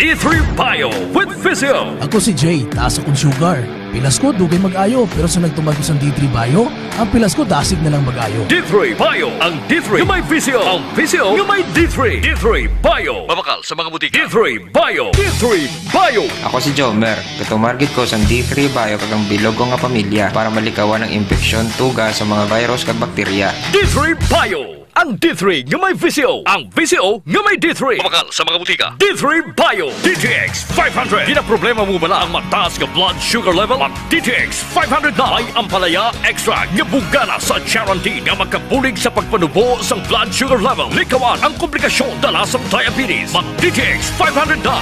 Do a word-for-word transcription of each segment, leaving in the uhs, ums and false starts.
D three Bio with Physio. Ako si Jay, taas akong sugar. Pilas ko, dugay mag-ayo, pero sa nagtuman ko sang D three Bio, ang pilas ko dasig na lang mag-ayo. D three Bio, ang D three nga may Physio, ang Physio nga may D three. D three Bio. Mabakal sa mga butika. D three Bio. D three Bio. Ako si Jomer. Gatumar gid ko sang D three Bio kag ang bilog ko nga pamilya para malikawan ang impeksyon, tuga sa mga virus kag bakterya. D three Bio. Ang D three nga may Physio. Ang Physio nga may D three. Mabakal sa mga butika. D three Bio. D T X five hundred. Ginaproblema mo bala ang mataas nga blood sugar level? Mag D T X five hundred na. May ampalaya extract nga bugana sa charantin nga makabulig sa pagpanubo sang blood sugar level. Likawan ang komplikasyon dala sang diabetes. Mag D T X five hundred na.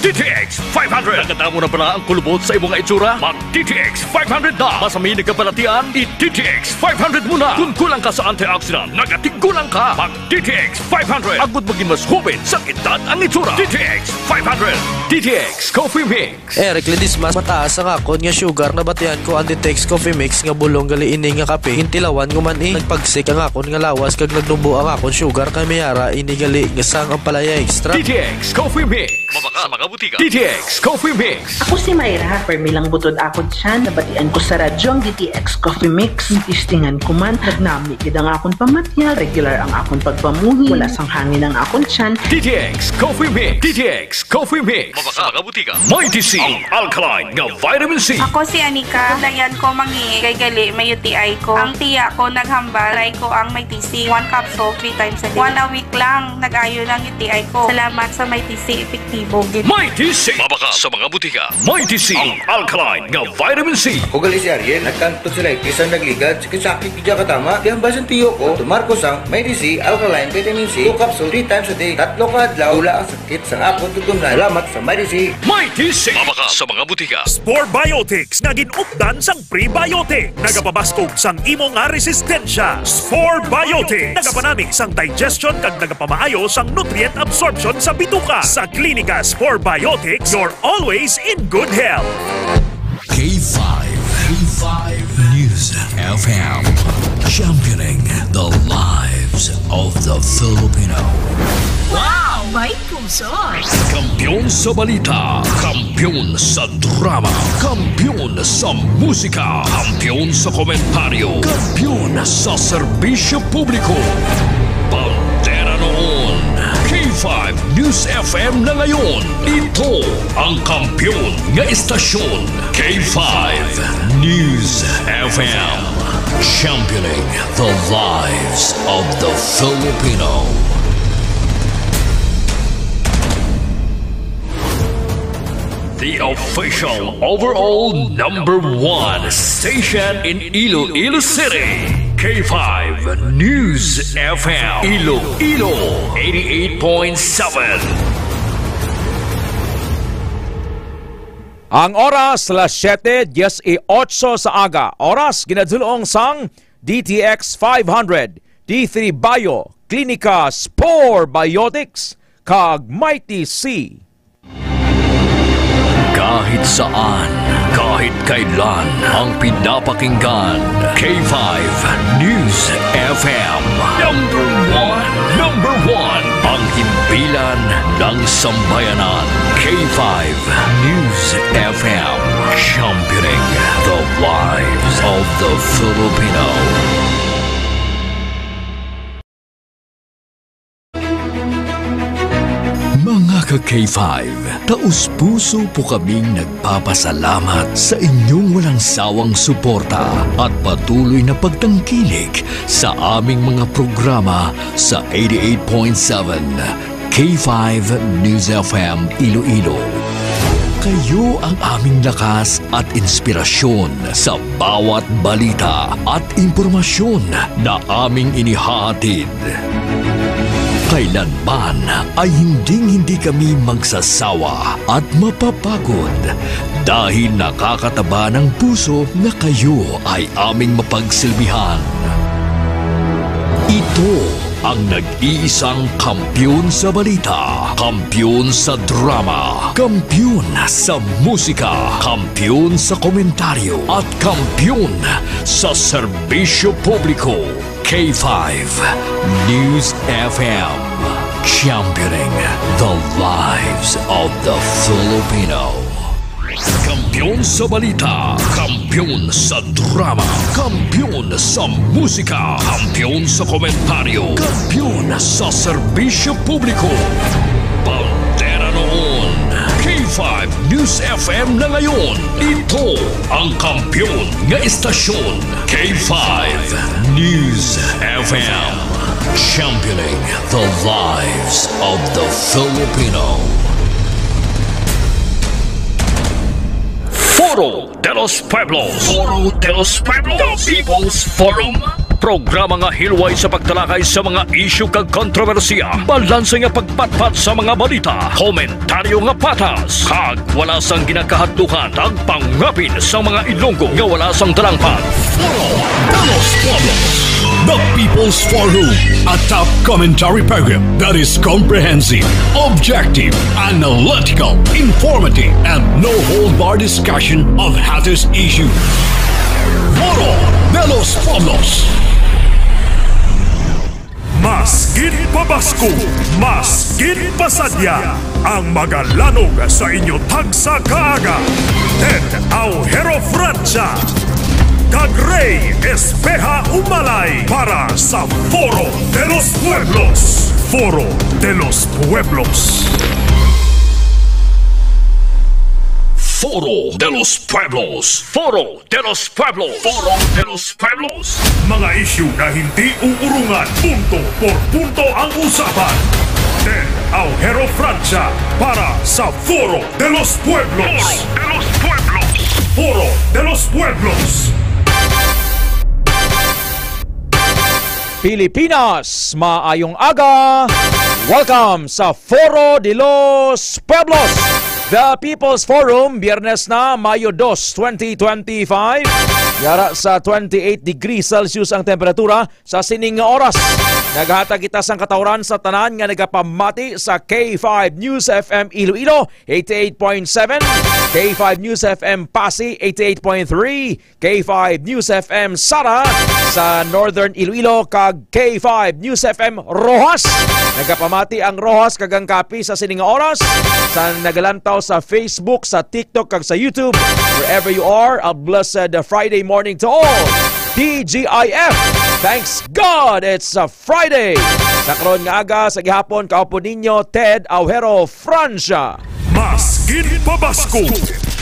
D T X five hundred. Nagadamo na bala ang kulubot sa imo nga itsura? Mag D T X five hundred na. Masami nagkabalatian? I D T X five hundred mo na. Kung kulang ka sa antioxidant, nagatigulang ka. Mag D T X five hundred. Agud maging mas hubin sa edad ang itsura. D T X five hundred. D T X Coffee Mix. Eric Ledesma, mataas ang akon nga sugar, nabatian ko ang D T X Coffee Mix nga bulong gali ini nga kape. Gintilawan ko man, eh. Nagpagsik ang akon nga lawas kag nagnubo ang akon sugar, kay may ara ini gali nga sang ampalaya extract. D T X Coffee Mix. Mabakal sa mga butika. D T X Coffee Mix. Ako si Myra, permi lang butod akon tiyan. Nabatian ko sa radyo ang D T X Coffee Mix. Testingan ko man, nagnami gid ang akon pamatyag, regular ang akon pagpamuhi, wala sang hangin ang akon tiyan. D T X Coffee Mix. D T X Coffee Mix. Mabakal sa mga butika. Mighty C, ang alkaline nga vitamin C. Ako si Anika. Dayan ko mangi kay gali may U T I ko. Ang tiya ko naghambal, try ko ang Mighty C. One capsule, three times a day. One a week lang, nag-ayo na ang U T I ko. Salamat sa Mighty C, epektibo gid. Mighty C. Mabakal sa mga butika. Mighty C, ang alkaline nga vitamin C. Ako gali si Ariel, nagkang tonsillitis ang nagligad, sakit-sakit gid katama. Di hambal sang tiyo ko, tumar ko sang Mighty C, alkaline vitamin C, two capsule, three times a day, tatlo ka adlaw, wala ang sakit sang akon tutumnan. Salamat sa Mighty C. Mighty C. Mabakal sa mga butika. Spore Biotics nga gin-updan sang prebiotic. Nagapabaskog sang imo nga resistensya. Spore Biotics. Nagapanami sang digestion kag nagapamaayo sang nutrient absorption sa bituka. Sa Klinika Spore Biotics, you're always in good health. K five, K five News F M, championing the lives of the Filipino. Wow! May puso! Kampiyon sa balita, kampiyon sa drama, kampiyon sa musika, kampiyon sa komentaryo, kampiyon sa serbisyo publiko. Bandera noon, K five News F M na ngayon. Ito ang kampiyon nga istasyon, K five News F M. Championing the lives of the Filipino. The official overall number one station in Iloilo City, K five News F M, Iloilo, eighty-eight point seven. Ang oras, alas siete diez y ocho sa aga. Oras ginadulong sang D T X five hundred, D three Bio, Klinika Spore Biotics, kag Mighty C. Kahit saan, kahit kailan, ang pinapakinggan, K five News F M. Number one, number one, ang himpilan ng sambayanan, K five News F M, championing the lives of the Filipino. Mga ka-K five, taos-puso po kaming nagpapasalamat sa inyong walang sawang suporta at patuloy na pagtangkilik sa aming mga programa sa eighty-eight point seven K five News F M Iloilo. Kayo ang aming lakas at inspirasyon sa bawat balita at impormasyon na aming inihahatid. Kailanman ay hinding-hindi kami magsasawa at mapapagod dahil nakakataba ng puso na kayo ay aming mapagsilbihan. Ito ang nag-iisang kampiyon sa balita, kampiyon sa drama, kampiyon sa musika, kampiyon sa komentaryo, at kampiyon sa serbisyo publiko. K five News F M. Championing the lives of the Filipino. Kampiyon sa balita, kampiyon sa drama, kampiyon sa musika, kampiyon sa komentaryo, kampiyon sa serbisyo publiko. Bandera noon, K five News F M na ngayon. Ito ang kampiyon nga istasyon, K five News F M. Championing the lives of the Filipino. Foro de los Pueblos. Foro de los Pueblos. The People's Forum. Programa nga hilway sa pagtalakay sa mga isyu kag kontrobersiya, balanse nga pagpatpat sa mga balita, komentaryo nga patas, kag wala sang ginakahadlukan, kag pangapin sa mga Ilonggo nga wala sang talangpan. Foro de los Pueblos, the People's Forum, a top commentary program that is comprehensive, objective, analytical, informative, and no hold bar discussion of hottest issues. Foro de los Pueblos. Mas gid pabasko, mas gid pasadya ang magalanog sa inyo tagsa kaaga. Ted Aujero Francia kag Rey Espeha Umalay para sa Foro de los Pueblos. Foro de los Pueblos. Foro de los Pueblos. Foro de los Pueblos. Foro de los Pueblos. Mga isyu na hindi uurungan, punto por punto ang usapan. Ted Aujero Francia para sa Foro de los Pueblos. Foro de los Pueblos. Foro de los Pueblos. Pilipinas, maayong aga. Welcome sa Foro de los Pueblos, the People's Forum, Biyernes na, Mayo dos, twenty twenty-five. Yara sa twenty-eight degrees Celsius ang temperatura sa sining nga oras. Naghatag kita sang katawran sa tanan nga nagapamati sa K five News F M Iloilo, eighty-eight point seven, K five News F M Passi, eighty-eight point three, K five News F M Sara sa Northern Iloilo, kag K five News F M Roxas. Nagapamati ang Roxas kag ang Capiz sa sining nga oras, sa nagalantaw sa Facebook, sa TikTok, kag sa YouTube. Wherever you are, a blessed Friday morning to all. T G I F, thanks God it's a Friday. Sa karon nga aga, sa gihapon, kaupod ninyo, Ted Aujero Francia. Mas gin pabasko,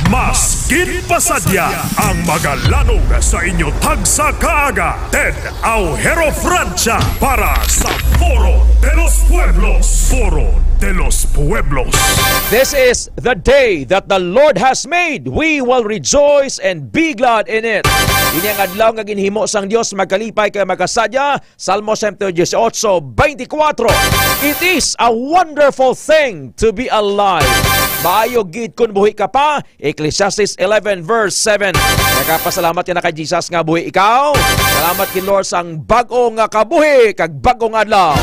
mas gin pasadya ang magalanog sa inyo tagsa kaaga. Ted Aujero Francia para sa Foro de los Pueblos. Foro de los Pueblos. This is the day that the Lord has made. We will rejoice and be glad in it. Ini ang adlaw nga ginhimo sang Dios, magkalipay kag magkasadya. Salmo siyento dieciocho, veinticuatro. It is a wonderful thing to be alive. Maayo gid kun buhi ka pa. Ecclesiastes eleven verse seven. Nagapasalamat ka na kay Jesus nga buhi ikaw. Salamat kay Lord sang bag-o nga kabuhi kag bag-o nga adlaw.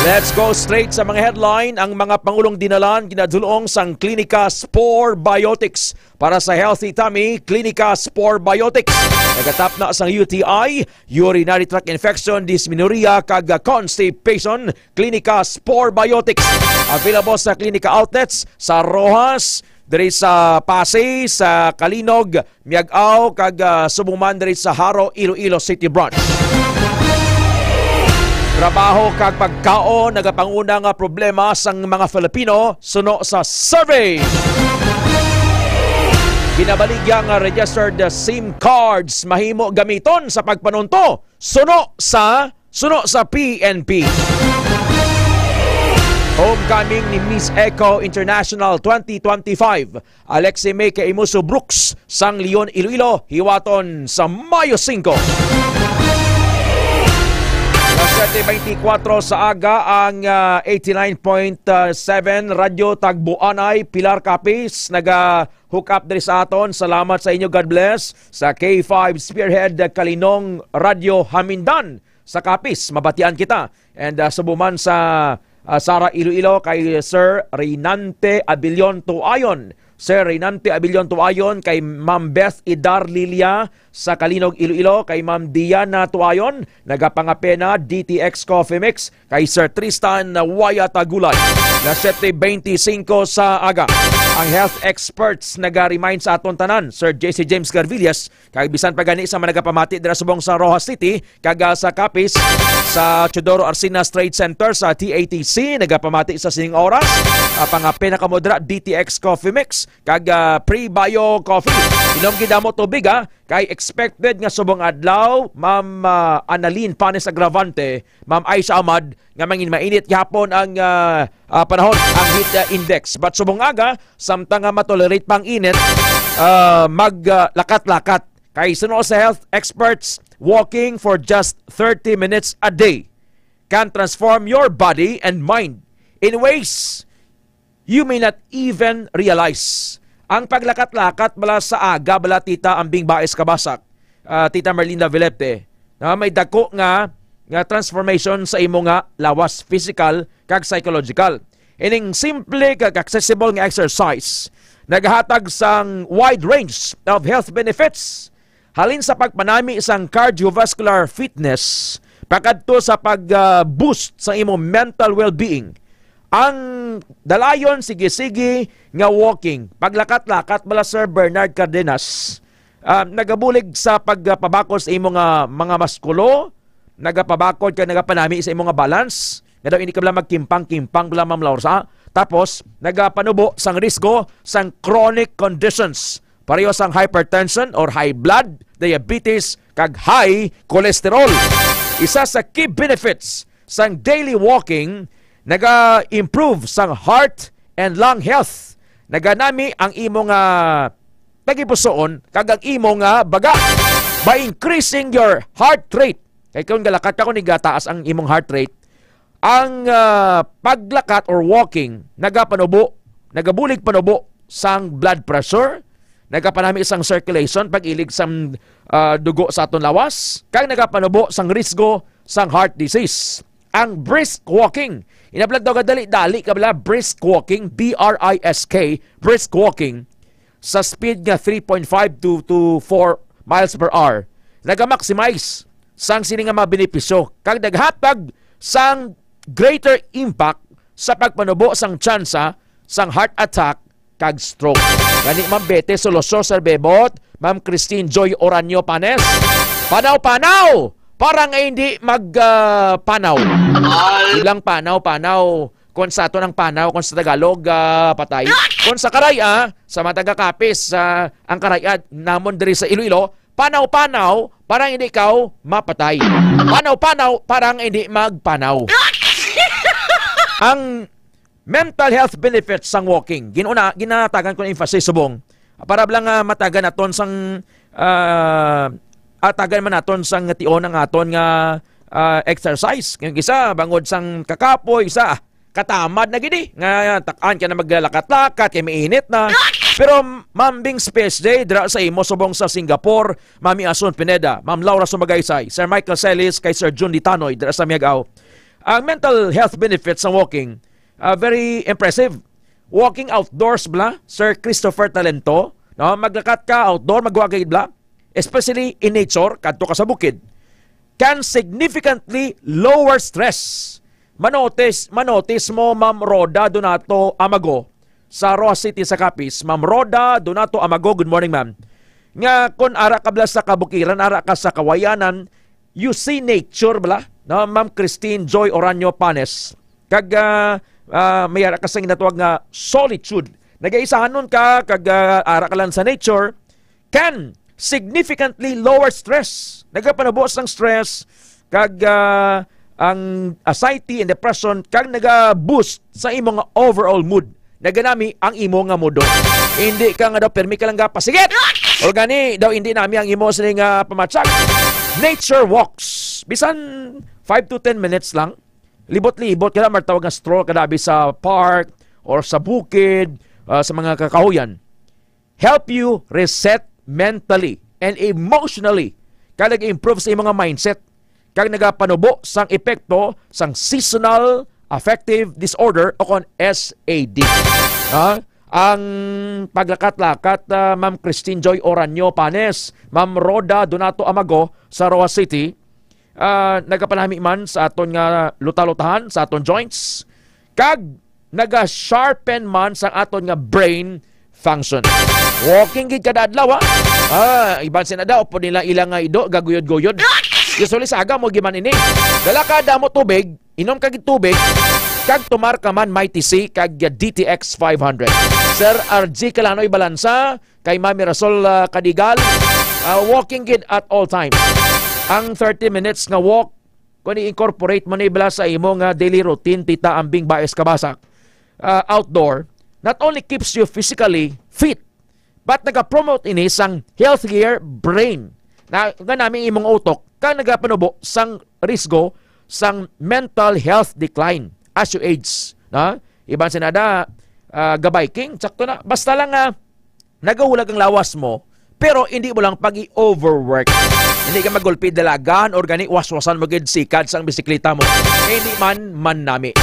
Let's go straight sa mga headline. Ang mga pangulong dinalan ginadulong sang Klinika Spore Biotics. Para sa healthy tummy, Klinika Spore Biotics. Nagatapna sang U T I, urinary tract infection, dysmenorrhea, kag constipation. Klinika Spore Biotics. Available sa Klinika outlets sa Roxas, diri sa Passi, sa Calinog, Miag-ao, kag, ah, subong man diri sa Jaro, Iloilo City Branch. Trabaho kag pagkaon nagapanguna nga problema sang mga Filipino suno sa survey. Ginabaligya nga registered SIM cards mahimo gamiton sa pagpanunto suno sa suno sa P N P. Homecoming ni Miss Eco International twenty twenty-five. Alexi May Caimuso Brooks sang Leon, Iloilo, hiwaton sa Mayo singko. Alas siyete beintikwatro sa aga ang, ah, eighty-nine point seven Radyo Tagboanay, Pilar Capiz, naga-hook up diri sa aton. Salamat sa inyo, God bless. Sa K five Spearhead, Kalinong Radyo Hamindan sa Capiz, mabatian kita. And, ah, subong man sa, ah, Sara, Iloilo, kay Sir Rinante Abilion Tuayon. Sir Reynante Abilion Tuayon, kay Ma'am Beth Idar Lilia sa Calinog, Iloilo, kay Ma'am Diana Tuayon, nagapangapena D T X Coffee Mix, kay Sir Tristan Waya Tagulay. Las siyete beintisinko sa aga. Ang health experts naga-remind sa aton tanan, Sir J C James Garvillas, kag bisan pa gani sa mga nagapamati dira subong sa Roxas City, kag, ah, sa Capiz, sa Teodoro Arcenas Trade Center sa T A T C, nagapamati sa sining oras. Ah, pangapena kamo dira, D T X Coffee Mix, kag, ah, Prebio Coffee. Inom gid mo tubig, ha, kay expected nga subong adlaw, Ma'am, ah, Annalyn Panes Agravante, Ma'am Aisha Ahmad, nga mangin mainit gihapon ang, ah, ah, panahon, ang heat, ah, index. But subong aga, samtang nga matolerate pa ang init, ah, mag, ah, lakat-lakat. Kay suno sa health experts, walking for just thirty minutes a day can transform your body and mind in ways you may not even realize. Ang paglakat-lakat bala sa aga, bala, Tita Ambing Baez Kabasak, ah, Tita Merlinda Velete, na may dako nga, nga transformation sa imo nga lawas, physical kag psychological. Ining simple kag accessible nga exercise nagahatag sang wide range of health benefits, halin sa pagpanami sang cardiovascular fitness pakadto sa pag-boost sa imong mental well-being. Ang dalayon, sige-sige nga walking, paglakat-lakat bala, Sir Bernard Cardenas, ah, nagabulig sa pagpabakod sa imo nga mga maskulo, nagapabakod kag nagapanami sa imo nga balance, nga daw hindi ka bala magkimpang-kimpang bala, Ma'am Laura. Tapos, nagapanubo sang risgo sang chronic conditions, pareho sang hypertension or high blood, diabetes, kag high cholesterol. Isa sa key benefits sang daily walking, naga-improve sang heart and lung health. Naganami ang imo nga tagipusoon kag ang imo nga baga by increasing your heart rate. Kay kung galakat ka, kung nigataas ang imong heart rate, ang, ah, paglakat or walking nagapanubo, nagabulig panubo sang blood pressure, nagapanami sang circulation, pag-ilig sang, ah, dugo sa aton lawas, kag nagapanubo sang risgo sang heart disease. Ang brisk walking, inablag daw, dali-dali ka bala, brisk walking, B R I S K, brisk walking, sa speed nga three point five to, to four miles per hour, naga-maximize sang sini nga mga benepisyo kag naghatag sang greater impact sa pagpanubo sang tsansa sang heart attack kag stroke. Gani, Ma'am Bete Soloso, Sir Bebot, Ma'am Christine Joy Oranio Panes, panaw-panaw para nga hindi mag, ah, panaw. Ilang panaw-panaw. Kung sa aton ang panaw, kung sa Tagalog, ah, patay. Kung sa Karay-a, sa mga taga-Capiz, ah, ang Karay-a namon diri sa Iloilo, panaw-panaw para hindi ikaw mapatay. Panaw-panaw para nga hindi magpanaw. Ang mental health benefits sang walking, ginuna, ginatagan ko ng emphasis subong para lang, ah, matagan naton sang, ah, atagan man naton sang tion ang aton nga, ah, exercise. Yung isa, bangod sang kakapoy, isa, katamad na gid eh. Nga, tak-an ka na maglakat-lakat, kay mainit na. Pero, Ma'am Bing Space Day, dira sa imo subong sa Singapore, Mami Asun Pineda, Ma'am Laura Sumagaysay, Sir Michael Celis, kay Sir Jun Ditanoy, dira sa Miag-ao. Ang mental health benefits sa walking, ah, very impressive. Walking outdoors bala, Sir Christopher Talento, no? Maglakat ka outdoor, magwa ka gid bala, especially in nature, kadto ka sa bukid, can significantly lower stress. Manotis, manotis mo, Ma'am Rhoda Donato Amago, sa Roxas City sa Capiz. Ma'am Rhoda Donato Amago, good morning, ma'am. Nga kung ara ka bala sa kabukiran, ara ka sa kawayanan, you see nature bala, no? Ma'am Christine Joy Oranio Panes. Kag, ah, ah, may ara ka sa ginatawag nga solitude. Nagaisahanon ka, kag, ah, ara ka lang sa nature, can significantly lower stress. Nagapanubo sang stress, kag, ah, ang anxiety and depression, kag naga-boost sa imo nga overall mood. Naganami ang imo nga mood. Hindi ka nga daw permi ka lang gapasigit. Or gani, daw hindi nami ang imo sini nga pamatsag. Nature walks. Bisan five to ten minutes lang. Libot-libot ka na, martawag nga stroll ka na, abi sa park or sa bukid, ah, sa mga kakahuyan. Help you reset mentally and emotionally. Kag nag-improve sa imong mindset. Kag nagapanubo sang epekto sang seasonal affective disorder o kon S A D. Ha? ang paglakat-lakat, ah, Ma'am Christine Joy Oranyo Panes, Ma'am Rhoda Donato Amago sa Roxas City, ah, nagapanami man sa aton nga luta-lutahan, sa aton joints, kag naga-sharpen man sa aton nga brain function. Walking gid kada adlaw, ha? Ah, iban sina daw, upod nila ilang nga ido, gaguyod-guyod. Usually sa aga mo giman ini. Dala ka damo tubig, inom ka gid tubig, kag tumar ka man Mighty C kag D T X five hundred. Sir R G Kalanoy Balansa, kay Ma'am Mirasol, ah, Kadigal, ah, walking gid at all times. Ang thirty minutes nga walk, kung i-incorporate mo ni bala sa imo nga daily routine, Tita Ambing Baez Kabasak, ah, outdoor, not only keeps you physically fit, but nagapromote ini sang healthier brain. Na, nga nami imong utok, kag nagapanubo sang risgo sang mental health decline as you age. Na? Iban sinada, ah, ga-biking, sakto na. Basta lang nga, nagahulag ang lawas mo, pero hindi mo lang pag-i-overwork. Hindi ka magulpi dalagan or gani waswasan mo gid sikad sang bisikleta mo. Hindi man, man nami.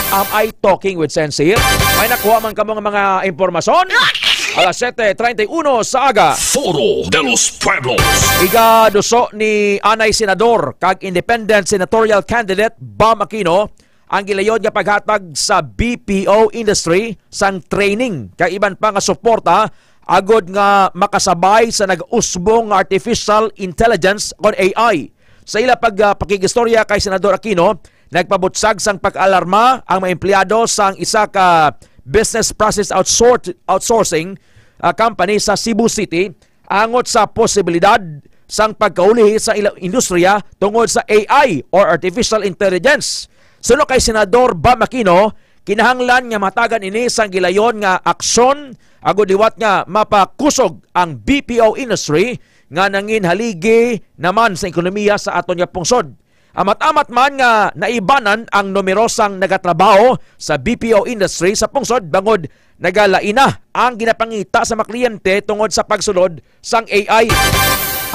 Am I talking with sense here? May nakuha man kamo nga mga impormasyon? Alas siyete treinta y uno sa aga. Foro de los Pueblos. Igaduso ni anay senador kag independent senatorial candidate Bam Aquino ang gilayon nga paghatag sa B P O industry sang training kag iban pa nga suporta agod nga makasabay sa nag-usbong nga artificial intelligence kon A I. Sa ila pag, ah, pakig-istorya kay Senador Aquino, nagpabutsag sang pag-alarma ang mga empleyado sang isa ka business process outsort-, outsourcing, ah, company sa Cebu City angot sa posibilidad sang pagkaulihi sa ila industriya tungod sa A I or artificial intelligence. Suno kay Senador Bam Aquino, kinahanglan nga mahatagan ini sang gilayon nga aksyon agud liwat nga mapakusog ang B P O industry nga nangin haligi naman sa ekonomiya sa aton nga pungsod. Amat-amat man nga naibanan ang numero sang nagatrabaho sa B P O industry sa pungsod bangod nagalain na ang ginapangita sa mga kliyente tungod sa pagsulod sang A I,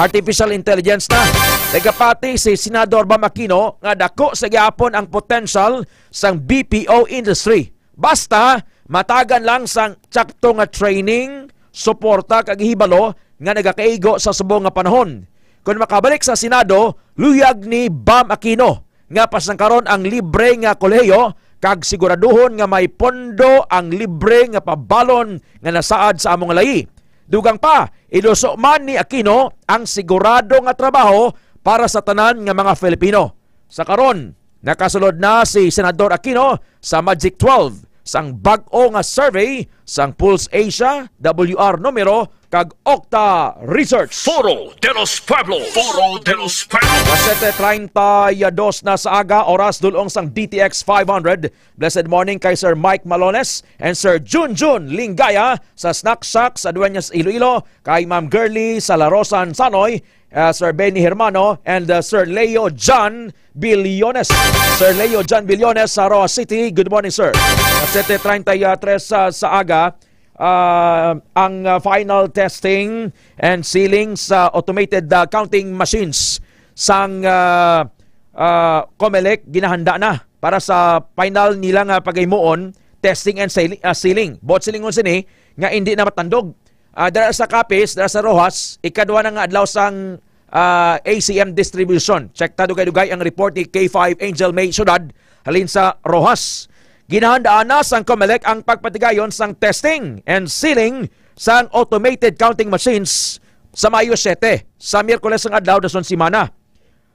artificial intelligence na. Nagapati si Senador Bam Aquino nga dako sa gihapon ang potential sang B P O industry. Basta, matagan lang sang tsakto nga training, suporta kag hibalo nga nagakaigo sa subong nga panahon. Kon makabalik sa Senado, luyag ni Bam Aquino nga pasangkaron ang libre nga kolehiyo kag siguraduhon nga may pondo ang libre nga pabalon nga nasaad sa among layi. Dugang pa, iduso man ni Aquino ang sigurado nga trabaho para sa tanan nga mga Filipino. Sa karon, nakasulod na si Senador Aquino sa Magic twelve sang bag-o nga survey sang Pulse Asia, W R Numero, kag Okta Research. Foro de los Pueblos. Foro de los Pueblos. Alas siyete treinta y dos na sa aga, oras dulong sang D T X five hundred. Blessed morning kay Sir Mike Malones and Sir Junjun Lingaya sa Snack Shack sa Dueñas, Iloilo, kay Ma'am Girly Salarosan Sanoy, uh, Sir Benny Hermano, and, uh, Sir Leo John Billones. Sir Leo John Billones sa Roxas City. Good morning, sir. Alas siyete treinta y tres sa, sa aga, ah, ang, ah, final testing and sealing sa automated, ah, counting machines sang, ah, ah, Comelec ginahanda na para sa final nila nga paghimuon, testing and sealing, ah, sealing. Buot silingon sini nga hindi na matandog. Ah, dira sa Capiz, dira sa Roxas, ikadwa na nga adlaw sang, ah, A C M distribution. Check ta dugay-dugay ang report ni K five Angel May Ciudad, halin sa Roxas. Ginahandaan na sang Comelec ang pagpatigayon sang testing and sealing sang automated counting machines sa Mayo siyete, sa Miyerkules nga adlaw dason semana.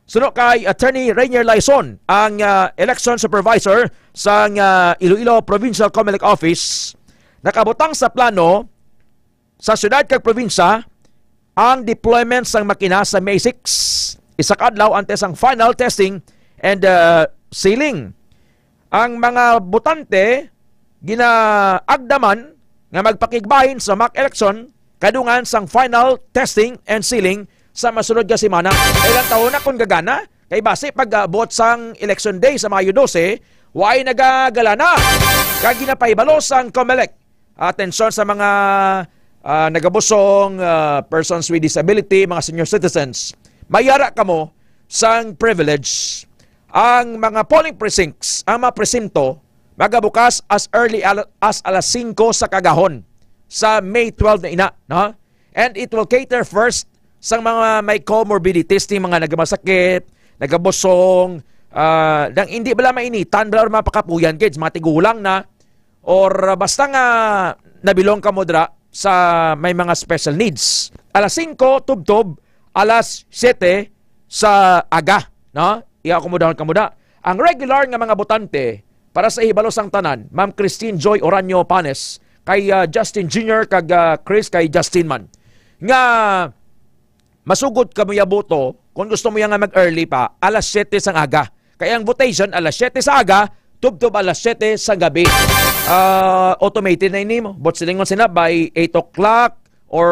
Suno kay Attorney Rainier Laison, ang, ah, election supervisor sang, ah, Iloilo Provincial Comelec Office, nakabutang sa plano sa siyudad kag probinsya ang deployment sang makina sa May six, isa ka adlaw antes ang final testing and, uh, sealing. Ang mga botante ginaagdaman nga magpakigbahin sa mock election kadungan sang final testing and sealing sa masunod nga semana. Kay ilang taon na kung gagana, kay basi pag, uh, buot sang election day sa Mayo dose, way nagagalana. Kag ginapahibalo sang Comelec, atensyon sa mga, ah, nagabusong, ah, persons with disability, mga senior citizens. May ara kamo sang privilege. Ang mga polling precincts, ang mga presinto, magabukas as early al-, as alas singko sa kagahon. sa May twelve na ina, no? And it will cater first sa mga may comorbidities, ni mga nagamasakit, nagabusong, ah, nang hindi bala mainitan, bala, or mapakapuyan, kids, mga tigulang na, or, ah, basta nga nabilong ka mo dira sa may mga special needs. Alas singko, tubtob, alas siyete sa aga, no? Iya, akomodahon kamo da. Ang regular nga mga botante para sa hibalo sang tanan, Ma'am Christine Joy Oranio Panes, kay, ah, Justin Junior, kag, ah, Chris kay Justin man. Nga masugot kamo ya boto, kung gusto mo ya nga mag-early pa, alas siyete sang aga. Kay ang votation, alas siyete sa aga, tubtob alas siyete sa gabi. Ah, automated na ini mo. But silingon sina by eight o'clock or,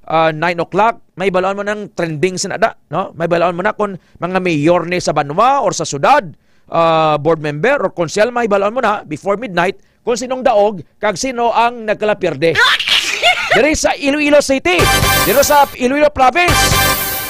ah, nine o'clock, may balaon mo nang trending sina da, no? May balaon mo na kung mga mayor ni sa banwa or sa syudad, ah, board member or konsehal, may balaon mo na before midnight kung sinong daog kag sino ang nagkalapierde. Diri sa Iloilo City, diri sa Iloilo Province,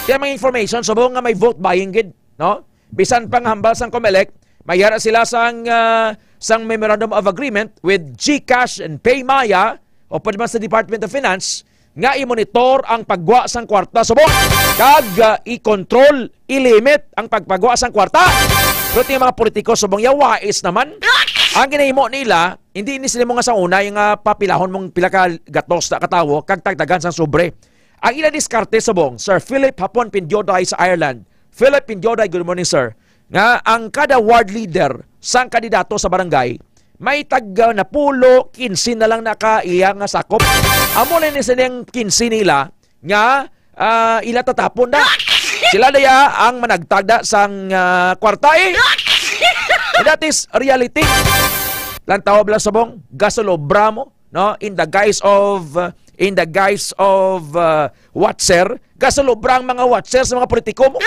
kaya mga information subong nga may vote buying gid, no? Bisan pang hambal sang Comelec, may yara sila sang, ah, sang Memorandum of Agreement with GCash and PayMaya o pwede man sa Department of Finance nga i-monitor ang paggwa sang kwarta subong kag, ah, i-control, i-limit ang pagpagwa sang kwarta. Pero ti mga politiko subong ya wais naman. Ang ginahimo nila, hindi ni sila mo nga sa una yung, ah, papilahon mong pila ka gatos na katawo kag tagdagan sang sobre. Ang ila diskarte subong, Sir Philip Hapon Pindioday sa Ireland. Philip Pindioday, good morning, sir. Nga ang kada ward leader sang kandidato sa barangay may tag, ah, napulo, kinse na lang naka iya nga sakop. Amo na ni sining kinse nila nga, ah, ila tatapon na. Sila daya ang managtagda sang, ah, kwarta, eh. And that is reality. Lantawa bala subong, gasolobra mo, no? In the guise of, uh, in the guise of, uh, watcher, gasolobra ang mga watcher sa mga politiko mo.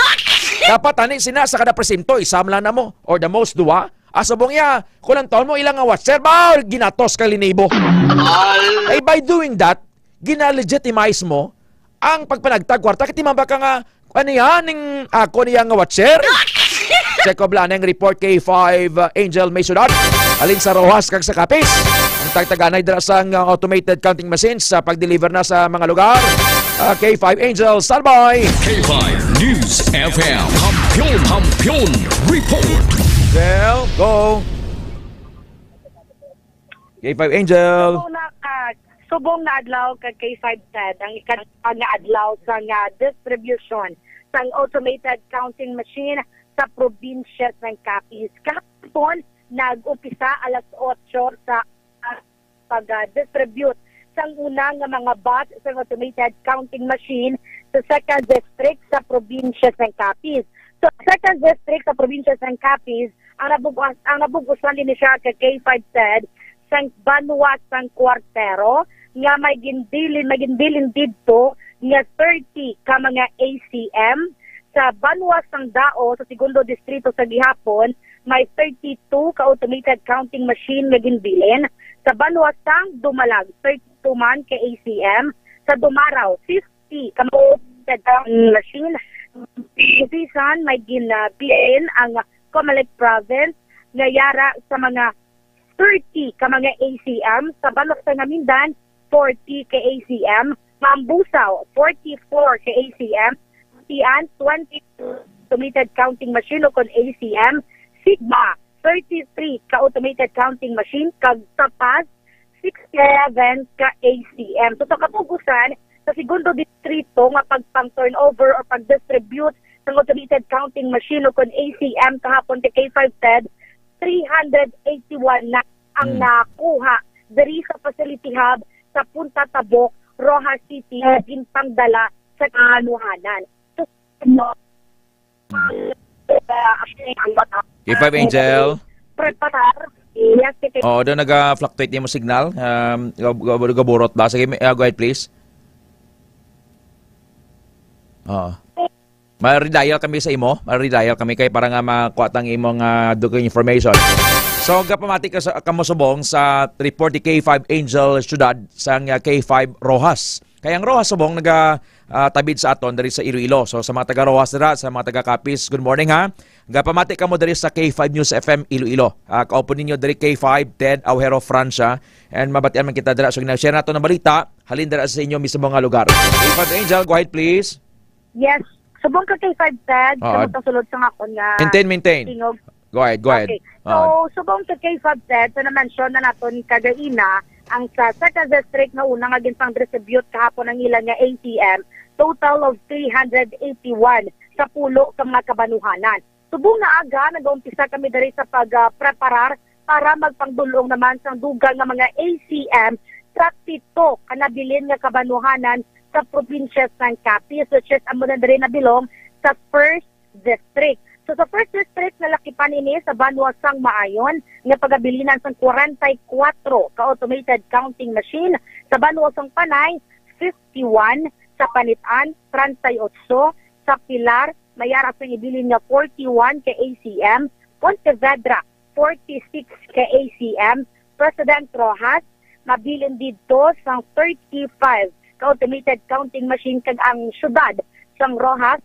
Dapat ani sina sa kada presinto, isa man lang na mo, or the most duwa. Asubong ya, kung ang taon mo ilang nga watcher, ba, ginatos ka linibo. Ay, by doing that, gina-legitimize mo ang pagpanagtag kwarta. Kay timamba ka nga, ano yan, ning ako niya nga watcher? Check ko bala ang report kay five, uh, Angel May Sudad. Alin sa Rojas kag sa Capiz. Ang tagtaganay dira sang, uh, automated counting machines sa pag-deliver na sa mga lugar. Uh, K five Angel, standby. K five News F M. Kampiyon, Kampiyon Report. Angel, go. K five Angel. Subong na ka, subong na adlaw kag K five Ted, ang ika-, nga adlaw sa nga distribution sang automated counting machine sa probinsya sang Capiz. Kahapon, nag-umpisa alas otso sa, ah, pag-distribute sang una nga mga batch sang automated counting machine sa second district sa probinsya sang Capiz. So, second district sa probinsya sang Capiz, ang nabug-, ang nabug-usan din siya kay K five Ted, sang banwa sang Cuartero, nga may ginbilin, may ginbilin didto nga thirty ka mga A C M. Sa banwa sang Dao, sa segundo distrito sa gihapon, may thirty-two ka automated counting machine nga ginbilin. Sa banwa sang Dumalag, thirty-two man ka A C M. Sa Dumarao, fifty ka mga automated counting machine. Sa Butusan, may ginbilin ang Comelec Province nga yara sa mga thirty ka mga A C M, sa banwa sang Amindan, forty ka A C M, Mambusao, forty-four ka A C M, Tian, twenty automated counting machine o kon A C M, Sigma, thirty-three ka automated counting machine, kag Tapaz, sixty-seven ka A C M. So, sa kapugusan, sa segundo distrito nga pagpang-turnover o pag-distribute ng automated counting machine o kon A C M kahapon kay K five Ted, three hundred eighty-one na ang Hmm. nakuha diri sa facility hub sa Punta Tabok, Roxas City, nga ginpangdala sa kaanuhanan. So, no, Hmm. uh, K five Angel. Preparar. Yes, K five. Oo, daw naga-fluctuate yung signal. Um, gab-, gab-, gaburot ba? Sige, may, uh, go ahead, please. Oo. Ma-redial kami sa imo. Ma-redial kami kay para nga makuha tang imong, ah, dugay information. So, gapamati ka sa, kamo subong sa report ni K five Angel Ciudad sang, ah, K five Roxas. Kay ang Roxas subong naga, ah, tabid sa aton diri sa Iloilo. So, sa mga taga Roxas dira, sa mga taga Capiz, good morning ha. Gapamati kamo diri sa K five News F M Iloilo. Ah, kaupo ninyo diri K five, Ted Aujero Francia. And mabatian man kita dira. So, gina-share nato ng balita, halin dira sa inyo mismo nga lugar. K five Angel, go ahead, please. Yes. Subong ka K five, Ted. Oo. Kamot ang sulod sa akon nga Maintain, maintain. Tingog. Go ahead, go ahead. Okay. So, Oo. Subong ka K five, Ted, sa na-mention na naton kagaina, ang sa second district nga una nga ginpang-distribute kahapon ang ilan nga A C M, total of three hundred eighty-one sa pulo ka mga kabanuhanan. Subong nga aga, nag-umpisa kami diri sa pag, ah, preparar para magpangdulong naman sang dugang nga mga A C M sa pito ka nabilin nga kabanuhanan sa probinsya sang Capiz, which is amo na diri nabilong sa first district. So, sa first district, nalakipan ini sa banwa sang Maayon nga pagabilinan sang kwarenta y kuwatro ka automated counting machine, sa banwa sang Panay, fifty-one, sa Panitan, treinta y ocho, sa Pilar, may ara sang ibilin nga forty-one ka A C M, Pontevedra, forty-six ka A C M, President Roxas, mabilin didto sang thirty-five ka automated counting machine, kag ang siyudad sang Roxas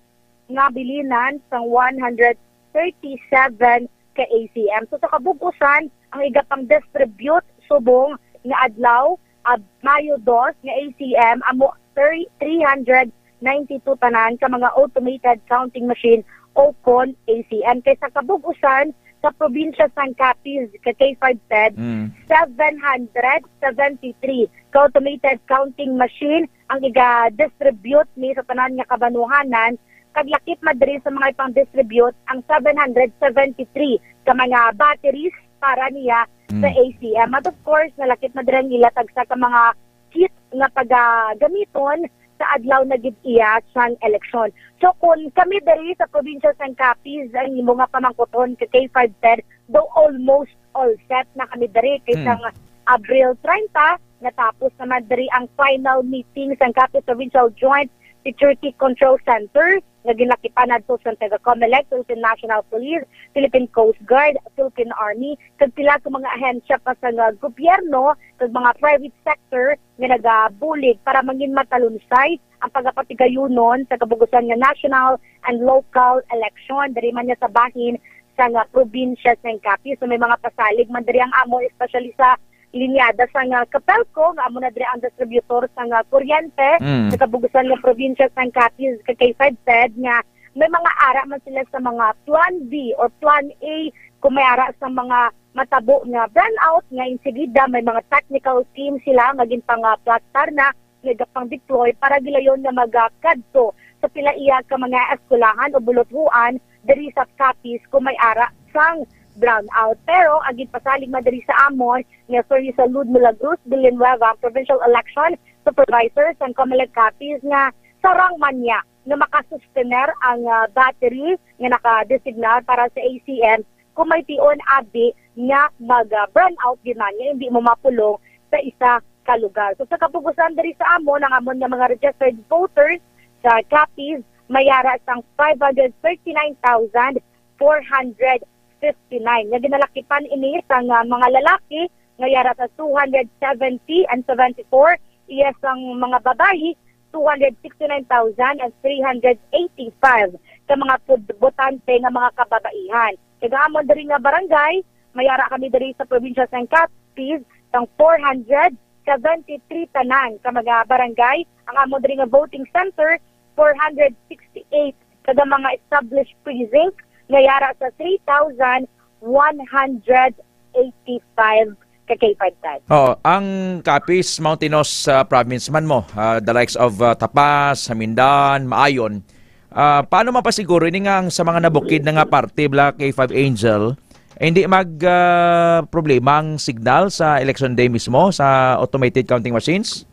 nga bilinan sang one hundred thirty-seven ka A C M. So, sa kabug-usan, ang igapang-distribute subong nga adlaw, ah, Mayo dos, nga A C M, amo thirty, three hundred ninety-two tanan ka mga automated counting machine o kon A C M. Kay sa kabug-usan, sa probinsya sang Capiz, ka K five Ted, Mm. seven hundred seventy-three ka automated counting machine ang iga-distribute ni sa tanan nga kabanuhanan, kag lakip man diri sa mga ipang-distribute ang seven hundred seventy-three ka mga batteries para niya sa Mm. A C M. At of course, nalakip man diri ang ila tagsa ka mga kit nga pagagamiton sa adlaw na gid iya sang eleksyon. So, kung kami diri sa probinsya sang Capiz, ang imo nga pamangkuton ka K five Ted, though almost all set na kami diri kay Hmm. sang Abril treinta, natapos naman diri ang final meeting sang Capiz Provincial Joint Security Control Center nga ginakipan adto sa taga Comelec, Philippine National Police, Philippine Coast Guard, Philippine Army, kag pila ka mga ahensya pa sa nga gobyerno kag mga private sector nga nagabulig para mangin matalunsay ang pagapatigayunon sa kabugusan nga national and local election. Diri man niya sa bahin sa nga probinsya sa Capiz. So, may mga pasalig man diri ang amo, especially sa linyada sa nga Capelco, nga amo na diri ang distributor sa nga kuryente Mm. sa kabugusan nga probinsya sa Capiz, ka K five Ted, nga may mga ara man sila sa mga plan B or plan A kung may ara sa mga matabo nga brownout, nga insigida may mga technical team sila nga ginpangaplastar na nga gapang-deploy para gilayon nga magakadto sa pila iya ka mga eskwelahan o buluthuan diri sa Capiz kung may ara sang brownout. Pero ang ginpasalig man diri sa amon nga Sorry sa Lud Milagros Villanueva, ang Provincial Election Supervisor sang Comelec Capiz, nga sarang man niya nga makasustener ang, ah, battery nga nakadesignar para sa A C M kung may tion abi nga mag, ah, brownout gid man nga hindi mo mapulong sa isa ka lugar. So, sa kapugusan diri sa amon, ang amon nga mga registered voters sa Capiz may ara sang five hundred thirty-nine thousand four hundred fifty-nine. Nga ginalakipan ini sang, ah, mga lalaki nga yara sa two hundred seventy and seventy-four, iya sang mga babayi, two hundred sixty-nine thousand and three hundred eighty-five ka mga pud-, botante nga mga kababaihan. Kag amon diri nga barangay, may ara kami diri sa probinsya sang Capiz, sang four hundred seventy-three tanan ka mga barangay. Ang amon diri nga voting center, four hundred sixty-eight, kag ang mga established precinct nga yara sa three thousand one hundred eighty-five ka K five Ted. Oh, ang Capiz, mountainous, ah, province man mo, ah, the likes of, ah, Tapas, Hamindan, Maayon. Ah, paano mapasiguro ini nga ang sa mga nabukid na nga parte, bala, K five Angel, eh, hindi mag, ah, problema ang signal sa election day mismo sa automated counting machines?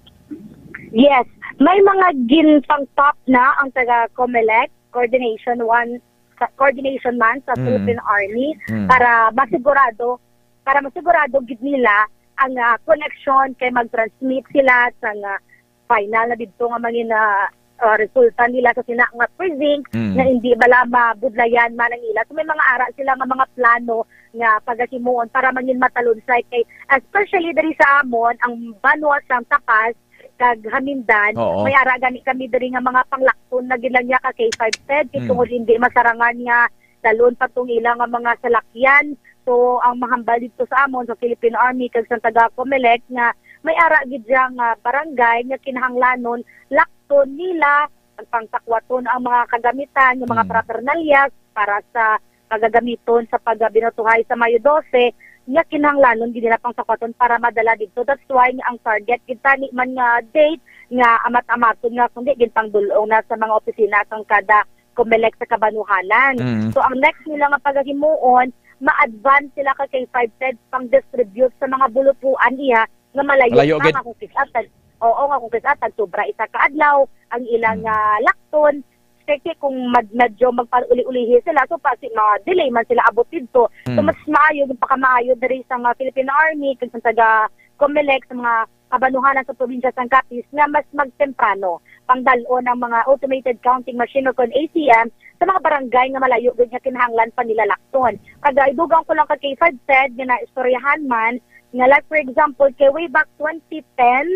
Yes, may mga ginpang-top na ang taga Comelec, coordination one, sa, coordination man sa Mm. Philippine Army Mm. para masigurado, para masigurado gid nila ang, ah, connection kay mag-transmit sila sa, ah, final na didto nga mangin, ah, ah, resulta nila sa sina nga precinct Mm. nga hindi bala mabudlayan man ang ila. So, may mga ara sila nga mga plano nga pagahimuon para mangin matalunsay kay, especially diri sa amon, ang banwa sang Tapas kag Hamindan, Oo. may ara gani kami diri nga mga panglakton na gid lang niya ka K five Ted, kay Mm. tungod hindi masarangan nga dalon pa tong ila nga mga salakyan. So, ang mahambal dito sa amon sa Philippine Army kag sa taga Comelec nga may ara gid siya nga barangay nga kinahanglanon lakton nila ang pangsakwaton ang mga kagamitan, yung mga Mm. paraphernalia para sa pagagamiton sa pagbinutuhay sa Mayo dose, nga kinahanglanon gid nila pangsakwaton para madala dito. That's why nga ang target gid tani man nga date nga amat-amaton nga kundi ginpangdul-ong na sa mga opisina sang kada Comelec sa kabanuhanan. Mm. So ang next nila nga pagahimuon, ma-advance sila ka K five Ted pang distribute sa mga bulutuan iya nga malayo Malayo pa gid. nga kung kis-a tag, oo, nga kung kis-a tag sobra isa ka adlaw ang ilang, Mm. ah, lakton. Kay, kay kung mag-, medyo magpauli-ulihi sila, so pa, si, ma-delay man sila abot didto. So, Mm. mas maayo, yung pakamaayo diri sa mga Philippine Army, kag sa taga Comelec, sa mga kabanuhanan sa probinsya sang Capiz, nga mas magtemprano pangdal-on ang mga automated counting machine o kon A C M sa mga barangay nga malayo gid nga kinahanglan pa nila lakton. Kag, ah, idugang ko lang kay K five Ted nga naistoryahan man nga, like, for example, kay way back twenty ten,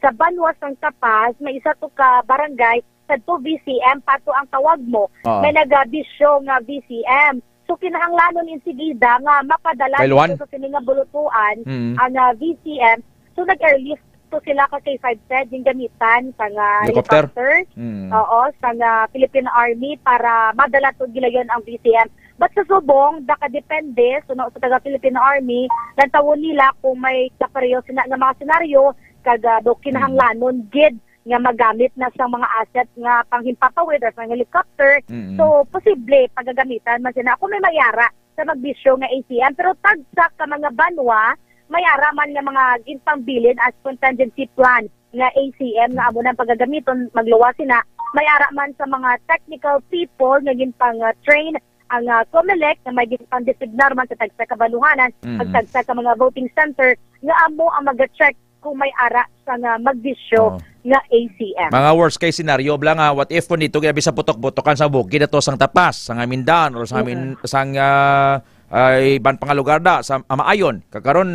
sa banwa sang Capiz, may isa to ka barangay sadto V C M pa to ang tawag mo. Oo. May nagabisyo nga V C M. So, kinahanglanon insigida nga mapadala Kailuan? dito sa sini nga bulutuan Mm. ang, ah, V C M. So, nag-airlift to sila ka K five Ted yung gamitan sa nga Helicopter? helicopter. Mm. Oo, sa nga Philippine Army para madala to gilayon ang V C M. But sa subong, nakadepende, so, na, sa taga Philippine Army, lantawon nila kung may kapareho sila nga mga senaryo, kag, ah, do kinahanglanon gid nga magamit na sa mga asset nga panghimpapawid or sa helicopter. Mm. So, posible pagagamitan man sila kung may mayara sa magbisyo nga A C M. Pero tagsa ka mga banwa, may ara man nga mga ginpangbilin as contingency plan nga A C M nga amo nang pagagamiton, magluwas sina. May ara man sa mga technical people nga ginpang, ah, train ang, ah, Comelec nga may ginpang-designar man sa tagsa ka banuhanan, Mm. pag tagsa ka mga voting center nga amo ang mag-check kung may ara sa nga magbisyo Oo. nga A C M. Mga worst case scenario, bala nga, what if kung dito kaya bisa putok-putokan sa bukid ato sang Tapas, sang Amindan, or sa Amin-, Mm-mm. sang, ah, ah, iban pa nga lugar da, sa Amaayon. Kakaron,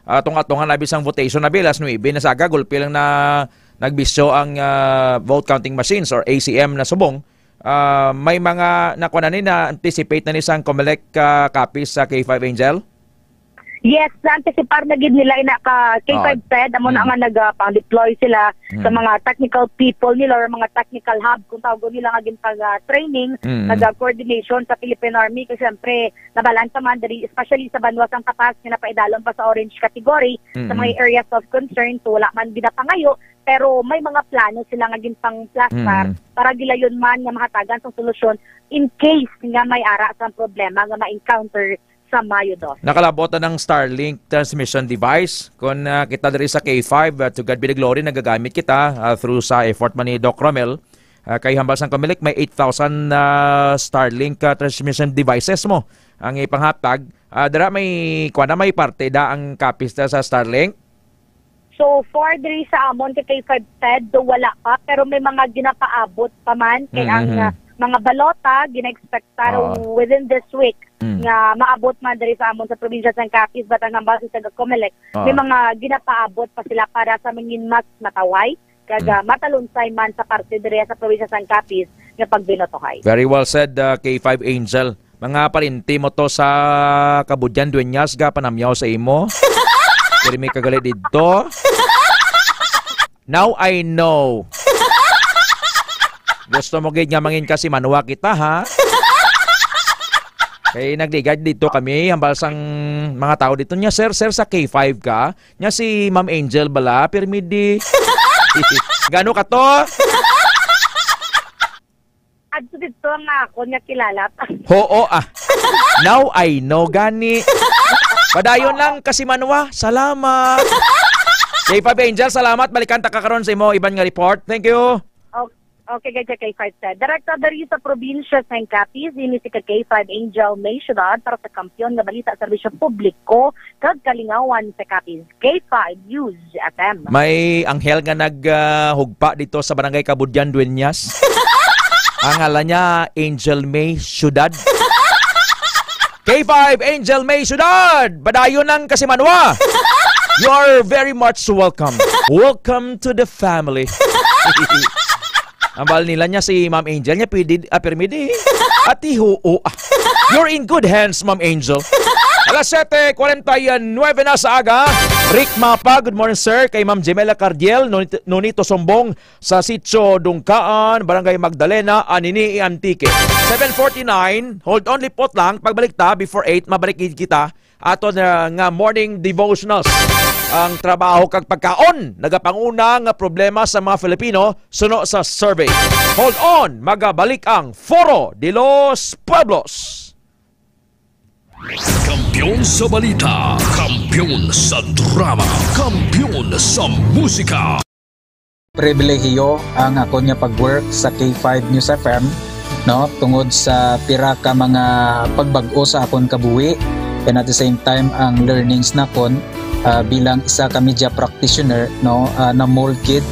ah, tunga-tunga na bisang votation na bill, alas nuebe na sa aga, gulpi lang na nagbisyo ang, ah, vote counting machines or A C M na subong. Ah, may mga nakuha na ni, na-anticipate na ni sang Comelec, ah, Capiz sa K five Angel? Yes, na-anticipar na gid nila ina ka K five Ted, amo na Mm. nga nagapang-deploy sila sa Mm. mga technical people nila or mga technical hub, kung tawgon nila nga ginpag, ah, training, Mm. nag-coordination sa Philippine Army. Kasi siyempre, nabalaan pa man diri, especially sa banwa sang Capiz, nga napaidalom pa sa orange category, sa Mm. mga areas of concern, so wala man ginapangayo, pero may mga plano sila nga ginpang-plastar Mm. para gilayon man nga mahatagan sang solusyon in case nga may ara sang problema nga ma-encounter sa Mayo dos. Nakalabot na ng Starlink transmission device. Kung, ah, kita diri sa K five, ah, to God be the glory, nagagamit kita, ah, through sa effort man ni Doc Romel. Ah, kay hambal sang Comelec, may eight thousand, ah, Starlink, ah, transmission devices mo ang ipanghatag. Ah, dira may, kuwan na, may parte da ang Capiz da sa Starlink? So far, diri sa amon kay K five Ted, do wala pa, pero may mga ginapaabot pa man kay ang, Mm-hmm. ah, mga balota gina-expectar Ah. within this week Mm. nga maabot man diri sa amon sa probinsya sa Capiz, but ang hambal sa taga Comelec, Ah. may mga ginapaabot pa sila para sa mangin mas mataway kag, Mm. ah, matalunsay man sa parte diri sa probinsya sa Capiz nga pagbinotohay. Very well said, ah, K five Angel. Mga parinti mo to sa Kabudyan Dueñas ga panamyaw sa imo. Pirmi ka gali didto. Now I know. Gusto mo gid nga mangin ka si Manwa kita, ha? Kay nagligad dito kami, hambal sang mga tao dito niya, "Sir, sir, sa K five ka?" Nya si Ma'am Angel bala, pirmi di. Gano ka to? Adto dito nga ako niya kilala. Oo, ah. Now I know, gani. Padayon lang, kasi Manwa. Salamat. K five Angel, salamat. Balikan ta ka karon sa imo iban nga report. Thank you. Okay, okay, kay K five Ted. Direkta diri sa probinsya sa Capiz, ini si ka K five Angel May Syudad para sa Kampiyon nga Balita, Serbisyo Publiko kag Kalingawan sa Capiz. K five News F M. May anghel nga nag, ah, hugpa dito sa Barangay Kabudyan, Dueñas. Ang ngalan niya, Angel May Syudad. K five Angel May Syudad! Badayon ang kasimanwa! You are very much welcome. Welcome to the family. Ang bal nila niya si Ma'am Angel niya, pwede, ah, pirmi di. Ati, huo, ah. You're in good hands, Ma'am Angel. Alas siyete kwarenta y nuwebe na sa aga. Rick Mapa, good morning, sir. Kay Ma'am Jemela Cardiel, Nonito, Nonito Sombong sa Sitio Dungkaan, Barangay Magdalena, Anini, Antique. Seven forty-nine, hold on, lipot lang. Pagbalik ta, before eight, mabalik gid kita ato na nga morning devotionals. Ang trabaho kag pagkaon nagapanguna nga problema sa mga Filipino suno sa survey. Hold on, magabalik ang Foro de los Pueblos. Kampiyon sa balita, kampiyon sa drama, kampiyon sa musika. Pribilehiyo ang akon nga pag-work sa K five News F M, no, tungod sa pira ka mga pagbag-o sa akon kabuhi, and at the same time ang learnings nakon, ah, bilang isa ka media practitioner, no, ah, na-mold gid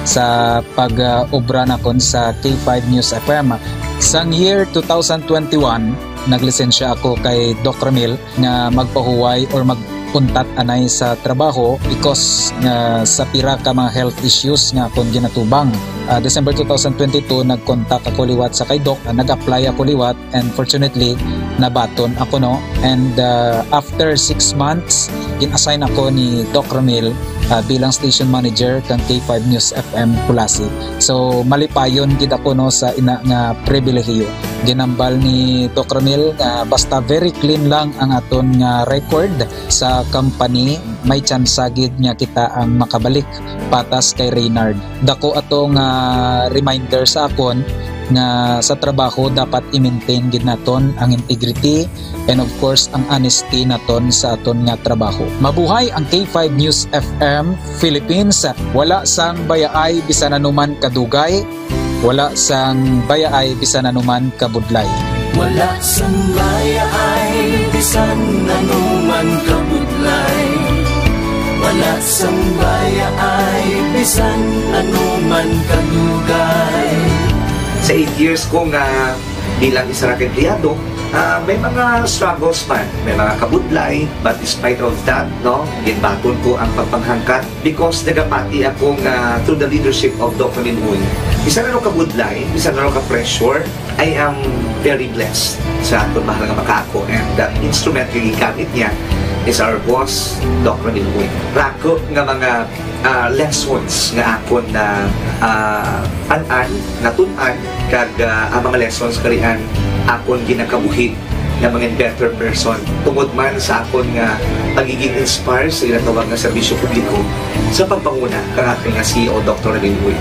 sa pag-obra nakon sa K five News F M. Sang year two thousand twenty-one, naglisensya ako kay Doc Ramil nga magpahuway or mag-untat anay sa trabaho because nga sa pira ka mga health issues nga akon ginatubang. Ah, December two thousand twenty-two, nag-contact ako liwat sa kay Doc, ah, nag-apply ako liwat, and fortunately, nabaton ako, no? And, ah, after six months, gin-assign ako ni Doc Ramil, ah, bilang station manager kang K five News F M Culasi. So, malipayon gid ako, no, sa ina nga pribilehiyo. Ginambal ni Doc Ramil nga basta very clean lang ang aton nga record sa company, may tsansa gid nga kita ang makabalik patas kay Reynard. Dako ato nga reminder sa akon nga sa trabaho dapat i-maintain gid naton ang integrity and of course ang honesty naton sa aton nga trabaho. Mabuhay ang K five News F M Philippines. Wala sang bayaay bisan anuman kadugay, wala sang bayaay bisan anuman kabudlay. Wala sang bayaay bisan anuman kabudlay. Wala sang bayaay bisan anuman kadugay. Sa eight years ko nga bilang isa ra ka empleyado, ah, may mga struggles man, may mga kabudlay, but despite of that, no, ginbaton ko ang pagpanghangkat because nagapati ako nga through the leadership of Doc Ramil Uy, bisan ano kabudlay, bisan ano ka pressure, I am very blessed sa aton mahal nga makaako, and the instrument nga gigamit niya is our boss, Doc Ramil Uy. Rako nga mga, ah, lessons nga akon na, ah, an-an, natun-an, kag, ah, ang mga lessons karian akon ginakabuhi nga mga better person tungod man sa akon nga pagiging inspire sa ginatawag nga serbisyo publiko sa pagpanguna kang aton nga C E O, Doktor Ramil Uy.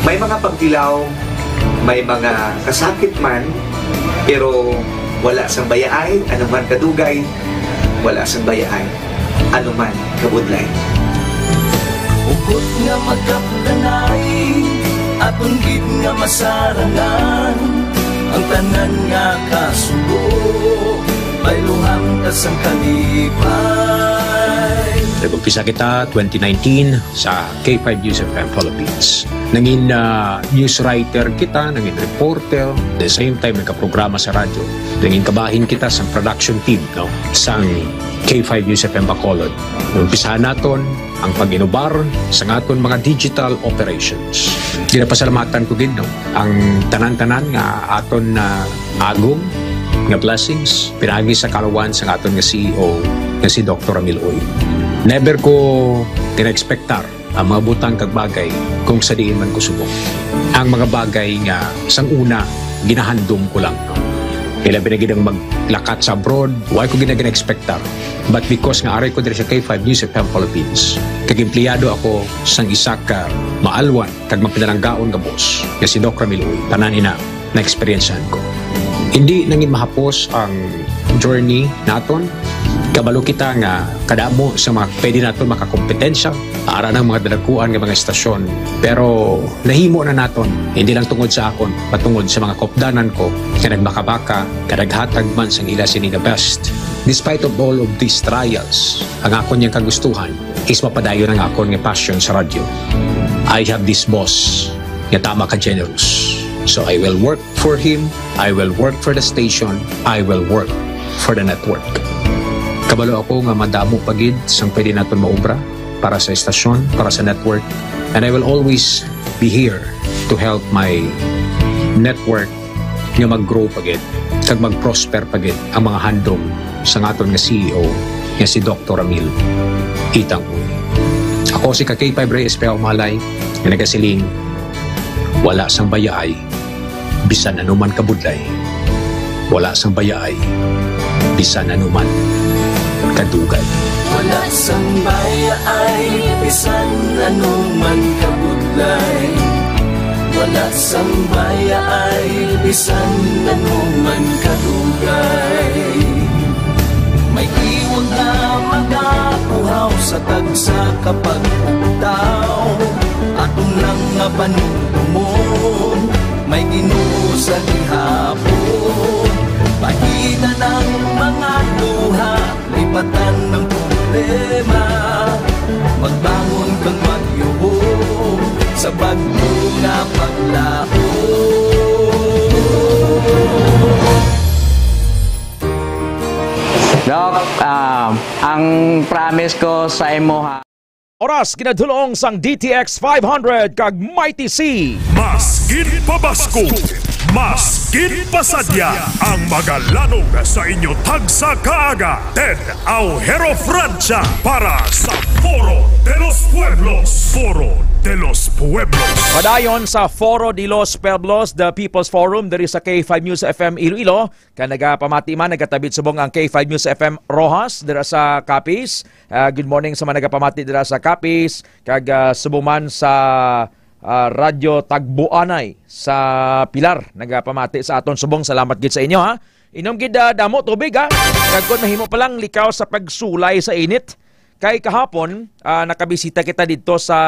May mga pagtilaw, may mga kasakit man, pero wala sang bayaay, ano man kadugay, wala sang bayaay, ano man kabudlay. Hugot nga magkapdanay, aton gid nga masarangan ang tanan nga kasubo, bayluhan ta sang kalipay. Nag-umpisa kita twenty nineteen sa K five News F M Philippines. Nangin, ah, news writer kita, nangin reporter, the same time nagkaprograma sa radyo. Nangin kabahin kita sa production team, no, sang K five News F M Bacolod. Umpisahan naton ang pag-inubar sa aton mga digital operations. Ginapasalamatan ko gid, no, ang tanan-tanan nga aton na agom nga blessings pinaagi sa kalawan sa aton nga C E O nga si Doktor Ramil Uy. Never ko gina-expectar ang mga butang kag bagay kung sa diin man ko subong. Ang mga bagay nga sang una ginahandom ko lang, no? Ilabi na gid ang maglakat sa abroad, wa ko gid na gina-expectar. But because nga aray ko diri sa K five News F M Philippines, kag empleyado ako sang isa ka maalwan kag mapinalanggaon nga boss nga si Doc Ramil Uy, tanan ina na-eksperyensyahan ko. Hindi nangin mahapos ang journey naton. Kabalo kita nga kadamo sa mga pwede naton makakompetensya, ara ng mga dalakuan nga mga estasyon. Pero nahimo na naton, hindi lang tungod sa akon, patungod sa mga kopdanan ko nga nagmakabaka, nga naghatag man sang ila sini nga best. Despite of all of these trials, ang akon yang kagustuhan is mapadayon ang akon nga passion sa radyo. I have this boss nga tama ka generous. So I will work for him, I will work for the station, I will work for the network. Kabalo ako nga madamo pa gid sang pwede naton maubra para sa estasyon, para sa network, and I will always be here to help my network nga mag-grow pa gid kag mag-prosper pa gid ang mga handom sang aton nga C E O nga si Doktor Ramil Itang. Ako si ka K five Rey Espejo Malay nga nagasiling, wala sang bayaay bisan anuman kabudlay. Wala sang bayaay bisan anuman kadugay. Wala sang bayaay bisan anuman kabudlay. Wala sang bayaay bisan anuman kadugay. May iwag na magapuhaw sa tagsa ka pag-ugtaw. Aton lang nga panumdumon, may Ginoo sa gihapon. Pahitan ang mga luha, lipatan ang problema. Magbangon kag magyubo sa bag-o nga paglaom. Doc, ah, ang promise ko sa imo, ha. Oras ginadulong sang D T X five hundred kag Mighty C. Mas ginpabasko, mas ginpasadya ang magalanog sa inyo tagsa kaaga. Ted Aujero Francia para sa Foro de los Pueblos. Foro de los Pueblos. Padayon sa Foro de los Pueblos, the People's Forum, diri sa K five News F M Iloilo. Kag nagapamati man, nagatabit subong ang K five News F M Roxas dira sa Capiz. Ah, good morning sa mga nagapamati dira sa Capiz, kag, ah, subong man sa, ah, Radyo Tagboanay sa Pilar. Nagapamati sa aton subong. Salamat gid sa inyo, ha. Inom gid, ah, damo tubig, ha. Kag kon mahimo pa lang, likaw sa pagsulay sa init. Kay kahapon, ah, nakabisita kita didto sa,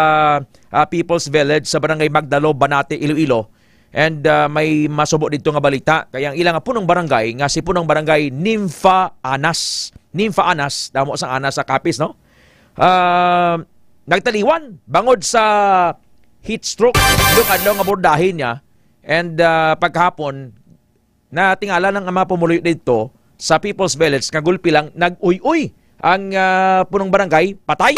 ah, People's Village sa Barangay Magdalo, Banate, Iloilo. And, ah, may masubo didto nga balita. Kay ang ila nga punong barangay, nga si punong barangay Nympha Anas. Nympha Anas, damo sang Anas sa Capiz, no? Ah, nagtaliwan bangod sa heat stroke. Yung adlaw nga bordahin niya. And, ah, paghapon, natingala ng mga pumuluyo dito sa People's Village nga gulpi lang nag-uy-uy ang, ah, punong barangay, patay,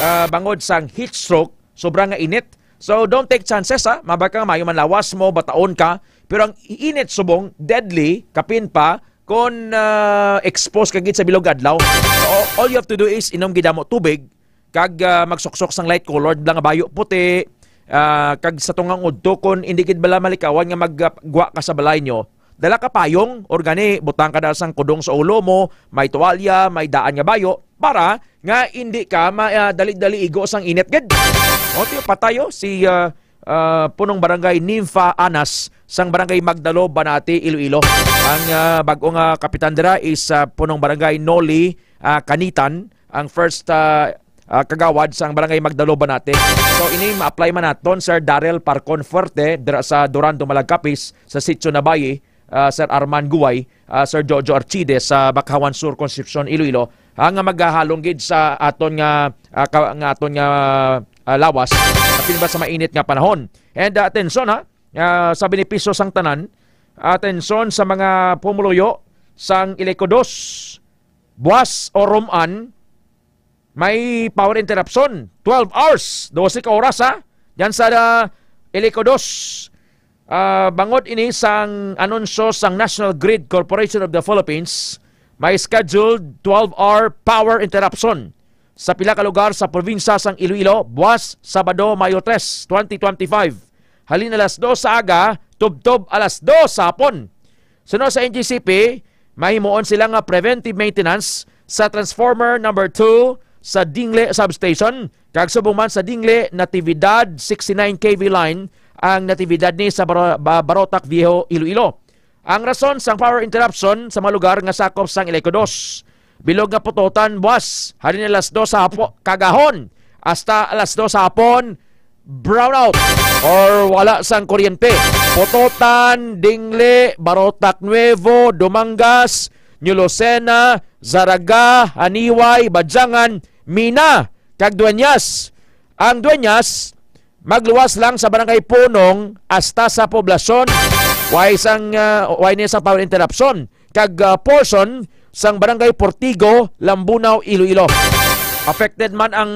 ah, bangod sang heat stroke, sobra nga init. So, don't take chances, ha. Mabag ka nga maayo man lawas mo, bataon ka, pero ang init subong, deadly, kapin pa, kon, ah, expose ka gid sa bilog adlaw. So, all you have to do is inom gid damo tubig, kag, ah, magsuksok sang light colored lang nga bayo, puti, ah, kag sa tungang udto, kon indi gid bala malikawan nga maggwa ka sa balay nyo, dala ka payong, or gani, butang ka na sang kudong sa ulo mo, may tuwalya, may daan nga bayo, para nga indi ka ma-, ah, dali-dali igo sang init gid. O, tiyo, patay, oh, si, ah, ah, punong barangay Nympha Anas sang barangay Magdalo, Banate, Iloilo. Ang, ah, bag-o nga kapitan dira is, ah, punong barangay Noli, ah, Canitan, ang first, ah, ah, kagawad sang barangay Magdalo, Banate. So, ini ma-apply man naton, Sir Daryl Parcon Fuerte, dira sa Duran, Dumalag, Capiz, sa Sitio Nabayi, ah, Sir Arman Guway, ah, Sir Jojo Archides sa Bacauan Sur, Concepcion, Iloilo, ah, nga magahalong gid sa aton nga, ah, ka-, nga aton nga, ah, lawas, kapin ba sa mainit nga panahon. And, ah, atensyon, ha, ah, sa benepisyo sang tanan, atensyon sa mga pumuluyo sang Ileco Dos, Buas o Roman, may power interruption. Twelve hours, dose ka oras, ha? Diyan sa, ah, Ileco Dos. Ah, bangod ini sang anunsyo sang National Grid Corporation of the Philippines, may scheduled twelve-hour power interruption sa pila ka lugar sa probinsya sang Iloilo, buas, Sabado, Mayo tres, twenty twenty-five. Halin alas dos sa aga, tubtob alas dos sa hapon. Suno sa N G C P, mahimuon sila nga preventive maintenance sa transformer number two sa Dingle Substation, kag subong man sa Dingle Natividad sixty-nine K V line ang Natividad ni sa Baro-, Ba-, Barotac Viejo, Iloilo. Ang rason sang power interruption sa mga lugar nga sakop sang Ileco Dos. Bilog nga putotan, buas, halin alas dos sa hapo-, kagahon hasta alas dos sa hapon, brownout or wala sang kuryente. Putotan, Dingle, Barotac Nuevo, Dumangas, New Lucena, Zarraga, Janiuay, Badiangan, Mina, kag Dueñas. Ang Dueñas, magluwas lang sa Barangay Punong hasta sa Poblacion. Way sang, ah, way ni sa power interruption. Kag, ah, portion sang Barangay Portigo, Lambunao, Iloilo. Affected man ang,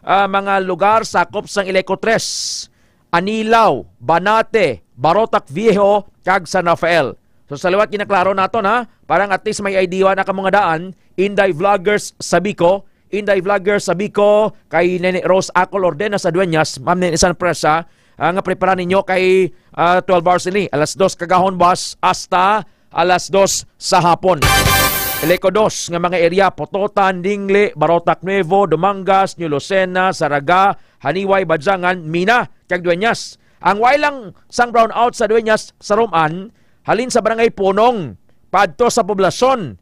ah, mga lugar sakop sang Ileco tres. Anilao, Banate, Barotac Viejo, kag San Rafael. So, sa liwat, ginaklaro naton, ha, para at least may idea na kamo nga daan. Inday Vloggers sa Bico, Inday Vloggers sa Bico, kay Nene Rose Acol Ordena sa Dueñas, Ma'am Nene San Presa, ah, nga prepara ninyo kay, ah, twelve hours ini, alas dos kagahon bus hasta alas dos sa hapon. Ileco dos nga mga area, Pototan, Dingle, Barotac Nuevo, Dumangas, New Lucena, Saraga, Haniway, Badjangan, Mina, kag Dueñas. Ang way lang sang brownout sa Dueñas sa Roman, halin sa Barangay Punong, padto sa poblasyon,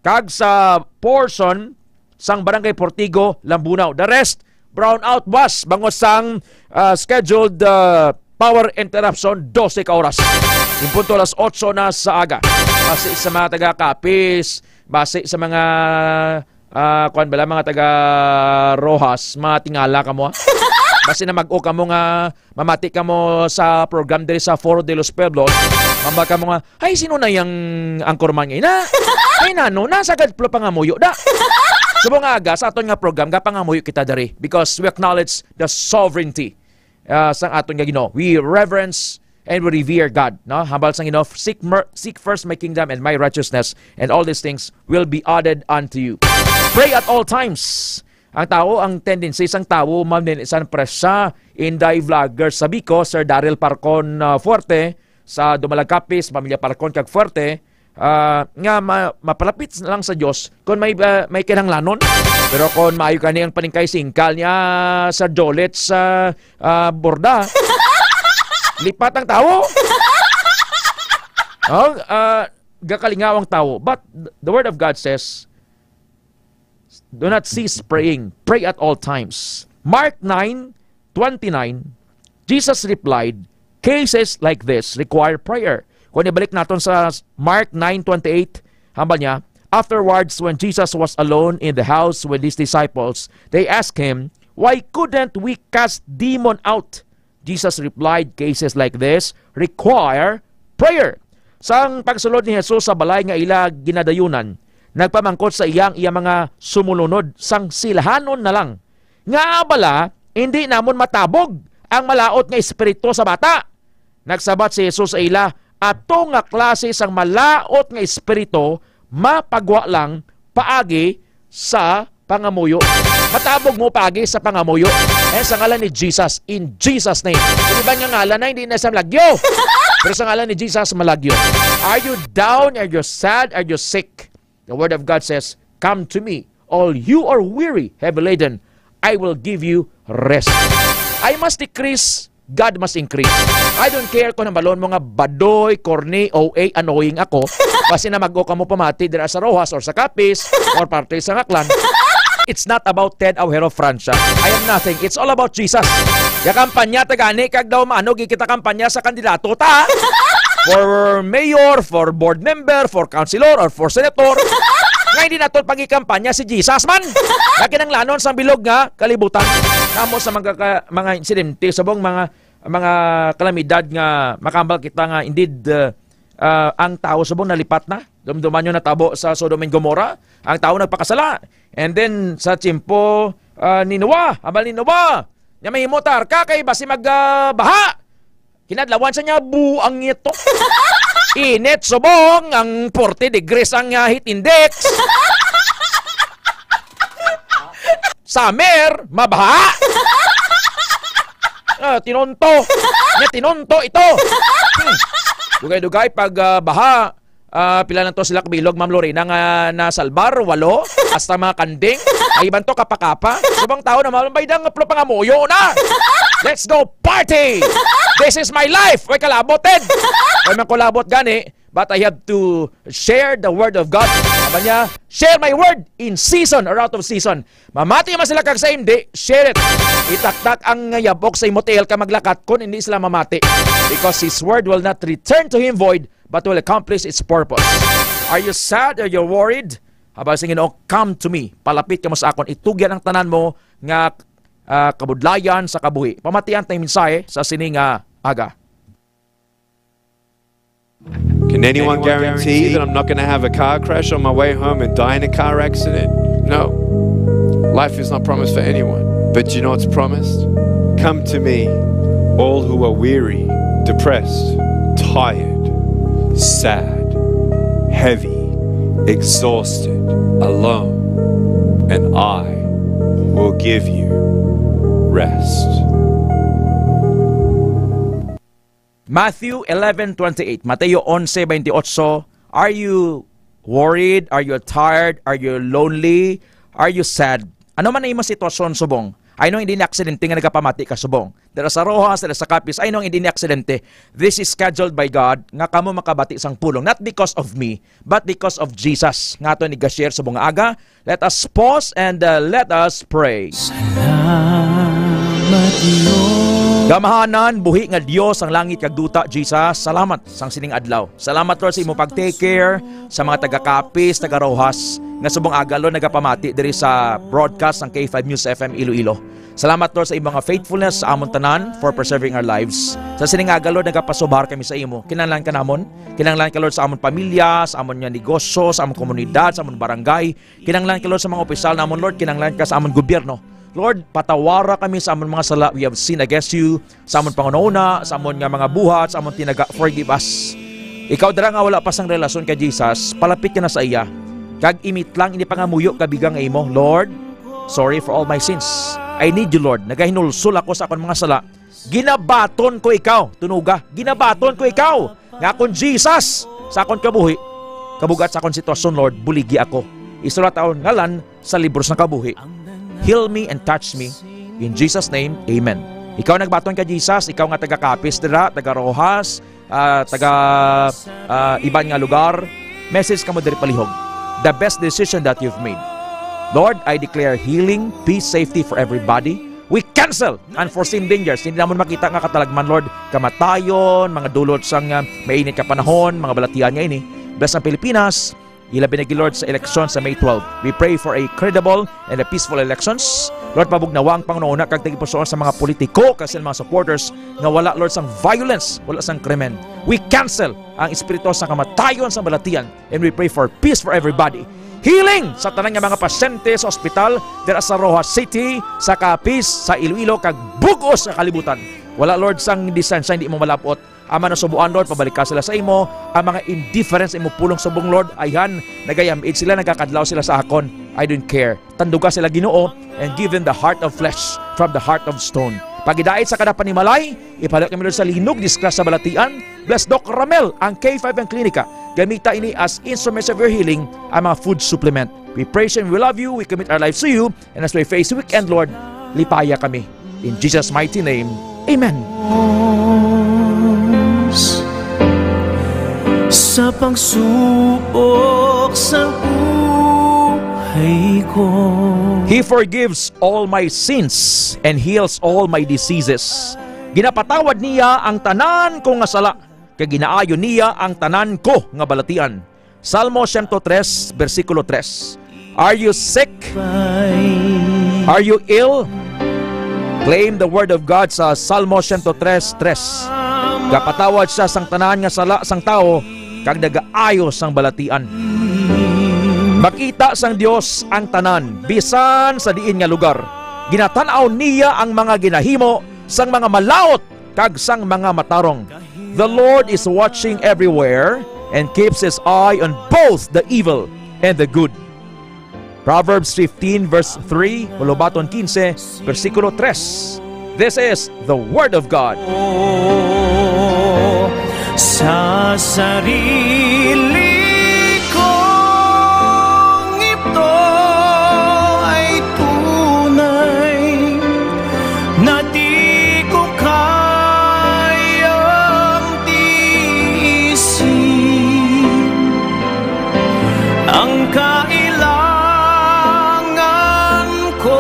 kag sa portion sang Barangay Portigo, Lambunao. The rest, brownout bus bangod sang, ah, scheduled, ah, power interruption, dose ka oras. In punto alas otso na sa aga. Basi sa mga taga Capiz, basi sa mga, ah, kuwan bala, mga taga Roxas, mga tingala kamo, ha? Basi na mag-o kamo nga mamati kamo sa program diri sa Foro de los Pueblos, mamba kamo nga, "Ay, sino na yang anchorman nga ina? Ay, nano na, sagad plo pangamuyo da." Subong nga aga, sa aton nga program, gapangamuyo kita diri because we acknowledge the sovereignty, ah, sang aton nga Ginoo. We reverence and we revere God, no? Hambal sang Ginoo, "Seek mer-, seek first my kingdom and my righteousness, and all these things will be added unto you." Pray at all times. Ang tawo, ang tendency sang tawo, Ma'am Nene San Presa, Inday Vlogger sa Bico, Sir Daryl Parcon, ah, Fuerte, sa Dumalag Capiz, Pamilya Parcon kag Fuerte, ah, nga ma-, mapalapit na lang sa Dios kung may, ah, may kinahanglanon. Pero kung maayo kani ang paningkay singkal niya, Sir Jolet sa, ah, Borda, lipat ang tawo. Oh, ah, gakalingaw ang tawo. But the word of God says, "Do not cease praying. Pray at all times." Mark nine twenty-nine, Jesus replied, "Cases like this require prayer." Kung ibalik naton sa Mark nine twenty-eight, hambal niya, "Afterwards, when Jesus was alone in the house with his disciples, they asked him, 'Why couldn't we cast demon out?'" Jesus replied, "Cases like this require prayer." Sang pagsulod ni Jesus sa balay nga ila ginadayunan, nagpamangkot sa iya ang iya mga sumulunod sang silahanon na lang, "Ngaa bala hindi namon matabog ang malaut nga espiritu sa bata?" Nagsabat si Jesus sa ila, "Ato nga klase sang malaut nga espiritu mapagwa lang paagi sa pangamuyo." Matabog mo paagi sa pangamuyo. Eh, sa ngalan ni Jesus, in Jesus' name. Yung iba nga ngalan na hindi na siya malagyo. Pero sa ngalan ni Jesus, malagyo. Are you down? Are you sad? Are you sick? The word of God says, "Come to me, all you are weary, heavy laden, I will give you rest." I must decrease, God must increase. I don't care kung hambalon mo nga badoy, corny, O A, annoying ako. Basi na mag-o ka mo pamati dira sa Roxas or sa Capiz or parte sa Aklan. It's not about Ted Aujero Francia. I am nothing. It's all about Jesus. Ya kampanya ta gani kag daw maano, gid kita kampanya sa kandidato ta. For mayor, for board member, for councilor, or for senator. Nga hindi naton pagikampanya si Jesus man. Nga kinanglanon sang bilog nga kalibutan. Namo sa mga ka-, mga insidente, subong mga, mga kalamidad nga makambal kita nga indeed, uh, uh, ang tao subong nalipat na. Dumduman nyo natabo sa Sodom and Gomorrah. Ang tao nagpakasala. And then, sa tiyempo, uh, ni Noah, hambal ni Noah, nga mahimo ta arka kay basi mag, uh, baha. Kinadlawan sa niya, buang ito. Init subong, ang forty degrees ang, ah, heat index. Summer, mabaha. Ah, tinunto. Niya tinunto ito. Hmm. Dugay-dugay pag, ah, baha, ah, pila lang to sila kabilog, Ma'am Lorena, nga nasalbar? Walo? Hasta mga kanding? Ay, iban to, kapa-kapa. Subong tao na, "Ma'am, bay dang plo pangamuyo na. Let's go party! This is my life!" Way kalabot, Ted. Way man ko labot gani, but I have to share the word of God. Sabi niya, "Share my word in season or out of season." Mamati man sila kag sa hindi, share it. Itaktak ang yabok sa imo tiil ka maglakat kung hindi sila mamati. Because His word will not return to Him void, but will accomplish its purpose. Are you sad? Are you worried? Habang sa Ginoo, "Come to me." Palapit kamo sa akon. Itugyan ang tanan mo nga, ah, kabudlayan sa kabuhi. Pamatian tang mensahe sa sini nga aga. Can anyone guarantee that I'm not gonna have a car crash on my way home and die in a car accident? No. Life is not promised for anyone. But you know what's promised? "Come to me, All who are weary, depressed, tired, sad, heavy, exhausted, alone, and I will give you rest. Matthew eleven twenty-eight, Mateo onse veintiocho, "Are you worried? Are you tired? Are you lonely? Are you sad?" Ano man ang imong sitwasyon subong? Ay, no, hindi ni aksidente nga nagapamati ka subong. Dira sa Roxas, dira sa Capiz, ay, no, hindi ni aksidente. This is scheduled by God nga kamo makabati sang pulong. Not because of me, but because of Jesus. Nga aton iga-share subong nga aga, let us pause and, uh, let us pray. Salamat, Lord. Gamahanan, buhi nga Dios ang langit kag duta, Jesus. Salamat sang sining adlaw. Salamat, Lord, sa imo pag-take care sa mga taga-Capiz, taga-Roxas, nga subong aga, Lord, nagapamati diri sa broadcast sang K five News F M Iloilo. Salamat, Lord, sa imo nga faithfulness sa amon tanan for preserving our lives. Sa sining aga, Lord, nagapasubhar kami sa imo. Kinahanglan ka namon. Kinahanglan ka, Lord, sa amon pamilya, sa amon nga negosyo, sa amon komunidad, sa amon barangay. Kinahanglan ka, Lord, sa mga opisyal namon, Lord. Kinahanglan ka sa amon gobyerno. Lord, patawara kami sa amon mga sala we have sinned against you, sa amon panghunahuna, sa amon nga mga buhat, sa amon tinaga. Forgive us. Ikaw dira nga wala pa sang relasyon kay Jesus, palapit ka na sa iya. Kag imitlang ini pangamuyo kabiga nga imo, "Lord, sorry for all my sins. I need you, Lord. Nagahinulsol ako sa akon mga sala." Ginabaton ko ikaw, tunoga. Ginabaton ko ikaw nga akon Jesus sa akon kabuhi. Kabugat sa akon sitwasyon, Lord, buligi ako. Isulat akon ngalan sa libro sang kabuhi. Heal me and touch me. In Jesus' name, amen. Ikaw nagbaton kay Jesus, ikaw nga taga Capiz dira, taga Roxas, ah, taga, ah, iban nga lugar, message kamo diri palihog. The best decision that you've made. Lord, I declare healing, peace, safety for everybody. We cancel unforeseen dangers. Hindi namon makita nga katalagman, Lord. Kamatayon, mga dulot sang, ah, mainit ka panahon, mga balatian nga ini. Bless ang Pilipinas. Ilabi na gid, Lord, sa eleksyon sa May twelve. We pray for a credible and a peaceful elections. Lord, pabugnawa ang panghunahuna kag tagipusoon sa mga politiko kag sa mga supporters nga wala, Lord, sang violence, wala sang krimen. We cancel ang espiritu sa kamatayon sa balatian, and we pray for peace for everybody. Healing sa tanan nga mga pasyente sa ospital, dira sa Roxas City, sa Capiz, sa Iloilo, kag bug-os nga kalibutan. Wala, Lord, sang lisensya hindi mo malab-ot. Ang mga nasubuan, Lord, pabalika sila sa imo. Ang mga indifferent sa imo pulong subong, Lord, ayhan, nagayam-id sila, nagakadlaw sila sa akon. I don't care. Tanduga sila, Ginoo, and give them the heart of flesh from the heart of stone. Pagidait sa kada panimalay, ipahadlok kami, Lord, sa linog, disgrasya, balatian. Bless Doc Ramel, ang K five ang klinika. Gamita ini as instruments of your healing, ang mga food supplement. We praise you and we love you. We commit our lives to you. And as we face weekend, Lord, lipaya kami. In Jesus' mighty name, amen. Sa pagsubok sa buhay ko. He forgives all my sins and heals all my diseases. Ginapatawad niya ang tanan ko nga sala, kag ginaayo niya ang tanan ko nga balatian. Salmo siyento tres, bersikulo tres. Are you sick? Are you ill? Claim the word of God sa Salmo siyento tres tres. Gapatawad siya sang tanan nga sala sang tawo, kag nagaayo sang balatian. Makita sang Dios ang tanan, bisan sa diin nga lugar. Ginatan-aw niya ang mga ginahimo sang mga malaut kag sang mga matarong. The Lord is watching everywhere and keeps his eye on both the evil and the good. Proverbs fifteen verse three, Hulobaton quince, bersikulo tres. This is the word of God. Sa sarili kong ito ay tunay na di ko kayang tiisin. Ang kailangan ko,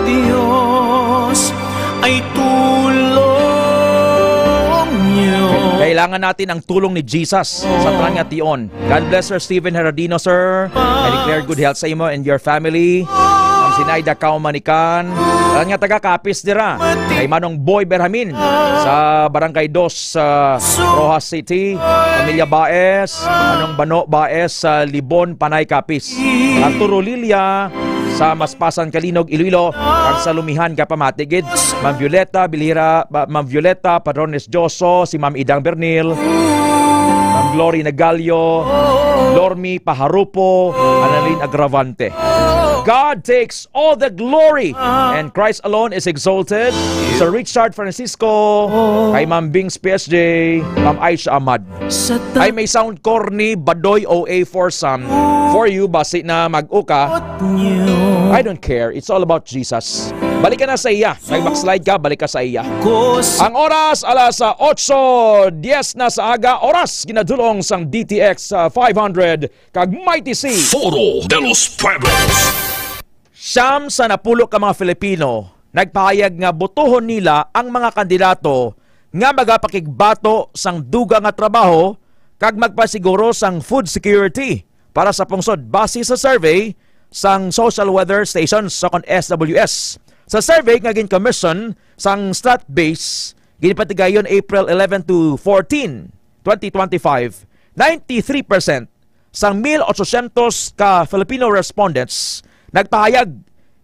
Diyos, ay tulong niyo. Kailangan natin ang tulong ni Jesus sa tanan nga tion. God bless Sir Steven Heradino, sir. I declare good health sa imo and your family. Ma'am Zinaida Kaumanikan, tanan nga taga Capiz dira. Kay Manong Boy Berhamin sa Barangay Dos, sa Roxas City. Pamilya Baez, Manong Bano Baez sa Libon, Panay, Capiz. Arturo Lilia, sa Maspasan, Calinog, Iloilo, kag sa Lumihan ka pamati gid, Ma'am Violeta Bilira, ba-, Ma'am Violeta Padrones Dioso, si Ma'am Idang Bernil, Ma'am Glory Nagalio, Lormi Paharupo, Annalyn Agravante. God takes all the glory and Christ alone is exalted. Sir Richard Francisco, kay Ma'am Bings P S J, Ma'am Aisha Ahmad. Ay, may sound corny, Badoy O A for some. For you, basi na mag-o ka. I don't care. It's all about Jesus. Balik ka na sa iya. Nag-backslide ka, balik ka sa iya. Ang oras, alas, ah, otso diez na sa aga. Oras, ginadulong sang D T X, ah, five hundred kag Mighty C. Foro de los Pueblos. Siyam sa napulo ka mga Filipino nagpahayag nga botohon nila ang mga kandidato nga magapakigbato sang dugang nga trabaho kag magpasiguro sang food security para sa pungsod, base sa survey sang Social Weather Station, sa kon S W S. Sa survey nga gin-commission sang Stratbase, ginpatigayon April eleven to fourteen, twenty twenty-five, ninety-three percent sang mil ochocientos ka Filipino respondents nagpahayag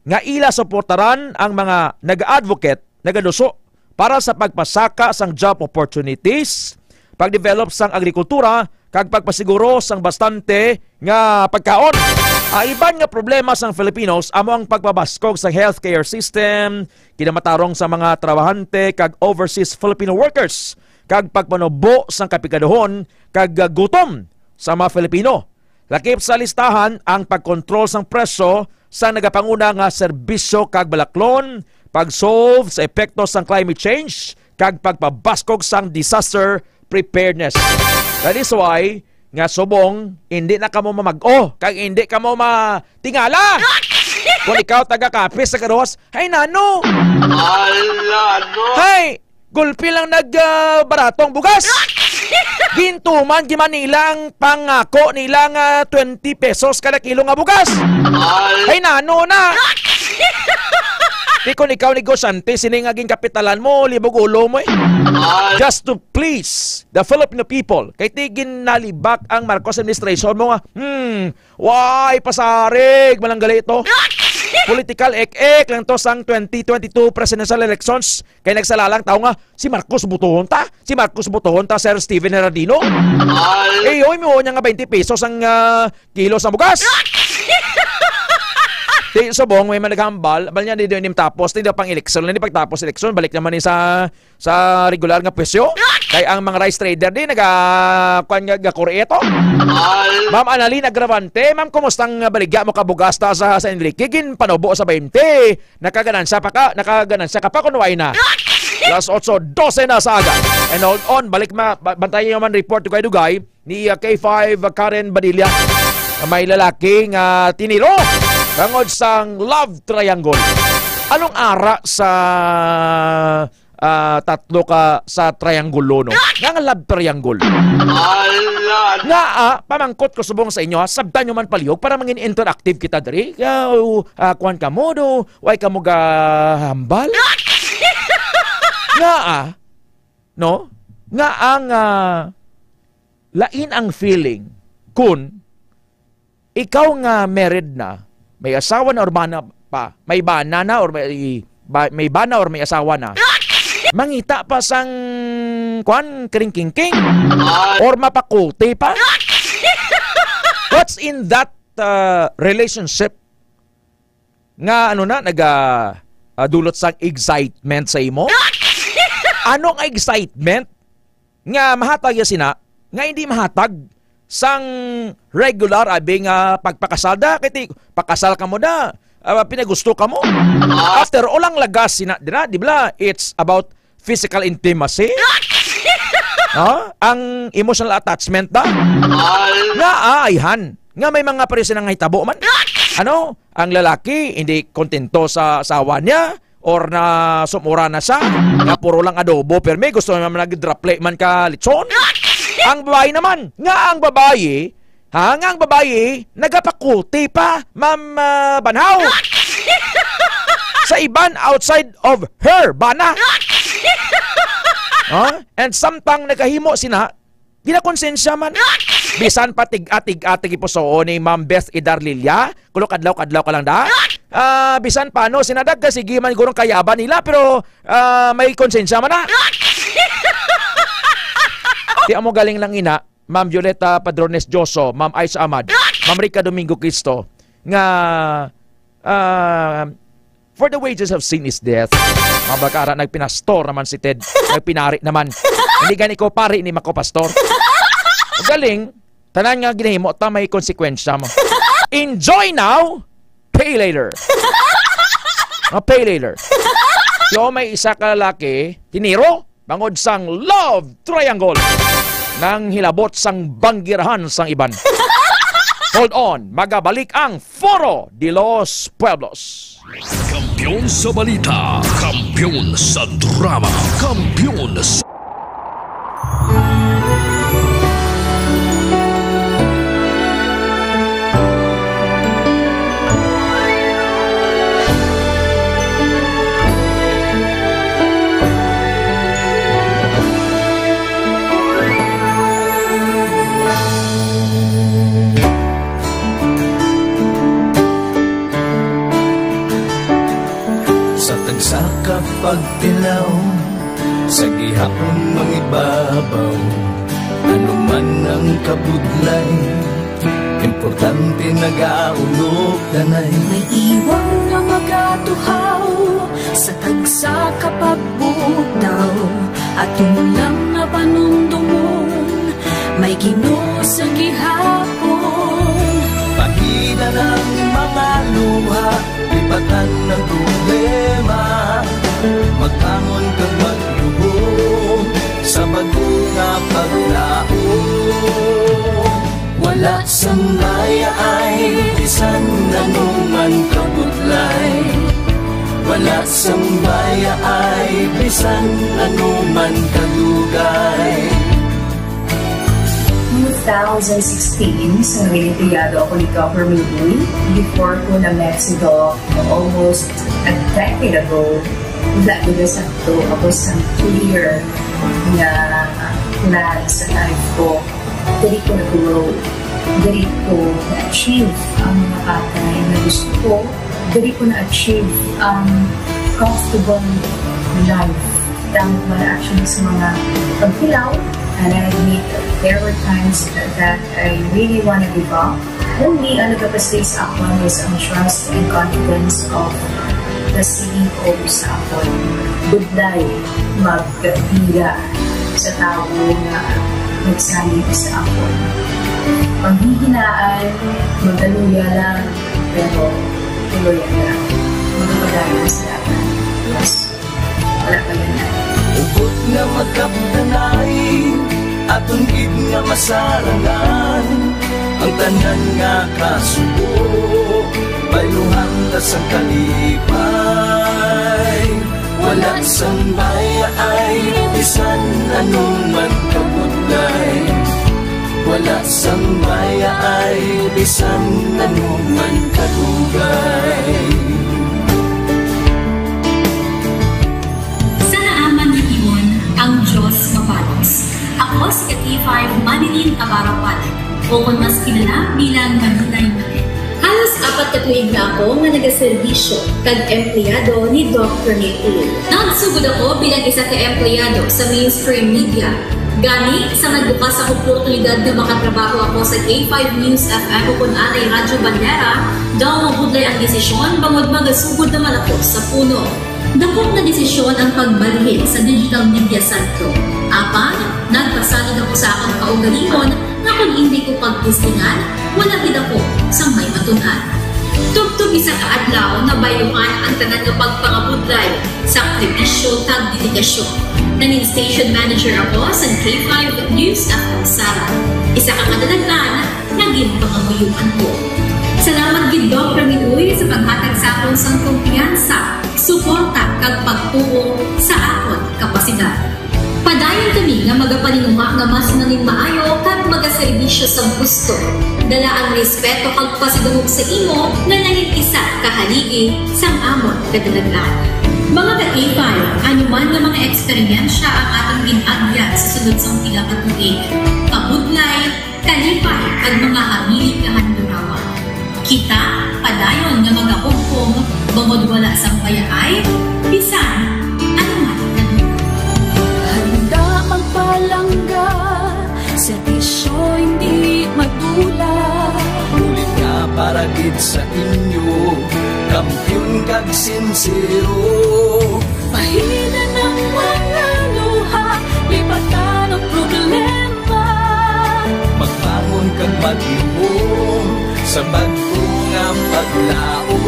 nga ila suportaran ang mga nag-advocate, nagaduso para sa pagpasaka sang job opportunities, pagdevelop sang agrikultura, kag pagpasiguro sang bastante nga pagkaon. Ang iban nga problema sang Filipinos amo ang pagpabaskog sang healthcare system, kinamatarong sa mga trabahante kag overseas Filipino workers, kag pagpanubo sang kapigaduhon kag, ah, gutom sa mga Filipino. Lakip sa listahan ang pagkontrol sang presyo sang nagapanguna nga serbisyo kag balaklon, pag-solve sa epekto sang climate change, kag pagpabaskog sang disaster preparedness. That is why nga subong, hindi na kamo mamag-o, kag hindi kamo matingala. Kung ikaw taga Capiz, taga Roxas, hay nano! Ala, no! Hay! Gulpi lang nag, ah, barato ang bugas. Gintuman, gimanila ang pangako nila nga twenty pesos kada kilo nga bugas. Ay, nano na. Di, kung ikaw negosyante, sini nga ginkapitalan mo, libog ulo mo eh. Just to please the Filipino people. Kay ti ginalibak ang Marcos administration mo nga, hmm, way pasarig, malanggali ito. Political ek-ek lang to sang twenty twenty-two presidential elections. Kay nagsala lang tao nga, "Si Marcos botohon ta? Si Marcos botohon ta, Sir Steven Heraldino?" Ay. Eh, oy, mo niya nga twenty pesos ang, ah, kilo sa bugas. Di, subong, may man naghambal, bal niya, di, di, di tapos, di daw pang eleksyon, di pagtapos eleksyon, balik naman ni sa, sa regular nga presyo. Kay ang mga rice trader di, naga, kuwan nga, gakuri ito. Ma'am Annalyn Agravante, ma'am, kumusta ang baligya mo kabugas ta sa, sa Enrique? Ginpanubo sa twenty. Nakaganansya pa ka, nakaganansya ka pa kung way na. Alas otso dose na sa aga. And hold on, balik ma-, ba-, bantayan nyo man report dugay-dugay ni, uh, K five, uh, Karen Badilla. May lalaki nga tiniro tungod sang love triangle. Anong ara sa, uh, tatlo ka sa triangulo, no? Nga nga love triangle. Ala! Nga, ah, pamangkot ko subong sa inyo, ha? Sabtan nyo man palihog para mangin interactive kita diri. Ah, uh, ah, kuwan ka mo, do? Way ka mo gahambal? Nga, ah, no? Nga ang, ah, lain ang feeling kun ikaw nga married na, may asawa na or bana pa, may bana na or may, ba-, may bana or may asawa na, mangita pa sang, kwan, kring-kingking? Or mapakuti pa? What's in that, uh, relationship nga, ano na, naga, ah, dulot sang excitement sa imo? Ano nga excitement nga mahatag ya sina nga hindi mahatag sang regular, abi, nga pagpakasal da? Kay ti, pakasal ka mo da, ah, pinagusto ka mo. After all, ang lagas sina dira, di ba? It's about physical intimacy. Ha? Ang emotional attachment da? Nga, ah, ayhan. Nga may mga pareho sila nga hitabo man. Ano? Ang lalaki, hindi kontento sa asawa niya, or na sumura na siya, nga puro lang adobo, pero may gusto naman nag-draple man ka lechon. Ang babae naman, nga ang babae, ha, nga ang babae, nagapakuti pa, Ma'am, ah, Banhaw. Sa iban outside of her bana. Ha? And samtang nagahimo sina, Ginakonsensya man. Bisan pa tig-atig-atig ipusoon ni Ma'am Beth Idarlilia, kulo kadlaw-kadlaw ka lang da. Ah, bisan pa, no, sinadag ka, sige man, gurong kayaban nila, pero, ah, may konsensya man na. Di amo galing lang ina, Ma'am Violeta Padrones Joso, Ma'am Aish Ahmad, Ma'am Rica Domingo Cristo, nga, ah, "For the wages of sin is death." Mabakara, nagpinastor naman si Ted. Nagpinari naman. Hindi gani ko pari ni Mako Pastor. Galing, tanan nga ginahimo ta may konsekwensya mo. Enjoy now, pay later. Nga pay later. So, may isa ka lalaki, tiniro, bangod sang love triangle. Nang hilabot sang banggirahan sang iban. Hold on, magabalik ang Foro de los Pueblos. Kampiyon sa balita, kampiyon sa drama, kampiyon sa Sa tagsa ka pagtilaw, sa gihapon mangibabaw, ano man ang kabudlay, importante nagaulog danay. May iwang nga magatuhaw sa tagsa ka pagbugtaw, aton lang nga panumdomon, may Ginoo sa gihapon. Pahina ang mga luha, lipatan ang problema, magbangon kag magluhod sa bag-o nga paglaom. Wala sang mayaay bisan ano man kabudlay, wala sang mayaay bisan ano man kadugay. Two thousand sixteen, sa naging empleyado ako ni Governor Uy, before ko na-met si Doc almost a decade ago, wala ko na sakto. Ako sa clear nga plan sa life ko. Diri ko na-grow. Diri ko na-achieve ang mga bagay na gusto ko. Diri ko na-achieve ang comfortable life. Damo man actually sa mga pagtilaw, and I admit there were times that I really wanna give up. Only ang nagapastay sa akon is ang trust and confidence of the C E O sa akon. Budlay magpila sa tawo nga nagsalig sa akon. Panghihinaan, magaluya lang, pero tuloy lang. Magpadayon sa akon. Yes. Wala pa yun na. Hugot nga magkapdanay, aton gid nga masarangan ang tanan nga kasubo. Bayluhan ta sang kalipay, wala sang mayaay, bisan ano man kabudlay. Wala sang mayaay, bisan ano man kadugay. Sa naaman nga timon, ang Dios mapalos. Ako si ka K five Manilyn Abarapan, o kon mas kilala bilang Maninay Manet. Halos apat ka tuig na ako nga nagaserbisyo kag empleyado ni Doc Rene Tuloy. Nagsugod ako bilang isa ka empleyado sa mainstream media. Gani, sa nagbukas ang oportunidad nga makatrabaho ako sa K five News F M o kon anay Radyo Bandera, daw mabudlay ang desisyon bangod magasugod naman ako sa puno. Dako nga desisyon ang pagbalhin sa digital media sentro. Apan, nagpasalig ako sa akon kaugalingon nga kon indi ko pagtistingan, wala gid ako sang may matun-an. Tubtob isa ka adlaw, nabayluhan ang tanan nga pagpangabudlay, sakripisyo, kag dedikasyon. Nangin station manager ako sa K five News F M Sara. Isa ka kadalagan nga ginpangamuyoan ko. Salamat gid, Doc Ramil Uy, sa paghatag sa akon sang kumpiyansa, suporta, kag pagtuo sa akon kapasidad. Padayon kami nga magapaninguha nga mas nangin maayo kag magaserbisyo sa gusto. Dala ang respeto kag pasidungog sa imo nga nangin isa ka haligi sang amon kadalagan. Mga ka-K five, ano man nga mga eksperyensya ang atong gin-agyan sa sulod sang pila ka tuig. Kabudlay, kalipay, kag mga hamili kahandurawa. Kita padayon nga magahugpong bangod wala sang bayaay bisan ano man. Handa magpalangga, serbisyo hindi magdula. Bulig nga para gid sa inyo, kampiyon kag sinsero. Pahina ng mga luha, lipatan ang problema. Magbangon kag maglihom sa bag-o nga paglaom.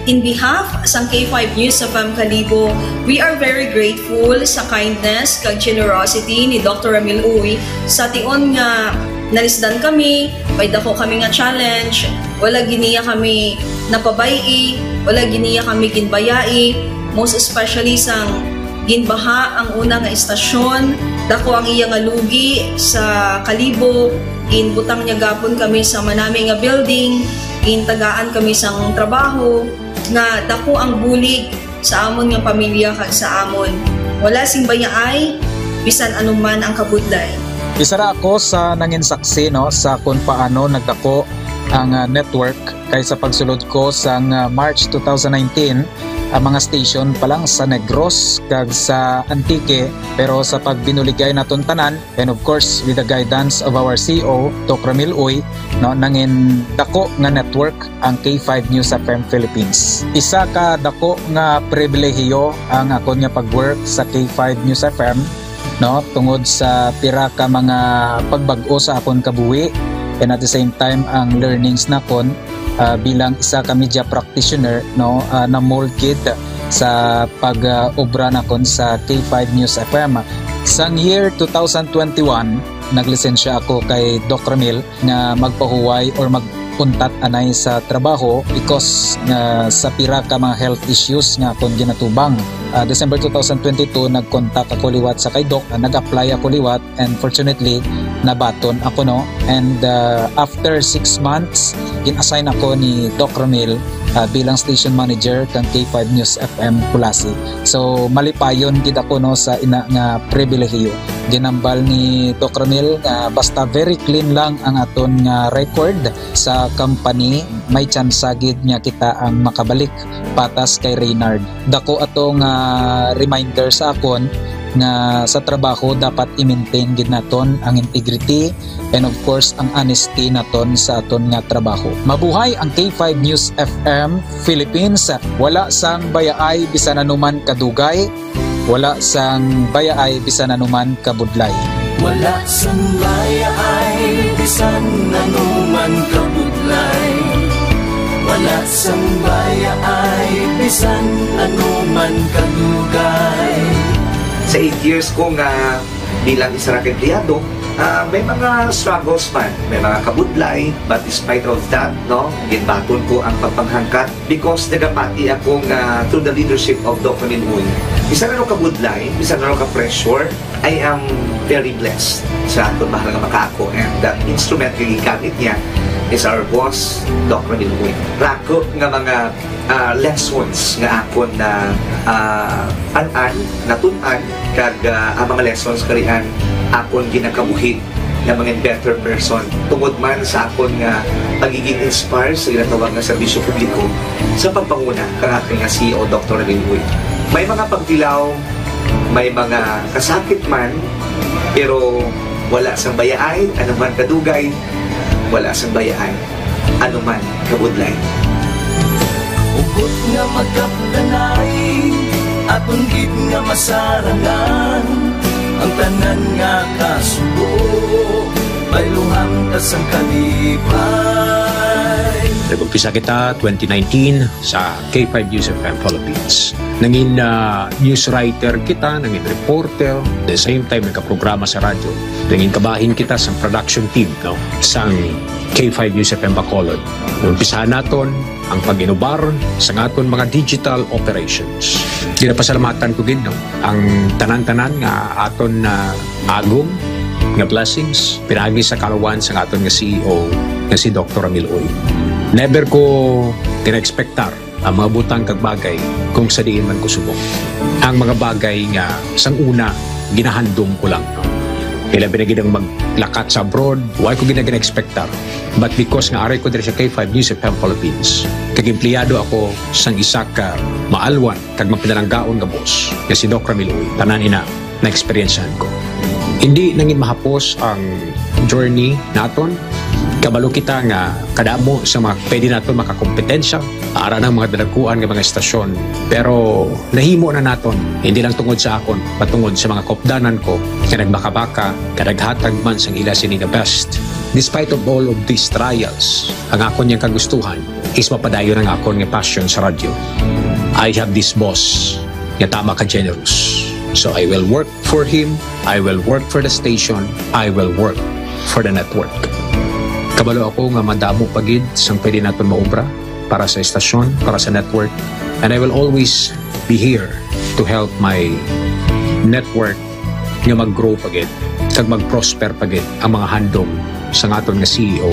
In behalf sang K five News F M Kalibo, we are very grateful sa kindness kag generosity ni Doctor Ramil Uy. Sa tion nga nalisdan kami, may dako kami nga challenge, wala gid niya kami napabay-i, wala gid niya kami ginbayai, most especially sang ginbaha ang una nga istasyon, dako ang iya nga lugi sa Kalibo, ginbutang niya gapon kami sa manami nga building, gintagaan kami sang trabaho, nga dako ang bulig sa amon nga pamilya kag sa amon. Wala sing bayaay bisan anuman ang kabudlay. Isa ra ako sa nangin saksi, no, sa kung paano nagdako ang, ah, network, kay sa pagsulod ko sang, ah, March two thousand nineteen, ang mga station pa lang sa Negros kag sa Antique, pero sa pagbinuligay naton tanan, and of course, with the guidance of our C E O, Doc Ramil Uy, no, nangin dako nga network ang K five News F M Philippines. Isa ka dako nga pribilehiyo ang akon nga pag-work sa K five News F M, no, tungod sa pira ka mga pagbag-o sa akon kabuhi, and at the same time ang learnings nakon, ah, bilang isa ka media practitioner, no, ah, na-mold gid sa pag-obra nakon sa K five News F M. Sang year two thousand twenty-one, naglisensya ako kay Doc Ramil nga magpahuway or mag-untat anay sa trabaho because nga sa pira ka mga health issues nga akon ginatubang. Ah, December two thousand twenty-two, nag-contact ako liwat sa kay Doc, ah, nag-apply ako liwat, and fortunately, nabaton ako, no. And, ah, after six months, gin-assign ako ni Doc Ramil, ah, bilang station manager kang K five News F M Culasi. So, malipayon gid ako, no, sa ina nga pribilehiyo. Ginambal ni Doc Ramil nga basta very clean lang ang aton nga record sa company, may tsansa gid nga kita ang makabalik patas kay Reynard. Dako ato nga reminder sa akon nga sa trabaho dapat i-maintain gid naton ang integrity and of course ang honesty naton sa aton nga trabaho. Mabuhay ang K five News F M Philippines. Wala sang bayaay bisan anuman kadugay, wala sang bayaay bisan anuman kabudlay. Wala sang bayaay bisan anuman kabudlay. Wala sang bayaay bisan anuman kadugay. Sa eight years ko nga bilang isa ra ka empleyado, ah, may mga struggles man, may mga kabudlay, but despite of that, no, ginbaton ko ang pagpanghangkat because nagapati ako nga through the leadership of Doc Ramil Uy, bisan ano kabudlay, bisan ano ka pressure, I am very blessed sa aton mahal nga makaako, and the instrument nga gigamit niya is our boss, Doc Ramil Uy. Rako nga mga ah, lessons nga akon na, ah, an-an, natun-an, kag, ah, ang mga lessons karian akon ginakabuhi nga mga better person tungod man sa akon nga pagiging inspired sa ginatawag nga serbisyo publiko sa pagpanguna kang aton nga C E O, Doctor Ramil Uy. May mga pagtilaw, may mga kasakit man, pero wala sang bayaay, ano man kadugay, wala sang bayaay, ano man kabudlay. Hugot nga magkapdanay, aton gid nga masarangan ang tanan nga kasubo. Bayluhan ta sang kalipay. Nag-umpisa kita twenty nineteen sa K five News F M Philippines. Nangin ah, news writer kita, nangin reporter, the same time nagkaprograma sa radyo. Nangin kabahin kita sa production team, no, sang K five News F M Bacolod. Umpisahan naton ang pag-inubar sa aton mga digital operations. Ginapasalamatan ko gid, no, ang tanan-tanan nga aton na agom nga blessings pinaagi sa kaluwan sa aton nga C E O nga si Doctor Ramil Uy. Never ko gina-expectar ang mga butang kag bagay kung sa diin man ko subong. Ang mga bagay nga sang una ginahandom ko lang. Ilabi na gid ang maglakat sa abroad, wa ko gid na gina-expectar. But because nga aray ko diri sa K five News F M Philippines, kag empleyado ako sang isa ka maalwan kag mapinalanggaon nga boss, nga si Doc Ramil Uy, tanan ina na-eksperyensyahan ko. Hindi nangin mahapos ang journey naton. Kabalo kita nga kadamo sa mga pwede naton makakompetensya, ara ng mga dalaguan nga mga estasyon. Pero nahimo na naton, hindi lang tungod sa akon, patungod sa mga kopdanan ko nga nagbakabaka, nga naghatag man sang ila sini nga best. Despite of all of these trials, ang akon yang kagustuhan is mapadayon ang akon nga passion sa radyo. I have this boss nga tama ka generous. So I will work for him, I will work for the station, I will work for the network. Kabalo ako nga madamo pa gid sang pwede naton maobra para sa estasyon, para sa network, and I will always be here to help my network nga mag-grow pa gid kag mag-prosper pa gid ang mga handom sang aton nga C E O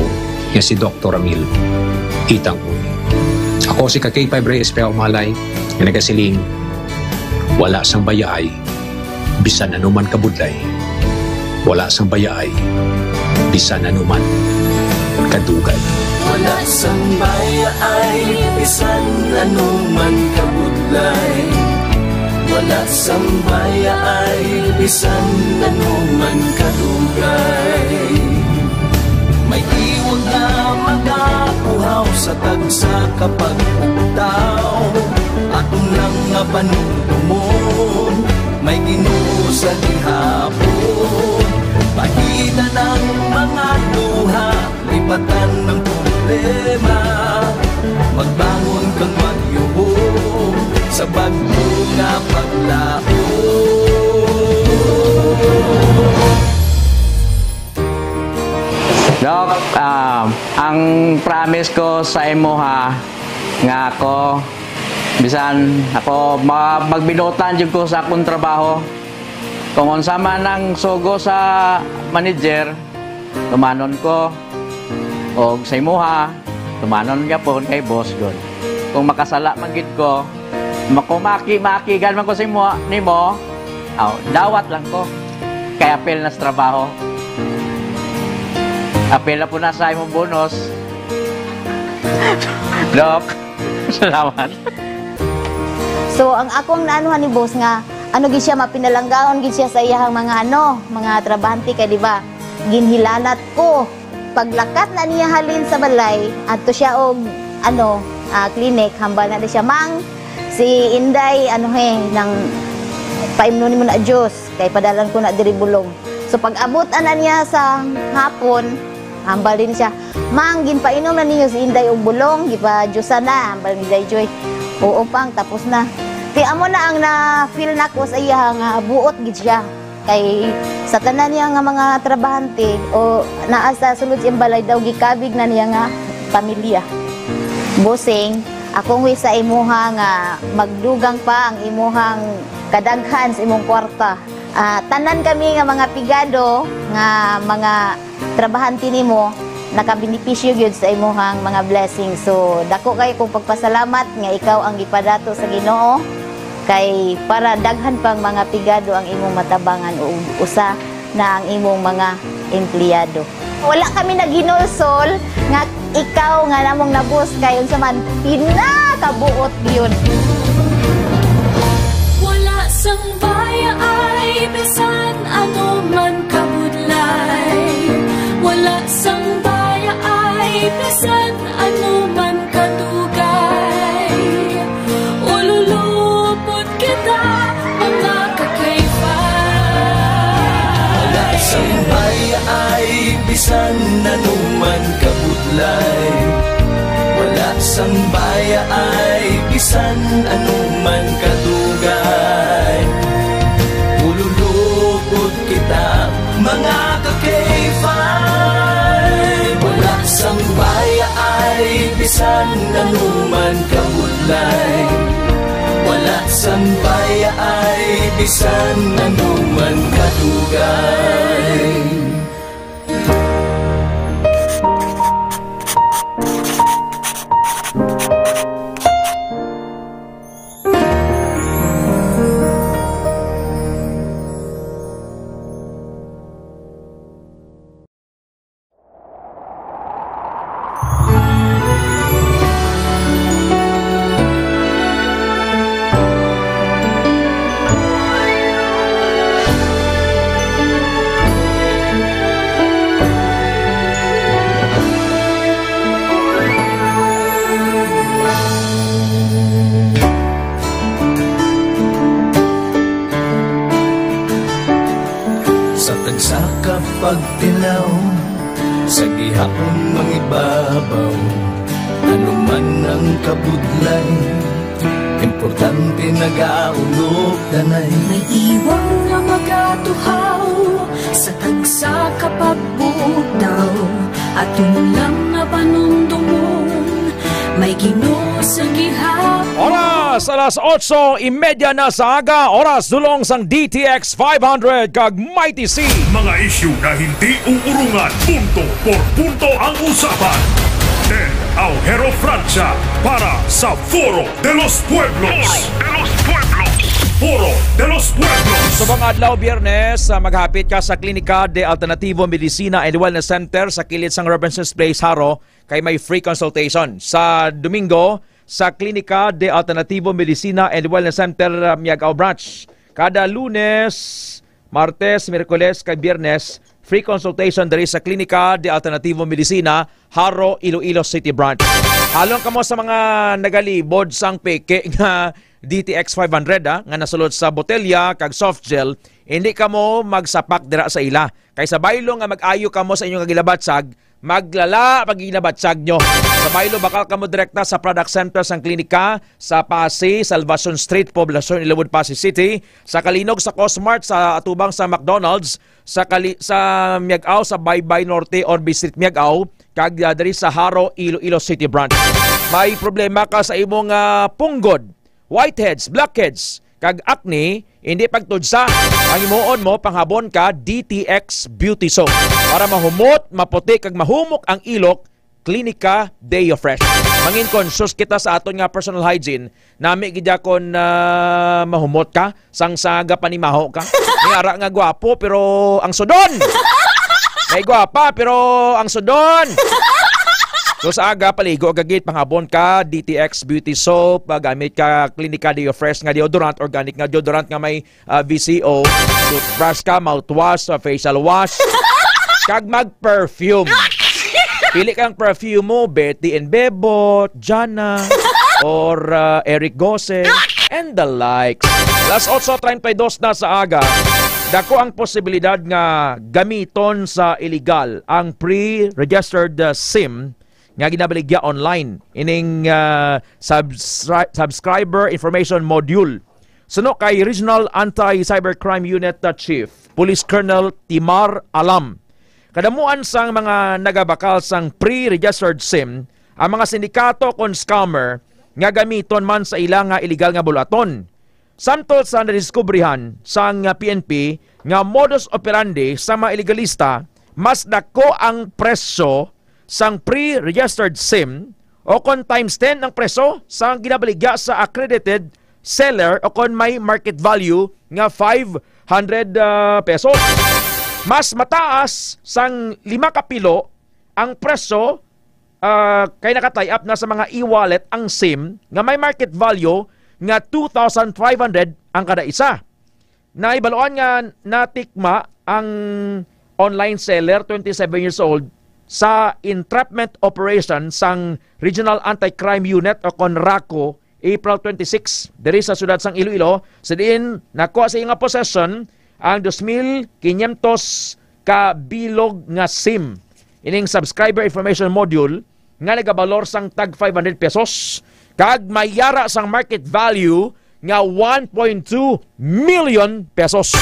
nga si Doctor Ramil Itang Uy. Ako si ka K five Reyes Pea Umalay nga nagasiling, wala sang bayaay bisan ano man kabudlay, wala sang bayaay bisan ano man kadugay. Wala sang bayaay bisan ano man kabudlay, wala sang bayaay bisan ano man kadugay. May tiwag nga magakuhaw sa tagsa ka pagpugtaw. Aton lang nga panumdumon, may Ginoo sa gihapon. Pahitan ang mga luha, lipatan ang problema. Magbangon kag magyubong sa bag-o nga paglaom. Doc, ah, ang promise ko sa imo ha, nga ako, bisan ako ma-, magbinuotan jud ko sa akong trabaho. Kung unsa man ang sugo sa manager, tumanon ko. Og sa imuha, tumanon gyapon kay boss gud. Kung makasala man gid ko, makumaki-makigan man ko sa imo, nimo, aw, dawat lang ko. Kay apil na sa trabaho. Apil na po na sa imong bonus. Doc, salamat. So, ang akong naanuhan ni boss nga, ano gid siya, mapinalanggaon gid siya sa iyahang mga, ano, mga trabahante kay, di ba, ginhilanat ko. Paglakat na niya halin sa balay, adto siya og, ano, ah, clinic, hambal na di siya, "Mang, si Inday, ano he, nang paimnon nimo na juice, kay padalan ko na diri bulong." So, pag-abot ana niya sa hapon, hambal din siya, "Mang, ginpainom na ninyo si Inday og bulong, gipa-juice na," hambal ni Day Joy. "Oo, Pang, tapos na." Kay amo na ang na-feel nako sa iya nga buot gid siya. Kay sa tanan niya nga mga trabahante o naa sa sulod sa iyang balay daw, gikabig na niya nga pamilya. Bossing, akong wish sa imuha nga magdugang pa ang imuhang kadaghan sa imong kwarta. Ah, tanan kami nga mga pigado nga mga trabahante nimo, nakabenepisyo gyud sa imuhang mga blessings. So, dako kay kong pagpasalamat nga ikaw ang gipadato sa Ginoo, kay para daghan pang mga pigado ang imong matabangan, ug usa na ang imong mga empleyado. Wala kami naghinulsol nga ikaw nga namong nabus kay unsa man pinakabuot gyud. Wala sang bayaay bisan ano man kabudlay. Wala sang bayaay bisan ano man kadugay. Ululupot kita, mga kakayfa. Wala sang bayaay bisan ano man kabudlay. Wala sang bayaay bisan ano man kadugay. Ululupot kita, mga ka-K five. Wala sang bayaay bisan ano man kabudlay. Wala sang bayaay bisan ano man kadugay. Pagtilaw sa gihapon mangibabaw, ano man ang kabudlay, importante nagaulog danay. May iwang nga magatuhaw sa tagsa ka pagbugtaw, aton lang nga panumdumon, may Ginoo sa gihapon. Oras, alas otso y media na sa aga, oras dulong sang D T X five hundred kag Mighty C. Mga isyu na hindi uurungan, punto por punto ang usapan. Ted Aujero Francia para sa Foro de los Pueblos. Foro de los Pueblos. Foro de los Pueblos. Sa mga adlaw, Biyernes, ah, maghapit ka sa Klinika de Alternativo Medicina and Wellness Center sa kilid sang Robinsons Place, Jaro, kay may free consultation. Sa Domingo, sa Klinika de Alternativo Medicina and Wellness Center, ah, Miagao Branch. Kada Lunes, Martes, Miyerkules, kag Biyernes, free consultation diri sa Klinika de Alternativo Medicina, Jaro, Iloilo City Branch. Halong kamo sa mga nagalibod sang peke nga D T X five hundred, ah, nga nasulod sa botelya kag soft gel, hindi kamo magsapak dira sa ila. Kay sa baylo nga mag-ayo kamo sa inyong gilabatsag, maglala pag ginabatsag nyo. Sa baylo, bakal kamo direkta sa product center sang klinika sa Passi, Salvacion Street, Poblacion, Iloilo, Passi City, sa Kalinog, sa Cosmart, sa atubang sa McDonald's, sa Kali-, sa Miagao, sa Baybay Norte, Orbe Street, Miagao, kag, ah, diri sa Jaro, Iloilo City Branch. May problema ka sa imong, ah, punggod, whiteheads, blackheads, kag acne, hindi pagtudsa. Ang himuon mo, panghabon ka D T X Beauty Soap. Para mahumot, maputi, kag mahumok ang ilok, Klinika Deo Fresh. Mangin conscious kita sa aton nga personal hygiene. Nami gid kon, ah, mahumot ka, sang sa gapanimaho ka. May ara nga gwapo, pero ang sudon! May gwapa, pero ang sudon! So sa aga, paligo ka gid, panghabon ka, D T X Beauty Soap, ah, gamit ka Klinika Deo Fresh nga deodorant, organic nga deodorant nga may, ah, V C O, toothbrush ka, mouthwash, ah, facial wash, kag mag-perfume. Pili kang perfume mo, Betty and Bebot, Jana, or, ah, Eric Gose, and the likes. Alas otso treinta y dos na sa aga, dako ang posibilidad nga gamiton sa iligal ang pre-registered, ah, SIM nga ginabaligya online ining, ah, subscri-, subscriber information module. Suno kay Regional Anti-Cybercrime Unit, uh, Chief Police Colonel Timar Alam, kadamuan sang mga nagabakal sang pre-registered SIM ang mga sindikato kon scammer nga gamiton man sa ila nga iligal nga buluhaton. Samtol sa nadiskubrihan sang, uh, P N P nga modus operandi sa mga iligalista, mas dako ang presyo sang pre-registered SIM o kon times ten ang presyo sang ginabaligya sa accredited seller o kon may market value nga five hundred, ah, pesos. Mas mataas sang lima ka pilo ang presyo, ah, kay naka-tie up na sa mga e-wallet ang SIM nga may market value nga two thousand five hundred ang kada isa. Nahibaluan nga natikma ang online seller, twenty-seven years old, sa entrapment operation sang Regional Anti-Crime Unit o kon RACU, April twenty-six, diri sa siyudad sang Iloilo, sa diin nakuha sa iyang possession ang dos mil quinientos ka bilog nga SIM, ining subscriber information module, nga nagabalor sang tag five hundred pesos, kag may yara sang market value nga one point two million pesos.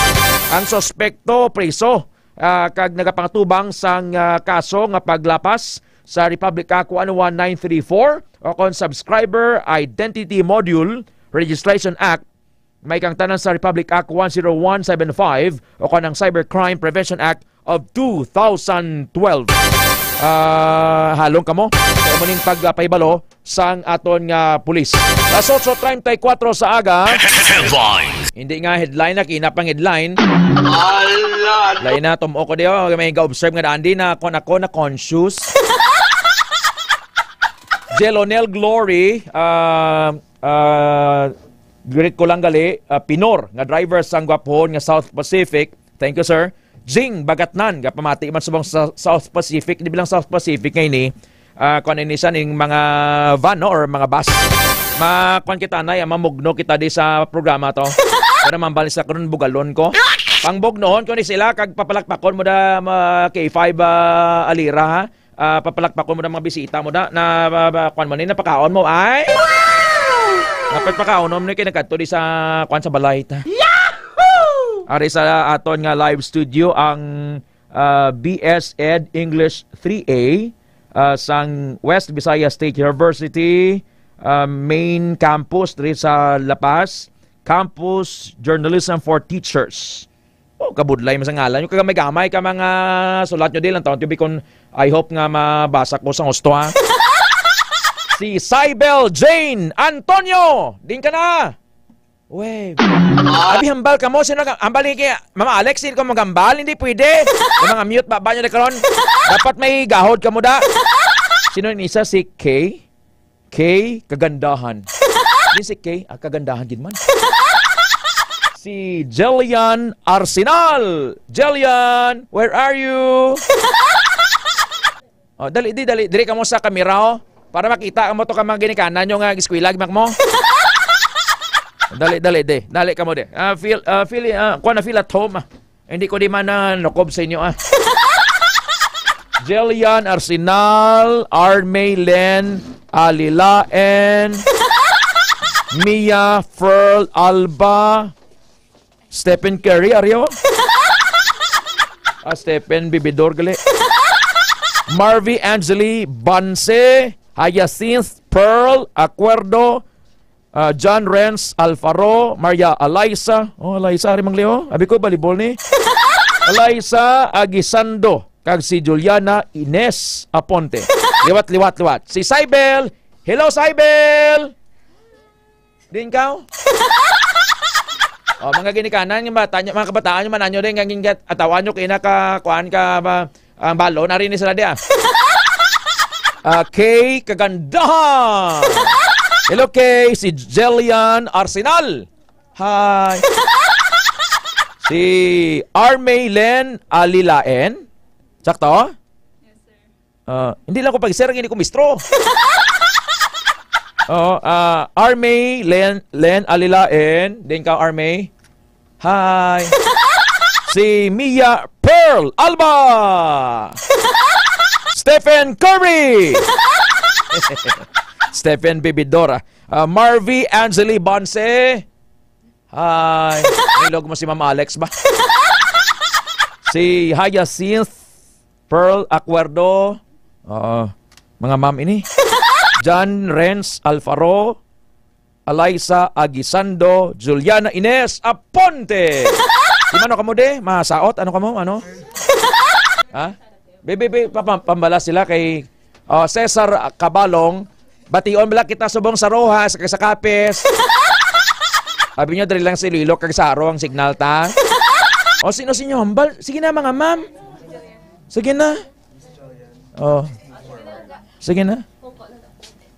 Ang suspekto priso, ah, kag nagapangatubang sang, ah, kaso nga paglapas sa Republic Act one one nine three four o kon Subscriber Identity Module Registration Act, may kangtanan sa Republic Act one zero one seven five o kon ang Cybercrime Prevention Act of two thousand twelve. Ah, halong kamo sa imo ning pagpahibalo sang aton nga pulis. Alas otso treinta y cuatro sa aga. Headlines. Hindi nga headline na, kina pang headline. Ala! Lain na, tumo ko diyo. May ga-observe nga daan di na, kon ako na conscious. Jelonel Glory, ah, ah, greet ko lang gali, ah, Pinor, nga driver sang gwapohon nga South Pacific. Thank you, sir. Jing Bagatnan, nga pamati man subong sa South Pacific, di bilang South Pacific nga ini, ah, kung ano ini siya, ning mga van, no, or mga bus. Ma-, kwan kita na, ya, mamugno kita di sa programa to. Pero mambal sa karon, bugalon ko. Ang bugnoon ko ni sila, kag papalakpakon mo da, ma-, K five, ah, Alira, ha? Ah, papalakpakon mo da mga bisita mo da, na, ah, ah, kuwan mo ni, napakaon mo, ay? Dapat pakaon mo ni, kay nagkadto di sa, kuwan, sa balay ta. Ari sa aton nga live studio ang, ah, B S Ed English three A, ah, sang West Visayas State University, ah, main campus diri sa La Paz, Campus Journalism for Teachers. Oh, kabudlay man sa ngalan nyo. Kagamay-gamay ka mga sulat nyo, di lang taon, tibi, kung I hope nga mabasa ko sa gusto, ha? Si Cybel Jane Antonio! Din ka na! Weh. Abi, hambal ka mo. Sino ka? Hambal ni kay Mama Alex, hindi ko maghambal. Hindi pwede. Yung mga mute, baba nyo na karon. Dapat may gahod ka mo da. Sino ni isa? Si Kay? Kay Kagandahan. Di si Kay, ah, Kagandahan gid man. Si Jillian Arsenal. Jillian, where are you? Oh, dali, di, dali. Diri ka mo sa kamera, oh. Para makita mo to ka mga ginikanan nyo nga eskwela, gimak mo. Dali, dali, di. Dali ka mo, di. Ah, feel, ah, feel, ah, kuha na, feel at home, ah. Hindi ko di man na nukob sa inyo, ah. Jillian Arsenal, Armay Len, Alilaen, Mia, Pearl, Alba, Stephen Curry, Ario? Ah, Stephen Bibidor, gali. Marvy, Angeli, Banse, Hyacinth, Pearl, Acuerdo, ah, John Renz Alfaro, Maria Alaisa. Oh, Alaisa, ari mang Leo. Abi ko, volleyball ni. Alaisa Aguisando, kag si Juliana Ines Aponte. Liwat, liwat, liwat. Si Cybel. Hello, Cybel! Din ka? Oh, mga ginikanan, yung bata nyo, mga kabataan nyo, man nyo din, nga gingat-, atawan nyo, kina ka, kuan ka, ba, ang balon, ari ni sila di, ah. Ah, Kay Kagandahan. Hello, Kay. Si Jillian Arsenal. Hi. Si Armay Len Alilaen. Sakto? Ah, hindi lang ko pag-share, hindi ko mistro. Oo, ah, Armay Len, Len Alilaen. Din ka, Armay. Hi. Si Mia Pearl Alba. Stephen Curry. Stephen Bibidora. Ah, Marvy Angeli Bonse. Hi. Ilog mo si Ma'am Alex ba? Si Hyacinth Pearl Acuerdo. Oo. Mga ma'am ini. John Renz Alfaro. Alaisa Aguisando, Juliana Ines Aponte. Di man, ano ka mo, de? Masaot? Ano ka mo? Ano? Ha? Be, be, be, pa-, pa-, pambala sila kay, oh, Cesar Cabalong. Bation bala kita subong sa Roxas, kay sa Capiz. Abi nyo, dali lang sa Iloilo kag Saro ang signal, ta? O, sino, sino hambal? Sige na, mga ma'am. Sige na. Oh. Sige na.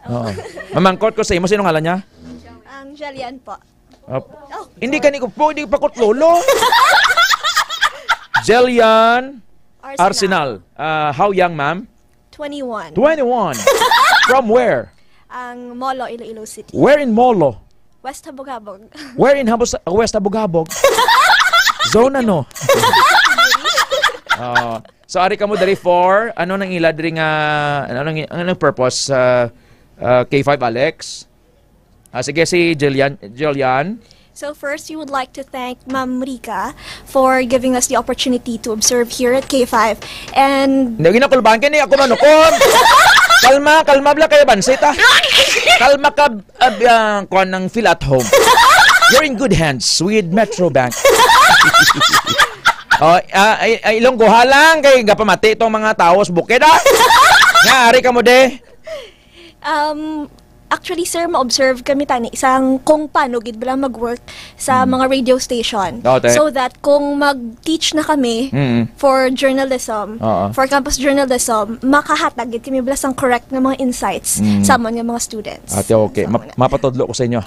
Oo. Mamangkot ko sa imo, sino ngalan niya? Ang Jillian po. Oh. Hindi ka ni ko po, hindi pa kutlolo. Jillian Arsenal. Arsenal. Ah, how young, ma'am? Twenty-one. Twenty-one. From where? Ang Molo, Iloilo City. Where in Molo? West Habog-Habog. Where in Habos-, West Habog-Habog? Zone ano? Oh. So, ari ka mo diri for, ano nang ila diri nga, ano nang, ano nang purpose sa, uh, K five, Alex? Ah, sige, si Jillian, Jillian. So first, we would like to thank Ma'am Rica for giving us the opportunity to observe here at K five. And Hindi, ginakulbahan ka ni ako manukom. Kalma, kalma bla kayo, Bansit, ah. Kalma ka, ah, ah, kuwan ng feel at home. You're in good hands with Metro Bank. Oh, ah, ay, ay, Ilonggo ha lang, kay gapamati itong mga tao sa bukid, ah. Nga, ari ka mo, de. Um, actually, sir, ma-observe kami tani sang kung paano gid bala mag-work sa Mm. mga radio station. Oo, te. So that kung mag-teach na kami Mm. for journalism, Oo. for campus journalism, makahatag gid kami bala sang correct nga mga insights Mm. sa amon nga mga students. Ate, okay. So, Ma-, muna. Mapatudlo ko sa inyo.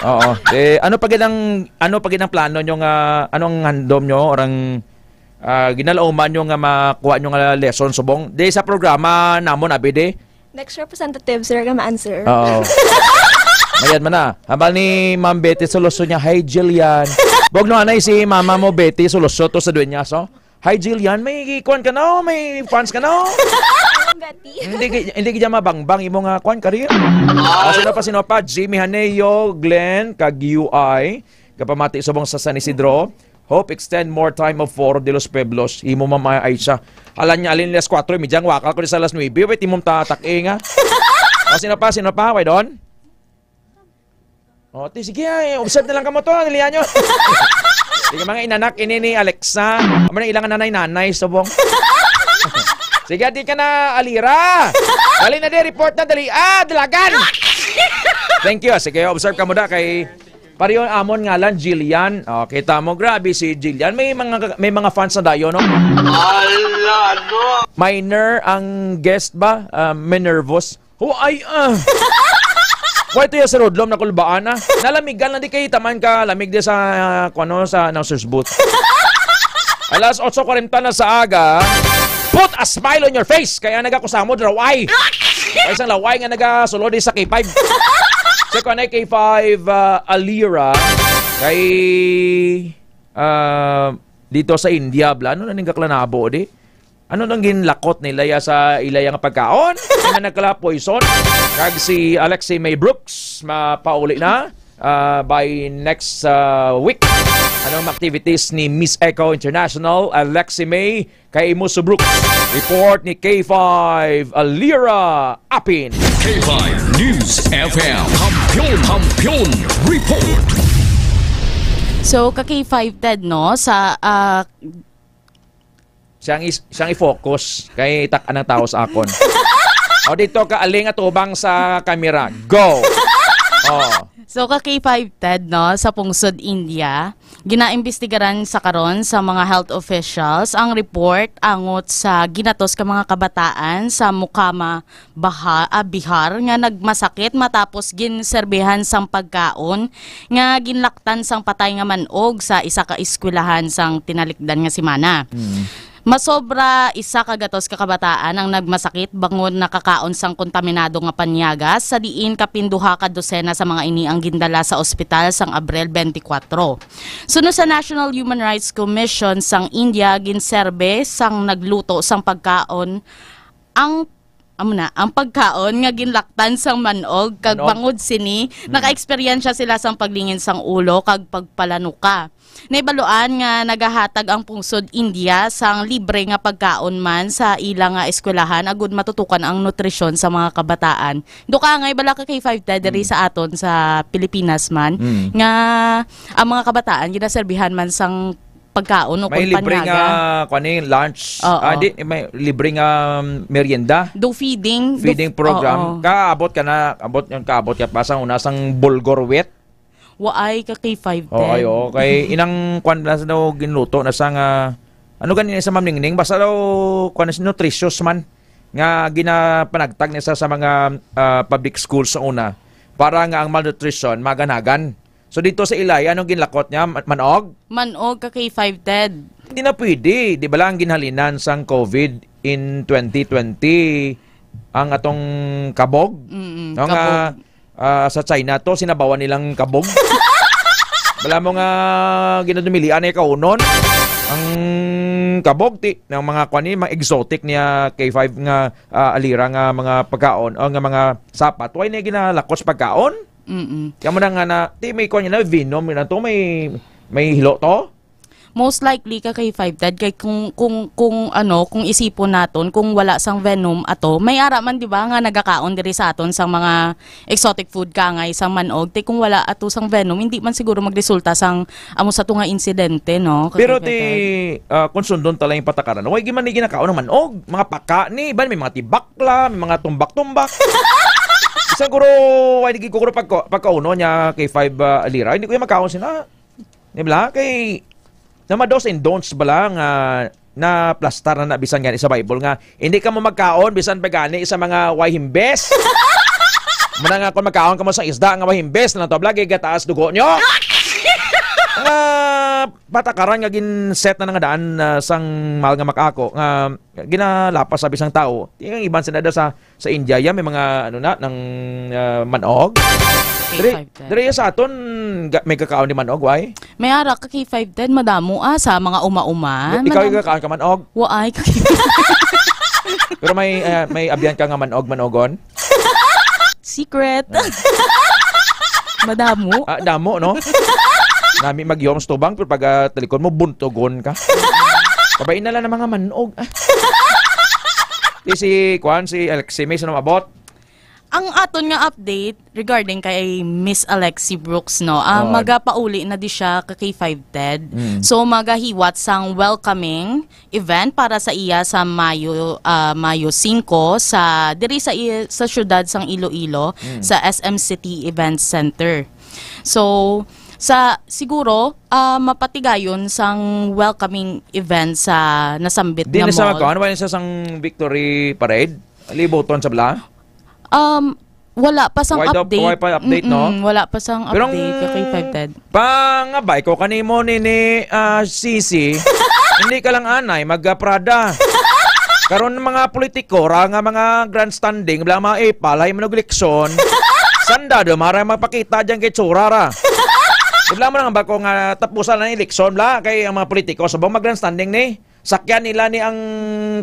Oo. Eh, ano pa gid ang, ano pa gid ang plano nyo nga, anong handom nyo, orang, ah, ginalauman nyo nga makuha nyo nga lesson subong? Di sa programa namon, abi, di? Next representative, sir, ka ma-answer. Oo. Mayad man na. Hambal ni Ma'am Betty Soloso niya, "Hi, Jillian." Bog no anay si mama mo, Betty Soloso, to sa Dueñas, oh. "Hi, Jillian. May kuwan ka na, oh. May fans ka na, oh." Gati. Hindi, gi- hindi gid mabangbang imo nga kuwan, career. Ah, sino pa, sino pa? Jimmy Haneo, Glenn, kag U I. Kapamati subong sa San Isidro. Hope extend more time of Foro de los Pueblos. Imo, Mama Aisha. Alam niya, alin alas kuwatro, media, ang wakal ko di sa alas nuebe. Wait, imong tatak, eh, nga. O, sino pa? Sino pa? Wait, Don? O, ti, sige, ay, observe na lang kamo to, dalihan nyo. Sige, mga inanak, ini ni Alexa. Amo na ilang nanay-nanay, subong. Sige, di ka na, Alira. Dali na di, report na, dali. Ah, dalagan. Thank you. Sige, observe ka mo da kay Pareho amon ngalan, Jillian. O, kita mo, grabe si Jillian. May mga, may mga fans na dayo, no? Ala, no? Minor ang guest ba? Ah, may nervous. Oh, ay, ah. Why to ya si Rodlom na kulbaan, ah? Nalamigan lang di kay taman ka lamig di sa, ah, kuno, sa announcer's booth. Alas otso kwarenta na sa aga. Put a smile on your face. Kaya nagakusamod, raway. Ay, isang laway nga nagasulod sa K five. Sa kanay K five, ah, Alira, kay, ah, dito sa India, bla, ano na ning kaklanabo, di? Ano nang ginlakot nila ya sa ila yang pagkaon? Ay, na nagkala poison. Kag si Alexi May Brooks, mapauli na, ah, by next, ah, week. Anong activities ni Miss Echo International, Alexi May, kay imo subok? Report ni K five Alira Apin. K five News F M. Kampiyon, Kampiyon Report. So, ka K five, Ted, no, sa, ah, Siyang is-, siyang i-focus kay tak anang tao sa akon. O, dito ka, aling atubang sa kamera. Go! Oh. So, ka K five, Ted, no, sa pungsod India, ginaimbestigaran sa karon sa mga health officials ang report angot sa ginatos ka mga kabataan sa Mukama, Baha-, ah, Bihar nga nagmasakit matapos ginserbihan sang pagkaon nga ginlaktan sang patay nga man-og sa isa ka eskwelahan sang tinalikdan nga semana. Mm. Masobra isa ka gatos ka kabataan ang nagmasakit bangod nakakaon sang kontaminado nga panyaga, sa diin kapin duha ka dosena sa mga ini ang gindala sa ospital sang Abril twenty-four. Suno sa National Human Rights Commission sang India, ginserbe sang nagluto sang pagkaon ang, amo na, ang pagkaon nga ginlaktan sang man-og, kag Man-og. bangod sini, Mm. naka-eksperyensya sila sang paglingin sang ulo kag pagpalanuka. Naibaluan nga nagahatag ang pungsod India sang libre nga pagkaon man sa ila nga eskwelahan agud matutukan ang nutrisyon sa mga kabataan. Dukangay bala ka K five ta diri Mm. sa aton sa Pilipinas man, Mm. nga ang mga kabataan ginaserbihan man sang pagkaon o May kung libre panyaga. nga, kuwan eh, lunch. Oo. Ah, di, may libre nga, um, merienda. Do feeding. Do Feeding f-, program. oo. Kaabot ka na, abot yung kaabot ka pa sa una sang bulgur wheat. Waay ka K five ten. Oo, ay, oo. Kay inang kuwan na sa daw ginluto na sa nga, ano gani sa Ma'am Ningning? Basta daw, kuwan na si nutritious man. Nga ginapanagtag na sa, sa mga, ah, public schools sa una. Para nga ang malnutrition, maganagan. So dito sa Ilay, anong ginlakot niya? Man-, manog? Manog ka K five, Ted. Hindi na pwede. Di ba lang ginhalinan sang COVID in twenty twenty ang atong kabog? Mm-mm, No, nga, kabog. ah, sa China to, sinabawan nilang kabog. Wala mo nga ginadumilian ay kaunon. Ang kabog, ti, ng mga kwan ni, mga exotic niya K five nga, ah, alira nga mga pagkaon, o nga mga sapat, why na ginalakos pagkaon? Mm-mm. Kaya mo na nga na, ti, may kwan niya na, venom na to, may, may hilo to? Most likely ka K five, Ted, kay kung, kung, kung, ano, kung isipon naton, kung wala sang venom ato, may ara man, di ba, nga nagakaon diri sa aton sang mga exotic food kangay sang manog, te kung wala ato sang venom, hindi man siguro magresulta sang amo sa tunga insidente, no? Pero Ka K five, ti, Ted. ah, kung sundon ta lang yung patakaran, why man ni ginakaon ng manog? Mga paka ni, ba, may mga tibakla, may mga tumbak-tumbak. Isang guro, why di gid ko guro pagka-, pagkauno niya K five, ah, Alira? Hindi ko yung magkaon sila. Di ba? Kay, na ma-do's and don'ts bala nga naplastar na na bisan gani sa Bible nga, "Hindi ka mo magkaon bisan pa gani sa mga way himbes." Muna nga kung magkaon ka mo sa isda nga way himbes, na to, bala, gataas dugo nyo. Nga patakaran nga gin-set na nga daan, ah, sang mahal nga makako nga ginalapas sabi sang tawo. Ang iban sila da sa, sa India, ya, may mga, ano na, ng, ah, manog. Diri, K five ten. Diri sa aton, ga-, may kakaon ni manog, why? May ara ka K five ten, madamo, ah, sa mga uma-uma. Ikaw yung Madamo. Kakaon ka manog? Waay ka K five ten. Pero may, ah, may abyan ka nga manog, manogon? Secret. Madamo. Ah, damo, no? Nami magyom sa tubang, pero pag, ah, talikod mo, buntogon ka. Kabain na lang ng mga manog. Ah. Di si, kuan, si Alexi, may sa abot? Ang aton nga update regarding kay Miss Alexi Brooks, no? Ah, Oo. Magapauli na di siya ka K five Ted. Mm. So, magahiwat sang welcoming event para sa iya sa Mayo, ah, Mayo singko sa, diri sa i-, sa siyudad sang Iloilo, Mm. sa S M City Event Center. So, sa, siguro, ah, mapatigayon sang welcoming event sa nasambit Di nga na sa mall. Magkuhan, wala sa sang Victory Parade? Libuton sa bala? Um, wala pa sang Why daw, update. Why pa update, no? Mm-mm, wala pa sang Pero update, ang ka K five Ted. Pangabay ko kanimo nini, ah, Sisi, hindi ka lang anay mag-Prada. Karon mga politiko ra nga mga grandstanding, bla mga ipalay mo eleksyon. Sanda do mara magpakita diyan kay tsura ra. Ibla mo lang ba ko nga tapusan na eleksyon, bla, kay ang mga politiko subong mag-grandstanding ni. Sakyan nila ni ang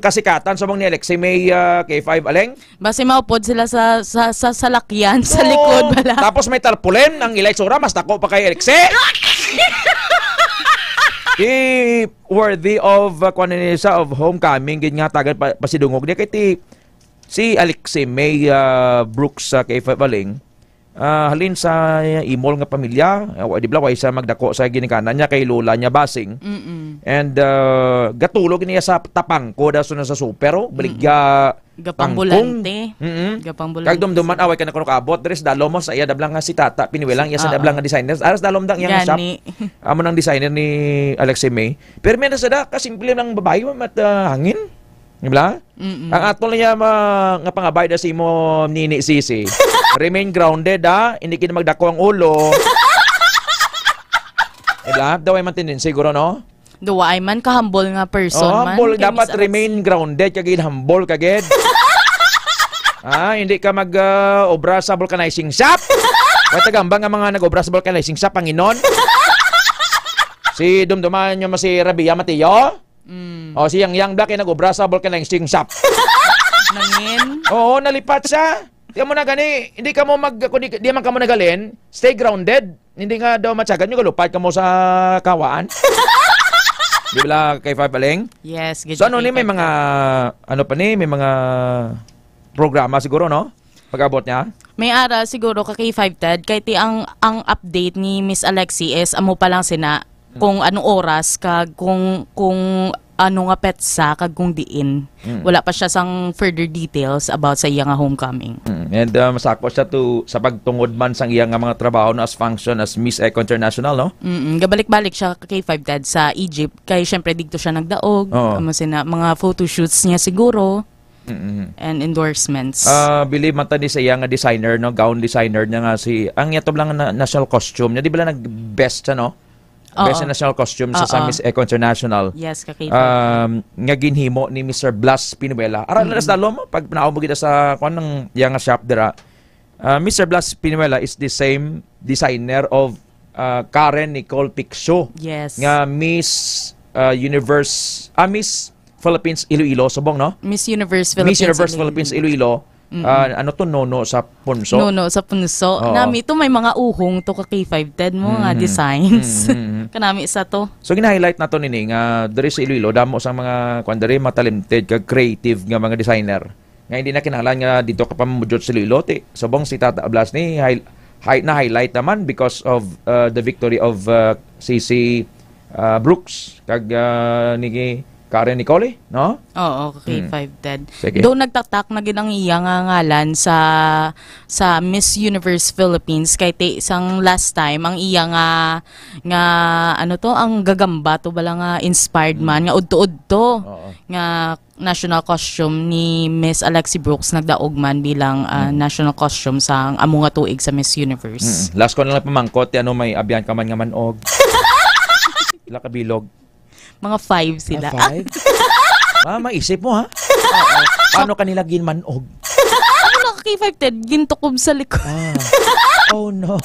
kasikatan subong ni Alexi May, ah, K five Aleng. Basi maupod sila sa, sa, sa salakyan, sa Oo. Likod bala. Tapos may tarpaulin, ang ilay tsura, mas dako pa kay Alexi. He worthy of, uh, kuwan ni siya, of homecoming, gid nga tagan pa, pasidungog niya. Kay ti, si Alexi May, uh, Brooks sa K five Aling, ah, halin sa imol nga pamilya, ah, wa, di bala, wa siya magdako sa ginikanan niya kay lola niya Basing. Mm-mm. And, uh, gatulog niya sa tapangko, daso na sa super, oh, Mm-mm. baligya Gapang tangkong. Bulante. Mm-mm. Gapang bulante. Kag dumduman, away ka na kuno kaabot. Dres dalom mo sa iya, dablang nga si Tata, piniwelang iya sa Oo. Dablang nga designer. Aras dalom dang iya nga shop. Gani. Amo nang designer ni Alexi May. Pero may nasa da, kasimple lang babae, mat, ah, hangin. Di ba? Mm-mm. Ang ato lang niya ma-, nga pangabay da si mo, Nini Sisi. Remain grounded, ha? Hindi kita magdako ang ulo. Di ba? Daw ay man tendency, siguro, no? Duwaay man ka humble nga person Oh, man, humble. Kay Dapat Miss Alex. Remain grounded, kagid humble, kagid. Ah, hindi ka mag, ah, obra sa vulcanizing shop. May tagambang nga mga nag-obra sa vulcanizing shop, Panginoon. Si Dumduman nyo mo si Rabia Mateo? Mm. O, si Yang Yang Black ay nag-obra sa vulcanizing shop. Nangin? Oo, nalipat siya. Di mo na gani, hindi ka mo mag, kung di, di man ka mo nagalin, stay grounded. Hindi nga daw matyagan nyo, galupad ka mo sa kawaan. Di ba, K five Aling? Yes, gid So, ano ni, may mga, ano pa ni, may mga programa siguro, no? Pag-abot niya? May ara siguro ka K five Ted, kay ti ang, ang update ni Miss Alexi is amo pa lang sina Hmm. kung anong oras kag kung, kung ano nga petsa kag kung diin. Hmm. Wala pa siya sang further details about sa iya nga homecoming. Hmm. And, uh, masako siya to, sa pagtungod man sang iya nga mga trabaho na as function as Miss Eco International, no? Mm-mm. Gabalik-balik siya K five Ted sa Egypt. Kay syempre, digto siya nagdaog. Oo. Amo sina, mga photoshoots niya siguro. Mm-mm. And endorsements. Ah, believe man ta ni sa iya nga designer, no? Gown designer niya nga si, ang iya to lang na national costume niya. Di ba lang nag-best siya, no? Best Oo. National Costume sa, sa Oo. Miss Eco International. Yes, kakita. Um, nga ginhimo ni Mister Blas Pinuela. Ara, Mm-mm. Alas dalom, pag naon mo kita sa, kuwan, ng iya nga shop dira. Uh, Mister Blas Pinuela is the same designer of, uh, Karen Nicole Piccio. Yes. Nga Miss, uh, Universe, ah, Miss Philippines Iloilo, subong, no? Miss Universe Miss Philippines Universe Iloilo. Philippines Iloilo. Mm-mm. Ah, ano to? Nono sa punso? Nono sa punso. Oo. Nami to, may mga uhong to ka K five Ted mo nga Mm-hmm. designs. Mm-hmm. Kanami sa to. So, gina-highlight nato nini nga diri sa Iloilo, damo sa mga, kwan diri, mga talented kag creative nga mga designer. Nga hindi na kinahanglan nga dito ka pamamudjot sa Iloilo, ti. Subong si Tata Blas ni, hi-, hi-, na-highlight naman because of, uh, the victory of, uh, C C, uh, Brooks kag, uh, ni Karen Nicole, no? Oo, Hmm. K five Ted. Sige. Daw nagtatak na gid ang iya nga ngalan sa, sa Miss Universe Philippines kay ti sang last time ang iya nga, nga ano to, ang gagamba to bala nga inspired Hmm. man nga udto-udto Oo. nga national costume ni Miss Alexi Brooks nagdaog man bilang, ah, Mm. national costume sa amo nga tuig sa Miss Universe. Mm. Last ko na lang pamangkot, ti ano may abyan ka man nga manog? Pila ka bilog? Mga five sila. Ah, five? Ah, maisip mo, ha? Oo. Paano kanila ginmanog? Ano na, K five, Ted? Gintukob sa likod. Ah. Oh, no.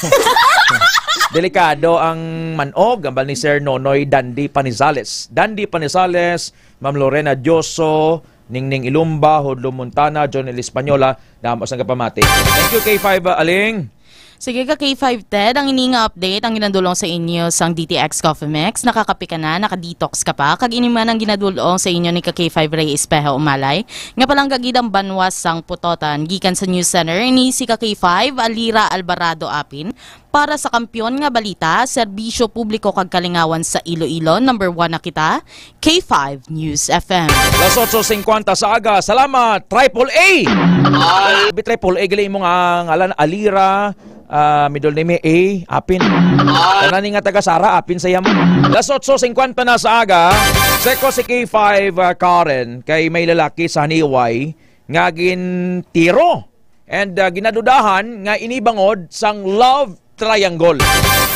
Delikado ang manog, ambal ni Sir Nonoy Dandy Panizales. Dandy Panizales, Ma'am Lorena Dioso, Ningning Ilumba, Hudlo Montana, John El Española, damo sang kapamati. Thank you, K five, uh, Aling. Sige ka, K five Ted, ang ini nga update ang ginadulong sa inyo sang D T X Coffee Mix. Nakakape ka na, naka-detox ka pa, kag ini man ang ginadulong sa inyo ni ka K five Ray Espejo Umalay, nga palangga gid ang banwa sang putotan. Gikan sa News Center, ini si ka K five, Alira Alvarado Apin, para sa Kampiyon nga Balita, Serbisyo Publiko kag Kalingawan sa Iloilo. Number one na kita, K five News F M. Las otso singkwenta sa aga. Salamat, Triple A. Bi Triple A, gali mo nga ngalan, Alira, ah, middle name A, Apin. Tanan ni nga taga Sara, Apin sa iyam. Las otso singkwenta na sa aga. Seko si K five, ah, Karen, kay may lalaki sa Haniway nga gintiro and, ah, ginadudahan nga ini bangod sang love triangle.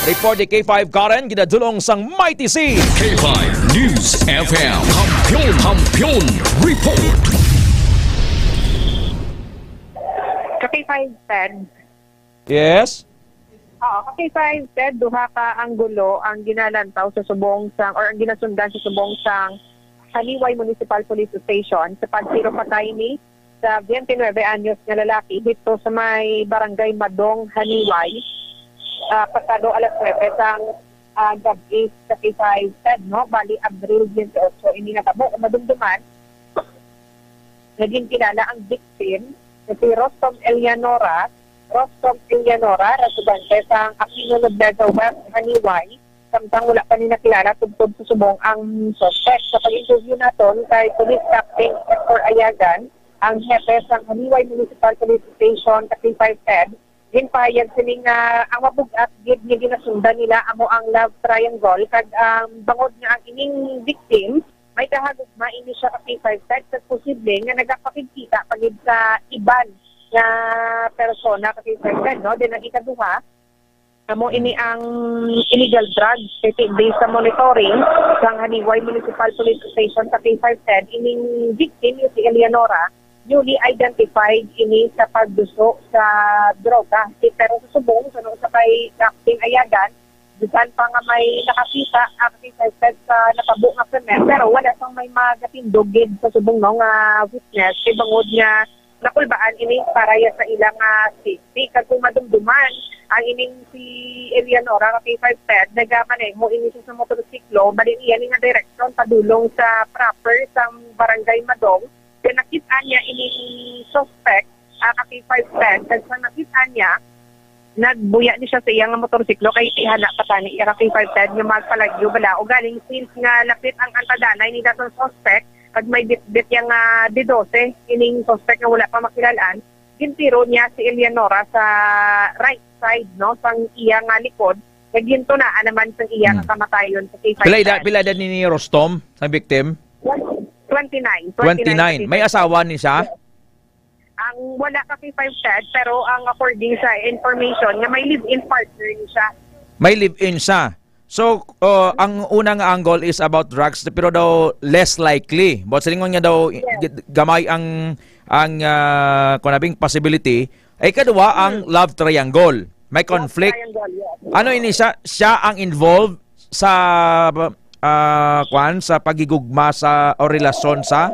Report ni K five Karen, ginadulong sang Mighty C. K five News F M. Kampiyon, Kampiyon Report. Ka K five Ted. Yes? Oo, ka K five Ted, duha ka anggulo ang ginalantaw sa subong sang, or ang ginasundan sa subong sang Haniway Municipal Police Station sa pagtiro patay ni sa twenty-nine anyos nga lalaki dito sa may Barangay Madong, Haniway, ah, pasado alas nuebe sang, ah, gab-i sa K five Ted, no? Bali, Abril twenty-eight, ini natabo. Kung madumduman, naging kilala ang victim na si Rostom Eleanora, Rostom Eleanora, residente sa Aquino Nobleza West, Haniway, samtang wala pa ni nakilala tubtob sa subong ang suspect. Sa pag-interview naton kay Police Captain Hector Ayagan, ang hepe sa Haniway Municipal Police Station, ka K five Ted, ginpahayag sini nga ang mabug-at gid nga ginasundan nila amo ang love triangle, kag, um, bangod nga ang ining victim may kahagugma ini siya ka K five Ted, kag posible nga nagapakigkita pa gid sa iban nga persona ka K five Ted, no? Then ang ikaduha, amo ini ang illegal drugs. Kay ti-, based sa monitoring sang Haniway Municipal Police Station sa K five Ted, ining victim, yung si Eleanora, newly identified ini sa pagduso sa droga. Ti-, pero sa subong, sa nung sa kay Captain Ayagan, bisan pa nga may nakakita ang K five Ted sa natabo nga krimen, pero wala sang may magatindog gid sa subong, no, nga witness, kay bangod nga nakulbaan ini para ya sa ila nga safety. Kag kung madumduman, ang ining si Eleanora nga K five Ted, nagamaneho ini siya sa motorsiklo, bali iya ni nga direksyon padulong sa proper sang Barangay Madong. Kaya nakita niya ining suspect, ah, ka K five Ted, kag sa nakita niya, nagbuya ni siya sa iya nga motorsiklo, kay ihana pa tani iya ka K five Ted nga magpalagyo bala. Ugaling since nga lapit ang antadanay ni datong suspect, kag may bitbit iya nga D dose, ining suspect nga wala pa makilalaan, gintiro niya si Eleanora sa right side, no, sang iya nga likod, kag gintunaan naman sang iya nga kamatayon sa K five Ted. Pila edad, pila edad ni, ni Rostom, sa victim? Twenty-nine. Twenty-nine. May asawa ni siya? Ang wala ka K five Ted, pero ang according sa information nga may live-in partner ni siya. May live-in siya. So, uh, ang una nga angle is about drugs, pero daw less likely. But silingon nga daw, yes, g-, gamay ang, ang, ah, kunabing possibility. Ay, kadua, ang love triangle. May conflict. Love triangle, yes. Ano ini siya? Siya ang involved sa, ah, kwan, sa paghigugma sa, o relasyon sa?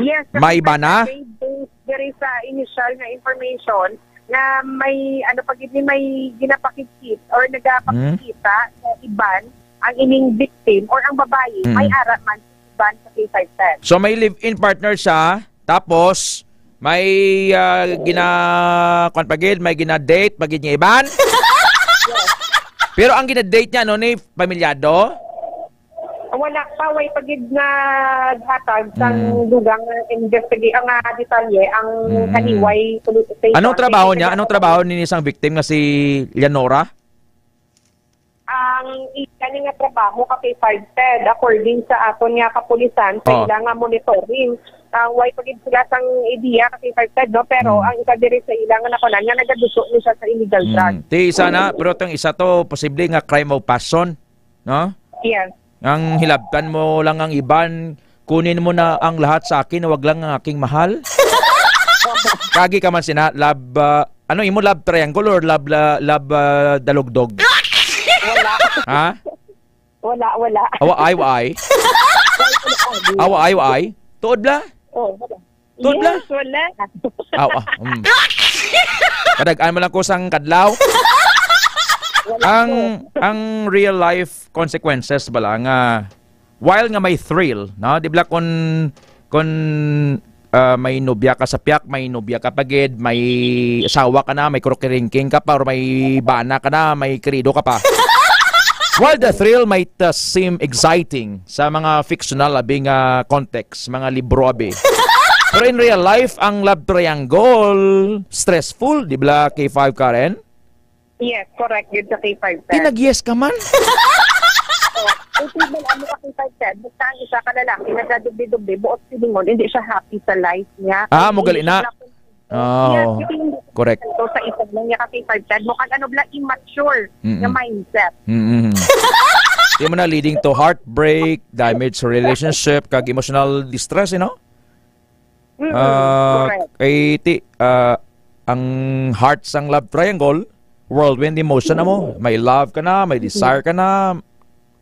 Yes, may iba na? Based, based diri sa initial nga information nga may, ano pa gid ni, may ginapakikit or nagapakikita sa iban ang ining victim or ang babayi, may ara man iban sa K five Ted. So may live-in partner siya, tapos may, ah, gina-, kwan pa gid, may gina-date pa gid niya iban? Pero ang gina-date niya, ano ni, pamilyado? Wala pa, way pa gid nga hatag sang dugang nga investiga-, ang, ah, detalye ang Haniway Police Station. Anong trabaho niya? Anong trabaho ni isang victim nga si Leonora? Ang ila ni nga trabaho ka K five Ted, according sa aton nga kapulisan, sa ila nga monitoring, ah, way pa gid sila sang ideya ka K five Ted, no? Pero ang isa diri sa ila nga nakunan nga nagaduso ni siya sa illegal drugs. Ti isa na, pero tong isa to, posible nga crime of passion, no? Yes. Ang hilabtan mo lang ang iban, "Kunin mo na ang lahat sa akin, wag lang ang aking mahal." Kagi ka man sina, love, ah, ano imo, love triangle or love, la-, love, ah, dalugdog? Wala. Ha? Wala, wala. Awa ay, wa ay? Awa ay, wa ay? Tuod bla? Oh, wala. Tuod bla? Yes, wala. Aw, ah, mm. Kadag-an mo lang ko sang kadlaw. Wala Ang, po. ang real life consequences bala nga, while nga may thrill, no? Di bala kun, kun, ah, may nobya ka sa piyak, may nobya ka pa gid, may asawa ka na, may kurukiringking ka pa, or may bana ka na, may kerido ka pa. While the thrill might, uh, seem exciting sa mga fictional abi nga context, mga libro abi, pero in real life, ang love triangle, stressful, di bala, K five Karen? Yes, correct. Yun sa K five Karen. Pinag-yes ka man? Ito yung ano ka K five Karen. Basta ang isa ka lalaki, nagdadubli-dubli, buot silingon, hindi siya happy sa life niya. Ah, mo gali na. Hindi siya Oo. Yes, yung Correct. So, sa isa lang niya ka K five Karen, mo kag ano bala, immature Mm-mm. nga mindset. Mm-mm. Di mo na leading to heartbreak, damage sa relationship, kag emotional distress, you know? Mm-mm. Ah, Correct. Kay ti, ah, ang heart sang love triangle, whirlwind emotion na mo. May love ka na, may desire ka na.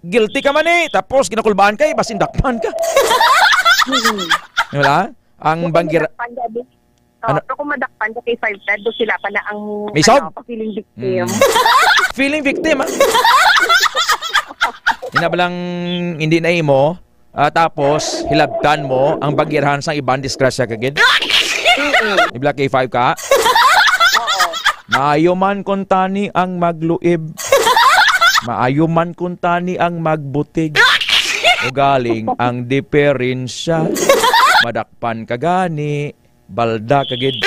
Guilty ka man eh. Tapos, kinakulbaan ka eh, basin dakpan ka. Mm-mm. Di ba? Ang Kung banggir- madakpan ka, di- Oh, Ano? pero kung madakpan ka kay five Ted, do sila pa na ang, May sog? ano, feeling victim. Mm. Feeling victim, ah. Inabalang hindi na imo, ah, tapos hilabtan mo ang bagirahan sang iban, disgrasya ka gid. Mm-mm. Ibla K five ka? Oo. Maayo man kun tani ang magluib. Maayo man kun tani ang magbutig. Ugaling ang diferensya. Madakpan ka gani. Balda ka gid.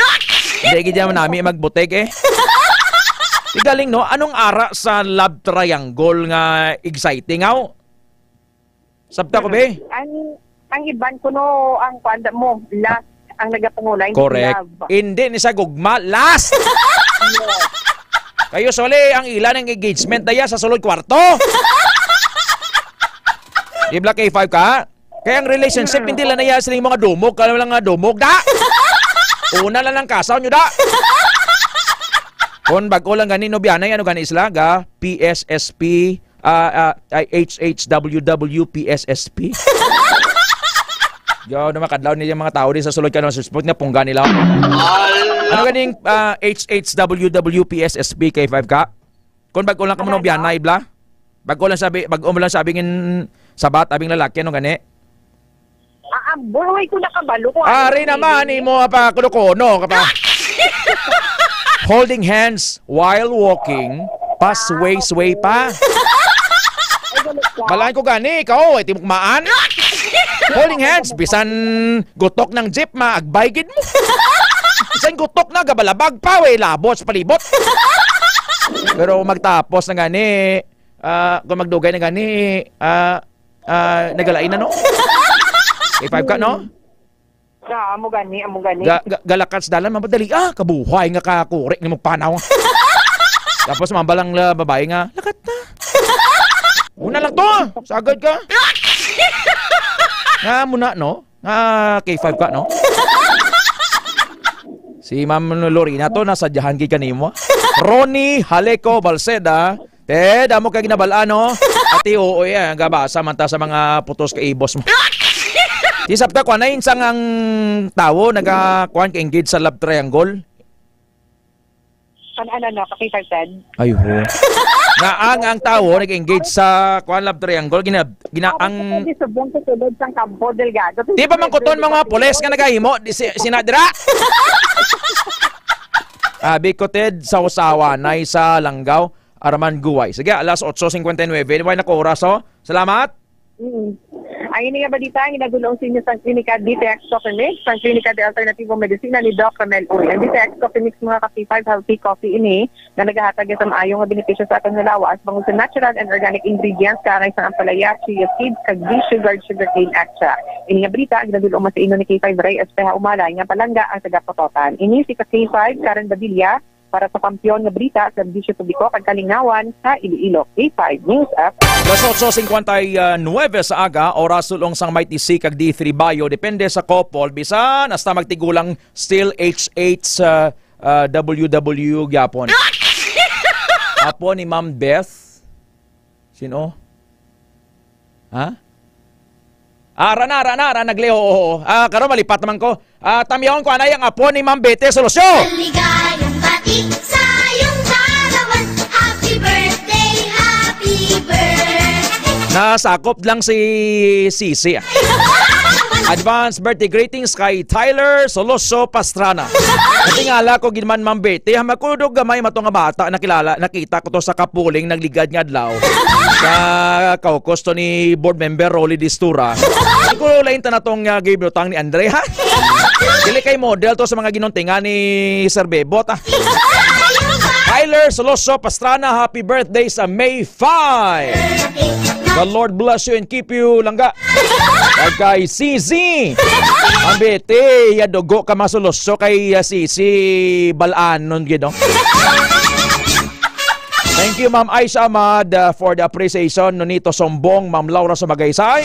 Hindi gid naman nami magbutig eh. Di galing, no? Anong ara sa love triangle nga exciting, aw? Sabta ko, be? Ang, ang iban kuno ang kuan mo, last ang nagapanguna, hindi Correct. love. Hindi ni sa gugma, last! Yes. Kayo, suli, ang ila ng engagement na yan sa sulod kwarto. Di ba K five ka? Kaya ang relationship, Mm. hindi lang na yan siling mga dumog, kaya lang nga dumog, da! Una lang ang kasaw nyo, da! Kung bago lang gani, no, biyanay, ano gani sila, ga? P S S P, ah, ah, ay, H H W W P S S P. Yo, na makadlaw niya yung mga tao di sa sulod ka ng sport nga pungga nila. Ano ganing, ah, H H W W P S S P K five ka? Kung bago lang ka mo Ano, biyanay, bla? Bago lang sabi, bago mo lang sabi ngin sabat, abing lalaki, ano gani? Ah, ah, boy, ko nakabalo ko. Ari naman, imo pa kuno-kuno ka pa. Holding hands while walking, pa sway-sway pa. Ay, ganun ka? Balaan ko gani, ikaw, ay timukmaan. Holding hands, bisan gutok ng jeep, maagbay gid mo. Bisan gutok na, gabalabag pa, way labot sa palibot. Pero magtapos na gani, ah, kung magdugay na gani, ah, ah, nagalain na, no? K five ka, no? Sa, amo gani, amo gani. Ga-, ga-, galakat sa dalan, mapadali, ah, kabuhay nga kakuri ni magpanaw. Tapos mambalang la babae nga, "Lakat na." Una lang to, ah. Sagad ka. Nga muna, no? Nga K five ka, no? Si Ma'am Lorena to, nasadyahan gid kanimo. Ronnie Haleco Balceda, Ted, amo kay ginabal-an, no? Ati, oo, eh, gabasa man ta sa mga putos ka ibos mo. Di sabta, kuan, na insang ang tawo naga, kuan, ka-engage sa love triangle? Ano, ano, ano, pakita, Ted? Ay, ho. Nga ang, ang tawo nag-engage sa, kuan, love triangle, gina-, gina-, Ako ang sa pwede subong sa sulod sang Campo Delgado. Di ba man kuton mga pulis nga nagahimo, di si, sina dira? Abi ko, Ted, sa usawa, nay sa Langgao, Araman Guway. Sige, alas otso cincuenta y nueve. Wala na ko oras, oh. Salamat. Mm. Ang ini nga balita ang ginadulong sa inyo sang Klinika D T X Coffee Mix, ang klinika de alternativo medisina ni Doc Ramel Uy. Ang D T X Coffee Mix, mga ka-K five, healthy coffee ini nga nagahatag sa maayo nga benepisyo sa aton nga lawas, bangod sa natural and organic ingredients, kaangay sang ampalaya, chia seeds, kag de-sugared sugarcane extract. Ini nga balita ang ginadulong man sa inyo ni K five Ray Espeja Umalay, nga palangga ang taga Pototan. Ini si ka-K five, Karen Badilla, Para sa Kampiyon nga Balita, Serbisyo Publiko kag Kalingawan sa Iloilo, K five News F M. Las otso cincuenta y nueve sa aga, oras sulong sang Mighty C kag D three Bayo, depende sa couple, bisan hasta magtigulang still H H, ah, ah, W W gyapon. Apo ni Ma'am Beth? Sino? Ha? Ah, ara na, ara na, ara na, Gleo, oo. Ah, karon malipat naman ko. Ah, tamyawon ko anay ang apo ni Ma'am Bete Solosyo. Maligayong bati sa iyong kaarawan. Happy birthday, happy birthday. Nasakop lang si Sisi, ah. Advance birthday greetings kay Tyler Soloso Pastrana. Tingala ko gid man, Ma'am Betty, ha, makudog gamay mato nga bata, nakilala, nakita ko to sa kapuling nagligad nga adlaw sa kaukos to ni Board Member Rolly Distura. Siguro lain ta na tong, ah, gibutang ni Andre, ha? Dili kay model to sa mga ginuntingan ni Sir Bebot, ah. Tyler Soloso Pastrana, happy birthday sa May five. The Lord bless you and keep you, langga. Kag kay C Z. Ang biti, ya dugo ka masuloso kay, ah, C C balanon gid, no? Thank you, Ma'am Aisha Ahmad, uh, for the appreciation. Nonito Sombong, Ma'am Laura Sumagaysay,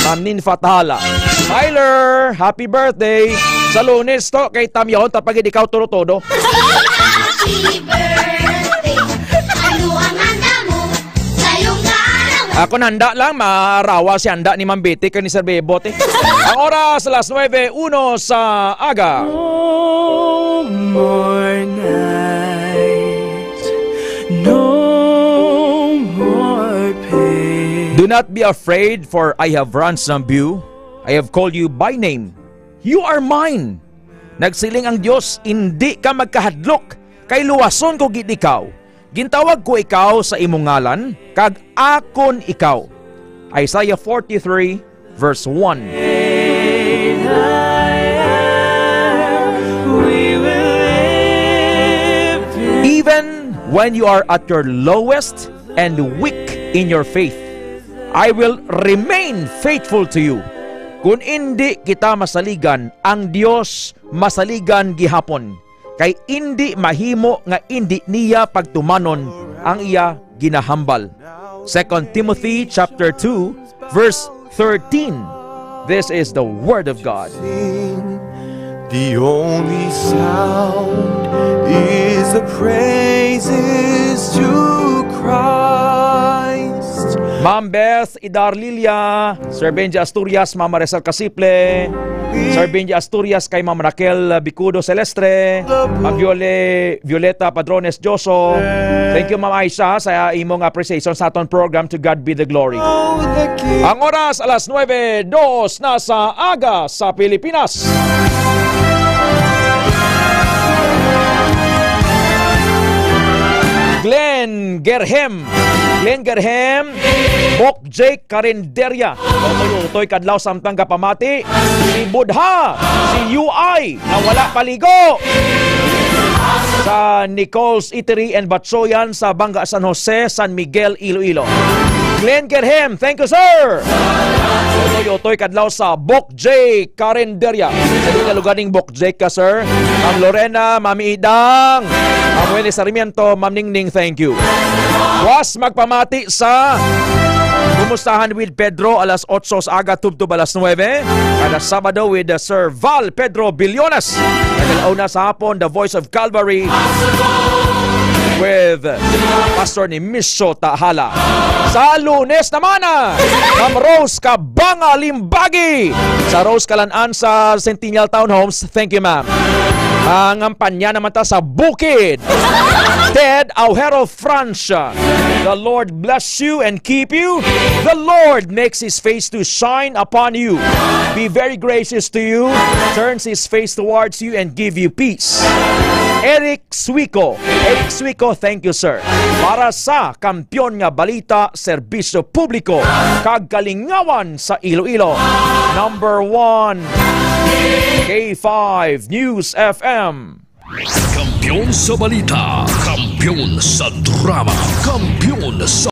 Ma'am Ninfa Tahala. Tyler, happy birthday. Sa Lunes to, kay tamyahon ta pa gid ikaw todo-todo. Happy birthday. Ano ang handa mo sa iyong kaarawan? Ako nanda lang, marawa si handa ni Ma'am Betty kag ni Sir Bebot, eh. Ang oras, alas nuebe uno sa aga. No more night, no more pain. Do not be afraid, for I have ransomed you. I have called you by name. You are mine. Nagsiling ang Dios, "Indi ka magkahadlok, kay luwason ko gid ikaw. Gintawag ko ikaw sa imong ngalan, kag akon ikaw." Isaiah forty-three, verse one. Even when you are at your lowest and weak in your faith, I will remain faithful to you. Kun indi kita masaligan, ang Dios masaligan gihapon, kay indi mahimo nga indi niya pagtumanon ang iya ginahambal. Second Timothy chapter two, verse thirteen. This is the word of God. The only sound is the praises to Christ. Ma'am Beth Idarlilia, Sir Benji Asturias, Ma'am Marisol Casiple, Sir Benji Asturias kay Ma'am Raquel Bicudo Celestre, Ma'am Viole-, Violeta Padrones Joso. Thank you, Ma'am Aisha, sa imong appreciation sa aton program. To God be the glory. Ang oras, alas nuebe dos na sa aga sa Pilipinas. Glenn Gerhem. Glenn Gerhem. Bok Jake Carinderia. Utoy-utoy kadlaw samtang gapamati. Si Budha. Si U I. Na wala paligo. Sa Nicole's Eatery and Batsoyan sa Banga San Jose, San Miguel, Iloilo. Glenn Gerhem, thank you, sir. Utoy-utoy kadlaw sa Bok J Carinderia. Sa di kaluganing Bok J ka, sir. Ma'am Lorena, Ma'am Idang, Ma'am Wendy Sarmiento, Ma'am Ningning, thank you. Was magpamati sa Kumustahan with Pedro, alas otso sa aga tubtob alas nuebe. Kada Sabado with, uh, Sir Val Pedro Billones. Kada la una sa hapon, The Voice of Calvary with Pastor ni Misho Tahala. Sa Lunes naman, ah, Ma'am Rose Cabanga Limbagi sa Rose Kalan-an sa Centennial Townhomes. Thank you, ma'am. Mangampanya naman ta sa Bukid. Ted Aujero Francia. The Lord bless you and keep you. The Lord makes His face to shine upon you, be very gracious to you, turns His face towards you, and give you peace. Eric Suico. Eric Suico, thank you, sir. Para sa Kampiyon nga Balita, Serbisyo Publiko, kag Kalingawan sa Iloilo, number one, K five News F M. Kampiyon sa balita, kampiyon sa drama, kampiyon sa